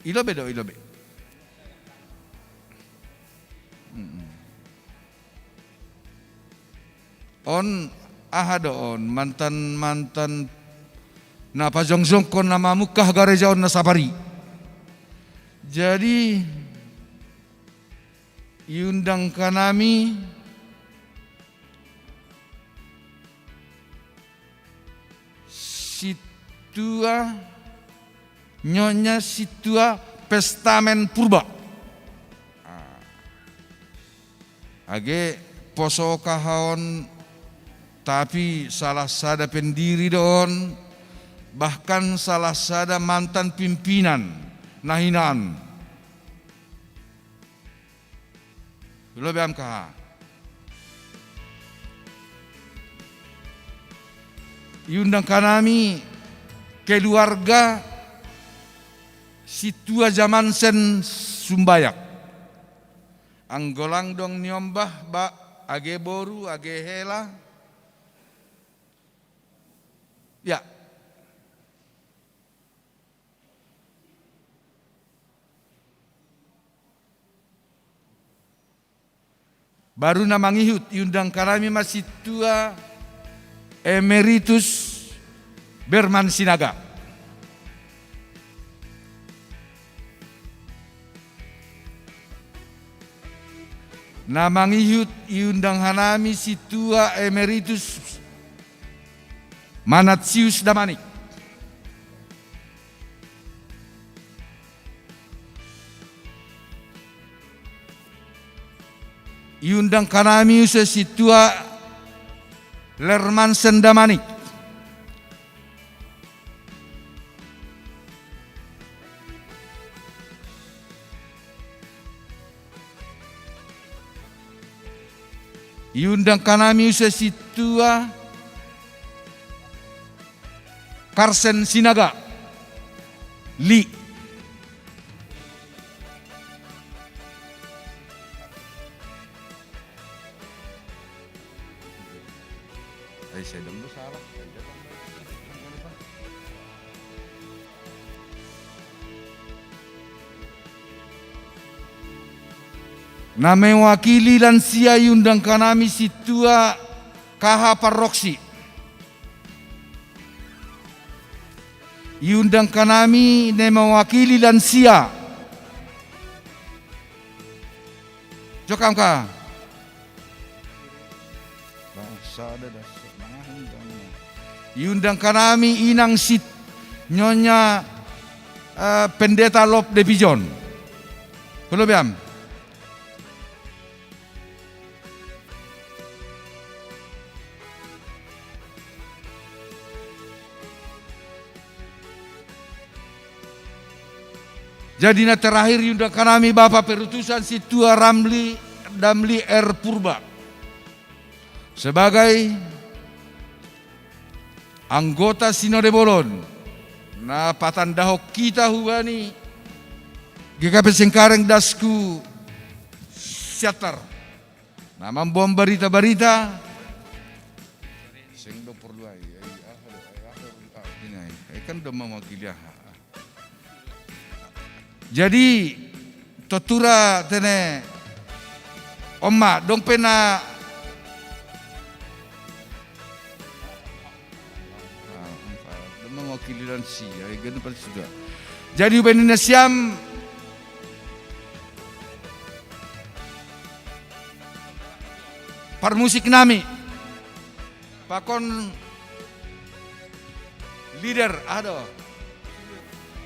Ilobe do, ilobe. Mm-mm. On, aha do on, mantan-mantan na pajongjongkon na mamungkah gareja on na sapari. Jadi, iundang hanami Situa, Nyonya Situa Pestamen Purba. Ah. Age poso kahaon, tapi salah sada pendiri do on, bahkan salah sada mantan pimpinan na hinan. Lobe am kaha. Iundang hanami keluarga Situa Jamansen Sumbayak. Anggo langdong ni ombah ba, age boru, age hela. Ya. Baru na mangihut, iundang hanami ma Situa Emeritus Berman Sinaga. Na mangihut, iundang hanami Situa Emeritus Manatsius Damanik. Iundang hanami muse Situa Lermansen Damanik. Iundang hanami muse Situa Karsen Sinaga. Li. Ai, sedang do salah. Na mewakili lansia, iundang hanami Situa Kaha Parroksi. Iundang hanami na mewakili lansia. Jokam ka. Bangsa ada dasar. Iundang hanami inang Sit-, Nyonya, eh, Pendeta Lop Devijon. Hulobe am. Jadi na terakhir iundang hanami Bapa Perutusan Situa Ramli, Damli R Purba. Sebagai anggota Sinode Bolon, na patandahon hita hubani G K P Cengkareng dasku Siantar. Na mamboan barita-barita. Seng do porlu ai, ai, aha do, ai, aha do, ah, ini ai. Ai kan do mewakili aha. Jadi, tortura tene, on ma, dong pe na, ah, on ma, dong mewakili lansia, ai, gana pasti sudah. Jadi, hubaen nasiam, parmusik nami. Pakon leader, aha do.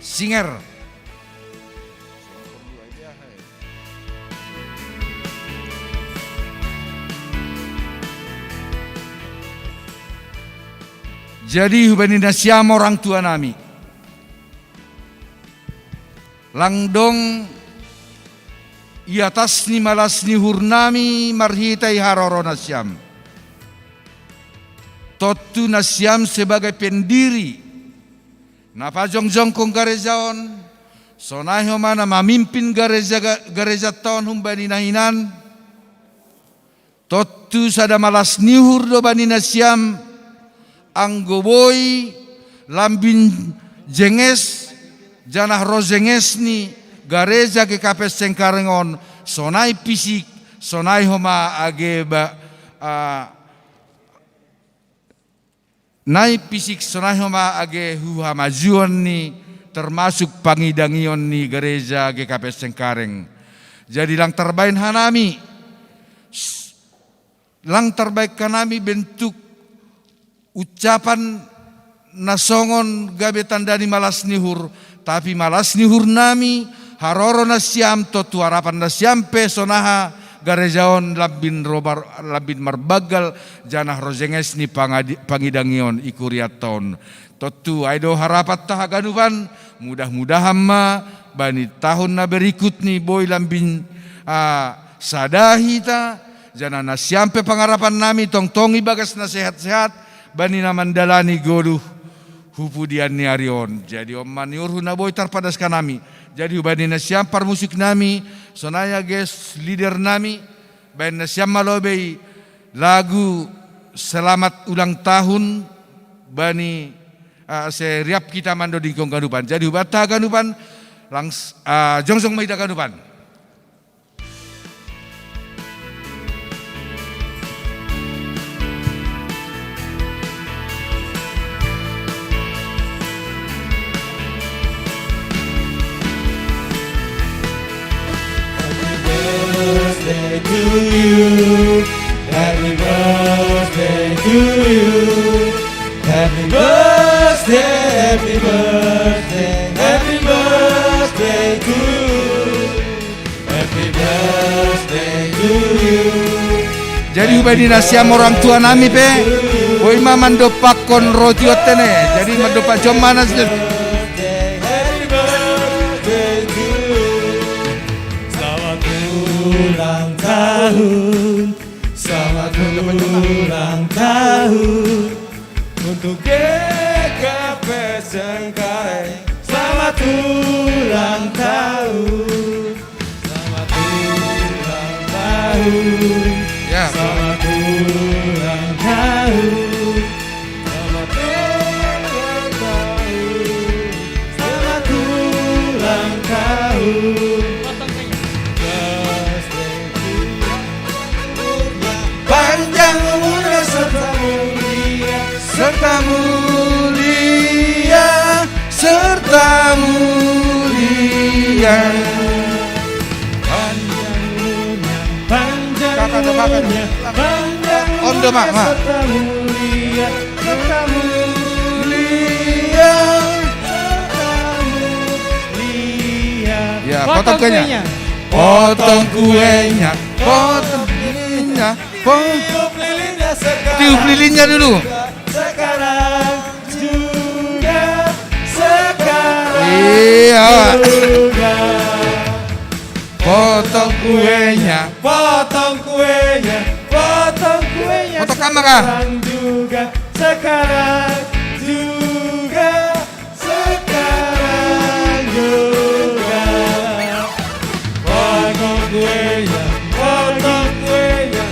Singer. Jadi, hubaen nasiam orang tua nami. Langdong i atas ni malas ni uhur nami marhite i haroro nasiam. Tontu nasiam sebagai pendiri, na pajongjongkon gareja on, sonai homa na mamimpin gareja, garejanta on humbani na hinan, Tontu sada malas ni uhur do bani nasiam, anggo boi lambin jenges, janah ro jenges ni gareja G K P S Cengkareng on, sonai pisik, sonai homa age ba, ah, nai pisik, sonai homa age hu hamajuon ni, termasuk pangidangion ni gareja G K P S Cengkareng. Jadi lang tarbaen hanami, s-, lang tarbaen hanami bentuk ucapan na songon gabe tanda ni malas ni uhur, tapi malas ni uhur nami, haroro nasiam, tontu harapan nasiam pe sonaha gareja on lambin robar, lambin marbanggal, janah ro jenges ni pangadi-, pangidangion i kurianta on. Tontu ai do harapanta haganupan, mudah-mudahan ma bani tahun na berikut ni boi lambin, ah, sada hita, janah nasiam pe pangarapan nami tongtong i bagas na sehat-sehat, bani na mandalani goluh hu pudian ni ari on. Jadi on ma niurhu na boi tarpadaskan nami. Jadi hubani nasiam parmusik nami, sonai age leader nami, baen nasiam ma lobei lagu selamat ulang tahun bani, ah, ase riap hita mandodingkon ganupan. Jadi hubanta ganupan, langs-, ah, jongjong ma hita ganupan. Happy birthday to you. Happy birthday to you. Happy birthday, happy birthday, happy birthday to you. Happy birthday to you. Jadi hubani nasiam orang tua nami pe, boi ma mandompakkon roti on tene. Jadi mandompak jom ma nasiam. Happy birthday to you. Selamat ulang tahun. Selamat ulang tahun untuk G K P S Cengkareng. Selamat ulang tahun. Selamat ulang tahun. Ya. Selamat ulang tahun. Selamat ulang tahun. Selamat ulang tahun. Panjang umurnya serta mulia, serta mulia, serta mulia. Panjang umurnya, panjang umurnya, panjang umurnya, serta mulia, serta mulia, serta mulia. Ya, potong kuenya. Potong kuenya, potong kuenya, potong. Tiup lilinnya sekarang. Tiup lilinnya dulu. Sekarang juga, sekarang juga. Potong kuenya. Potong kuenya, potong kuenya. Potong kamera. Sekarang juga, sekarang juga. Sekarang juga. Potong kuenya, potong kuenya.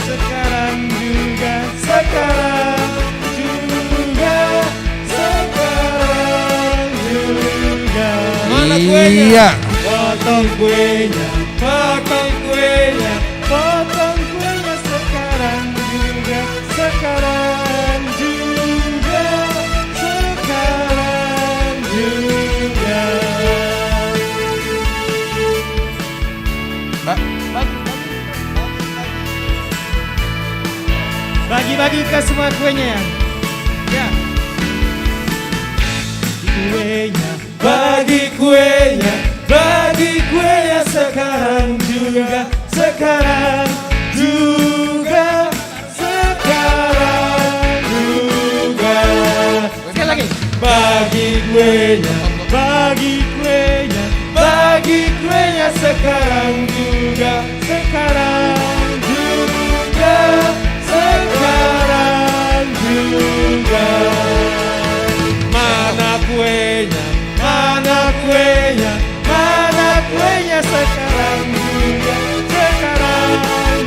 Sekarang juga, sekarang juga, sekarang juga. Mana kuenya? Iya. Potong kuenya, potong kuenya, potong kuenya sekarang juga, sekarang juga, sekarang juga. Bagi-bagi ke semua kuenya, ya. Ya. Kuenya, bagi kuenya, bagi kuenya sekarang juga, sekarang juga, sekarang juga. Sekali lagi. Bagi kuenya, bagi kuenya, bagi kuenya sekarang juga, sekarang juga, sekarang juga. Mana kuenya, mana kuenya, mana kuenya sekarang juga, sekarang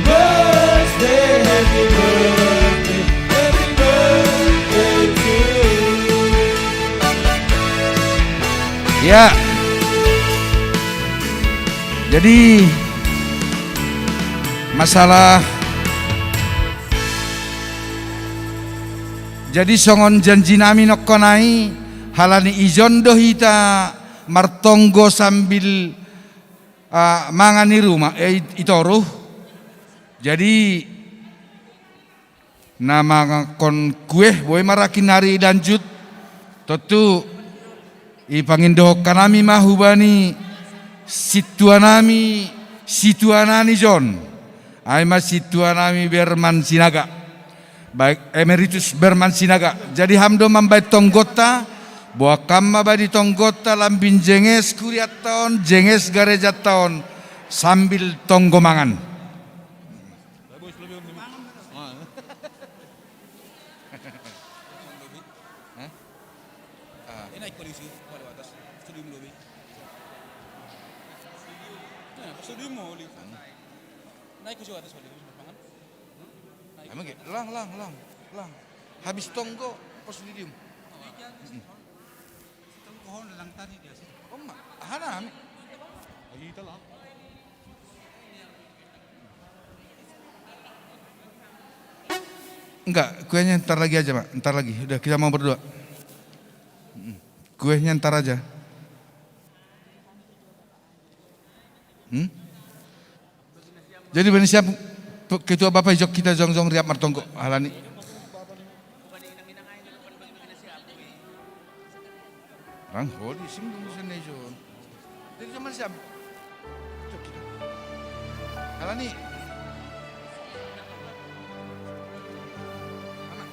Birthday, happy birthday, happy birthday to you. Ya. Jadi masalah, jadi songon janji nami nongko nai, halani ijon do hita martonggo sambil, ah, mangan i ruma, eh, i toru. Jadi na mangankon kueh, boi ma rakin ari lanjut. Tontu ipangindohon hanami ma hubani sintua nami, situana ni jon, ai ma sintua nami Berman Sinaga, baik Emeritus Berman Sinaga. Jadi ham do mambaen tonggonta, boan ham ma bani tonggonta lambin jenges kurianta on, jenges garejanta on, sambil tonggo mangan. Hah? Ah. Ini naik polisi, kalau atas, stadium lobi. Nah, stadium mau, Li. Naik ke atas, Li, habis makan. Emang gitu? Lang, lang, lang, lang. Habis tonggo, pas stadium. Tonggo hon lang tadi dia sih. Oh, ma-, hana, mi. Lagi itu lah. Enggak, kuenya ntar lagi aja, Pak. Ntar lagi. Udah, kita mau berdua. Mm. Kuenya ntar aja. Hmm? Jadi bani siap, Ketua Bapak ijok hita jongjong riap martonggo, halani. Rang holi singgung sana ijon. Jadi zaman siap. Cok kita. Halani. Aman.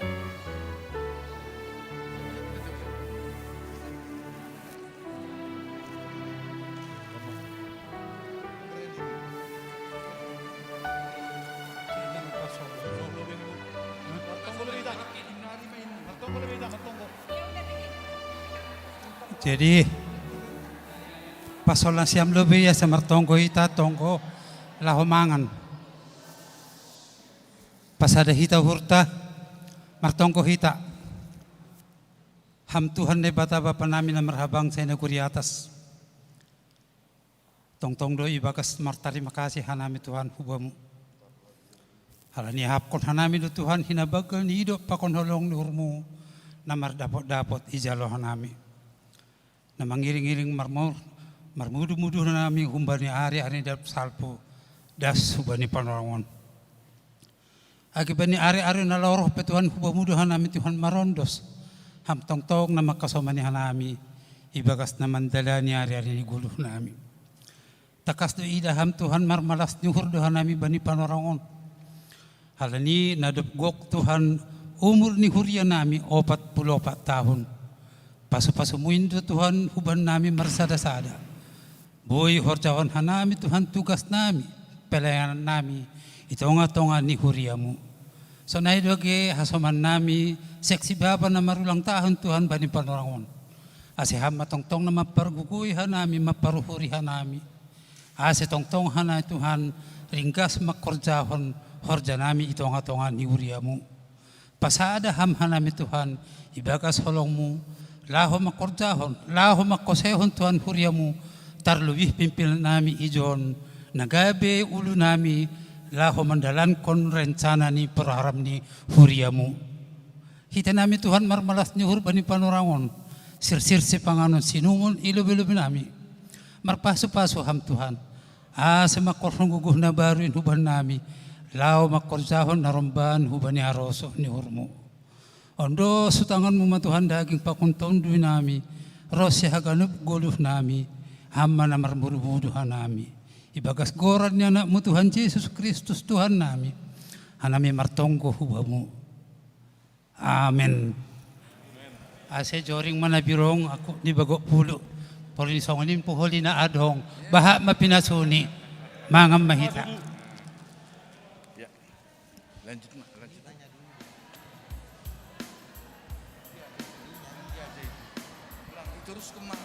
Jadi, pas holan siam lobi asa martonggo hita, tonggo laho mangan. Pasada hita uhurta, martonggo hita. Ham Tuhan Debata Bapa nami na marhabangsa i nagori atas. Tongtong do ibagas martarima kasih hanami Tuhan hu Bamu. Halani ihahapkon hanami do Tuhan hinabanggal ni idop pakon holong ni uhurMu, na mardapotdapot ijalo hanami. Na mangiringiring marmor, marmudumudu hanami humbani ariari ni dap salpu, das hubani panorang on. Age bani ariari na laho roh pe Tuhan hu Bamu do hanami Tuhan marondos, Ham tongtong na mangkasomani hanami, ibagas na mandalani ariari ni goluhnami. Tangkas do iida Ham Tuhan marmalas ni uhur do hanami bani panorang on. Halani na dob gok Tuhan umur ni huria nami opat pulu opat tahun. PasupasuMu in do Tuhan hubannami marsadasada. Boi horjahon hanami Tuhan tugasnami, pelayanannami, i tongatonga ni huriaMu. Sonai do age hasomannami, seksi bapa na marulang tahun Tuhan bani panorang on. Ase Ham ma tongtong na mampargogoi hanami, mamparuhuri hanami. Ase tongtong hanami Tuhan, ringgas mangkorjahon horjanami i tongatonga ni huriaMu. Pasada Ham hanami Tuhan, ibagas holongMu, laho mangkorjahon, laho mangkoseihon Tuhan huriaMu, tarlobih pimpinannami ijon, na gabe ulunami, laho mandalankon rencana ni program ni huriaMu. Hita nami Tuhan marmalas ni uhur bani panorang on, sirsir sipanganon sinumon i lobelobinami. Marpasupasu Ham Tuhan, ase mangkorhon gogoh na baru in hubannami, laho mangkorjahon na romban hubani harosuh ni uhurMu. On do sutanganMu ma Tuhan daging pakon tondunami, ronsi haganup goluhnami, Ham ma na marmudubudu hanami. Ibagas goran ni AnakMu Tuhan Jesus Kristus Tuhannami, hanami martonggo hu Bamu. Amen. Ase joring ma na birong angkup ni bagok pulu. Poli songon i puholi na adong. Bahat ma pinasuni. Mangan ma hita. Ya. Lanjut ma, lanjut. Terus ke ma-,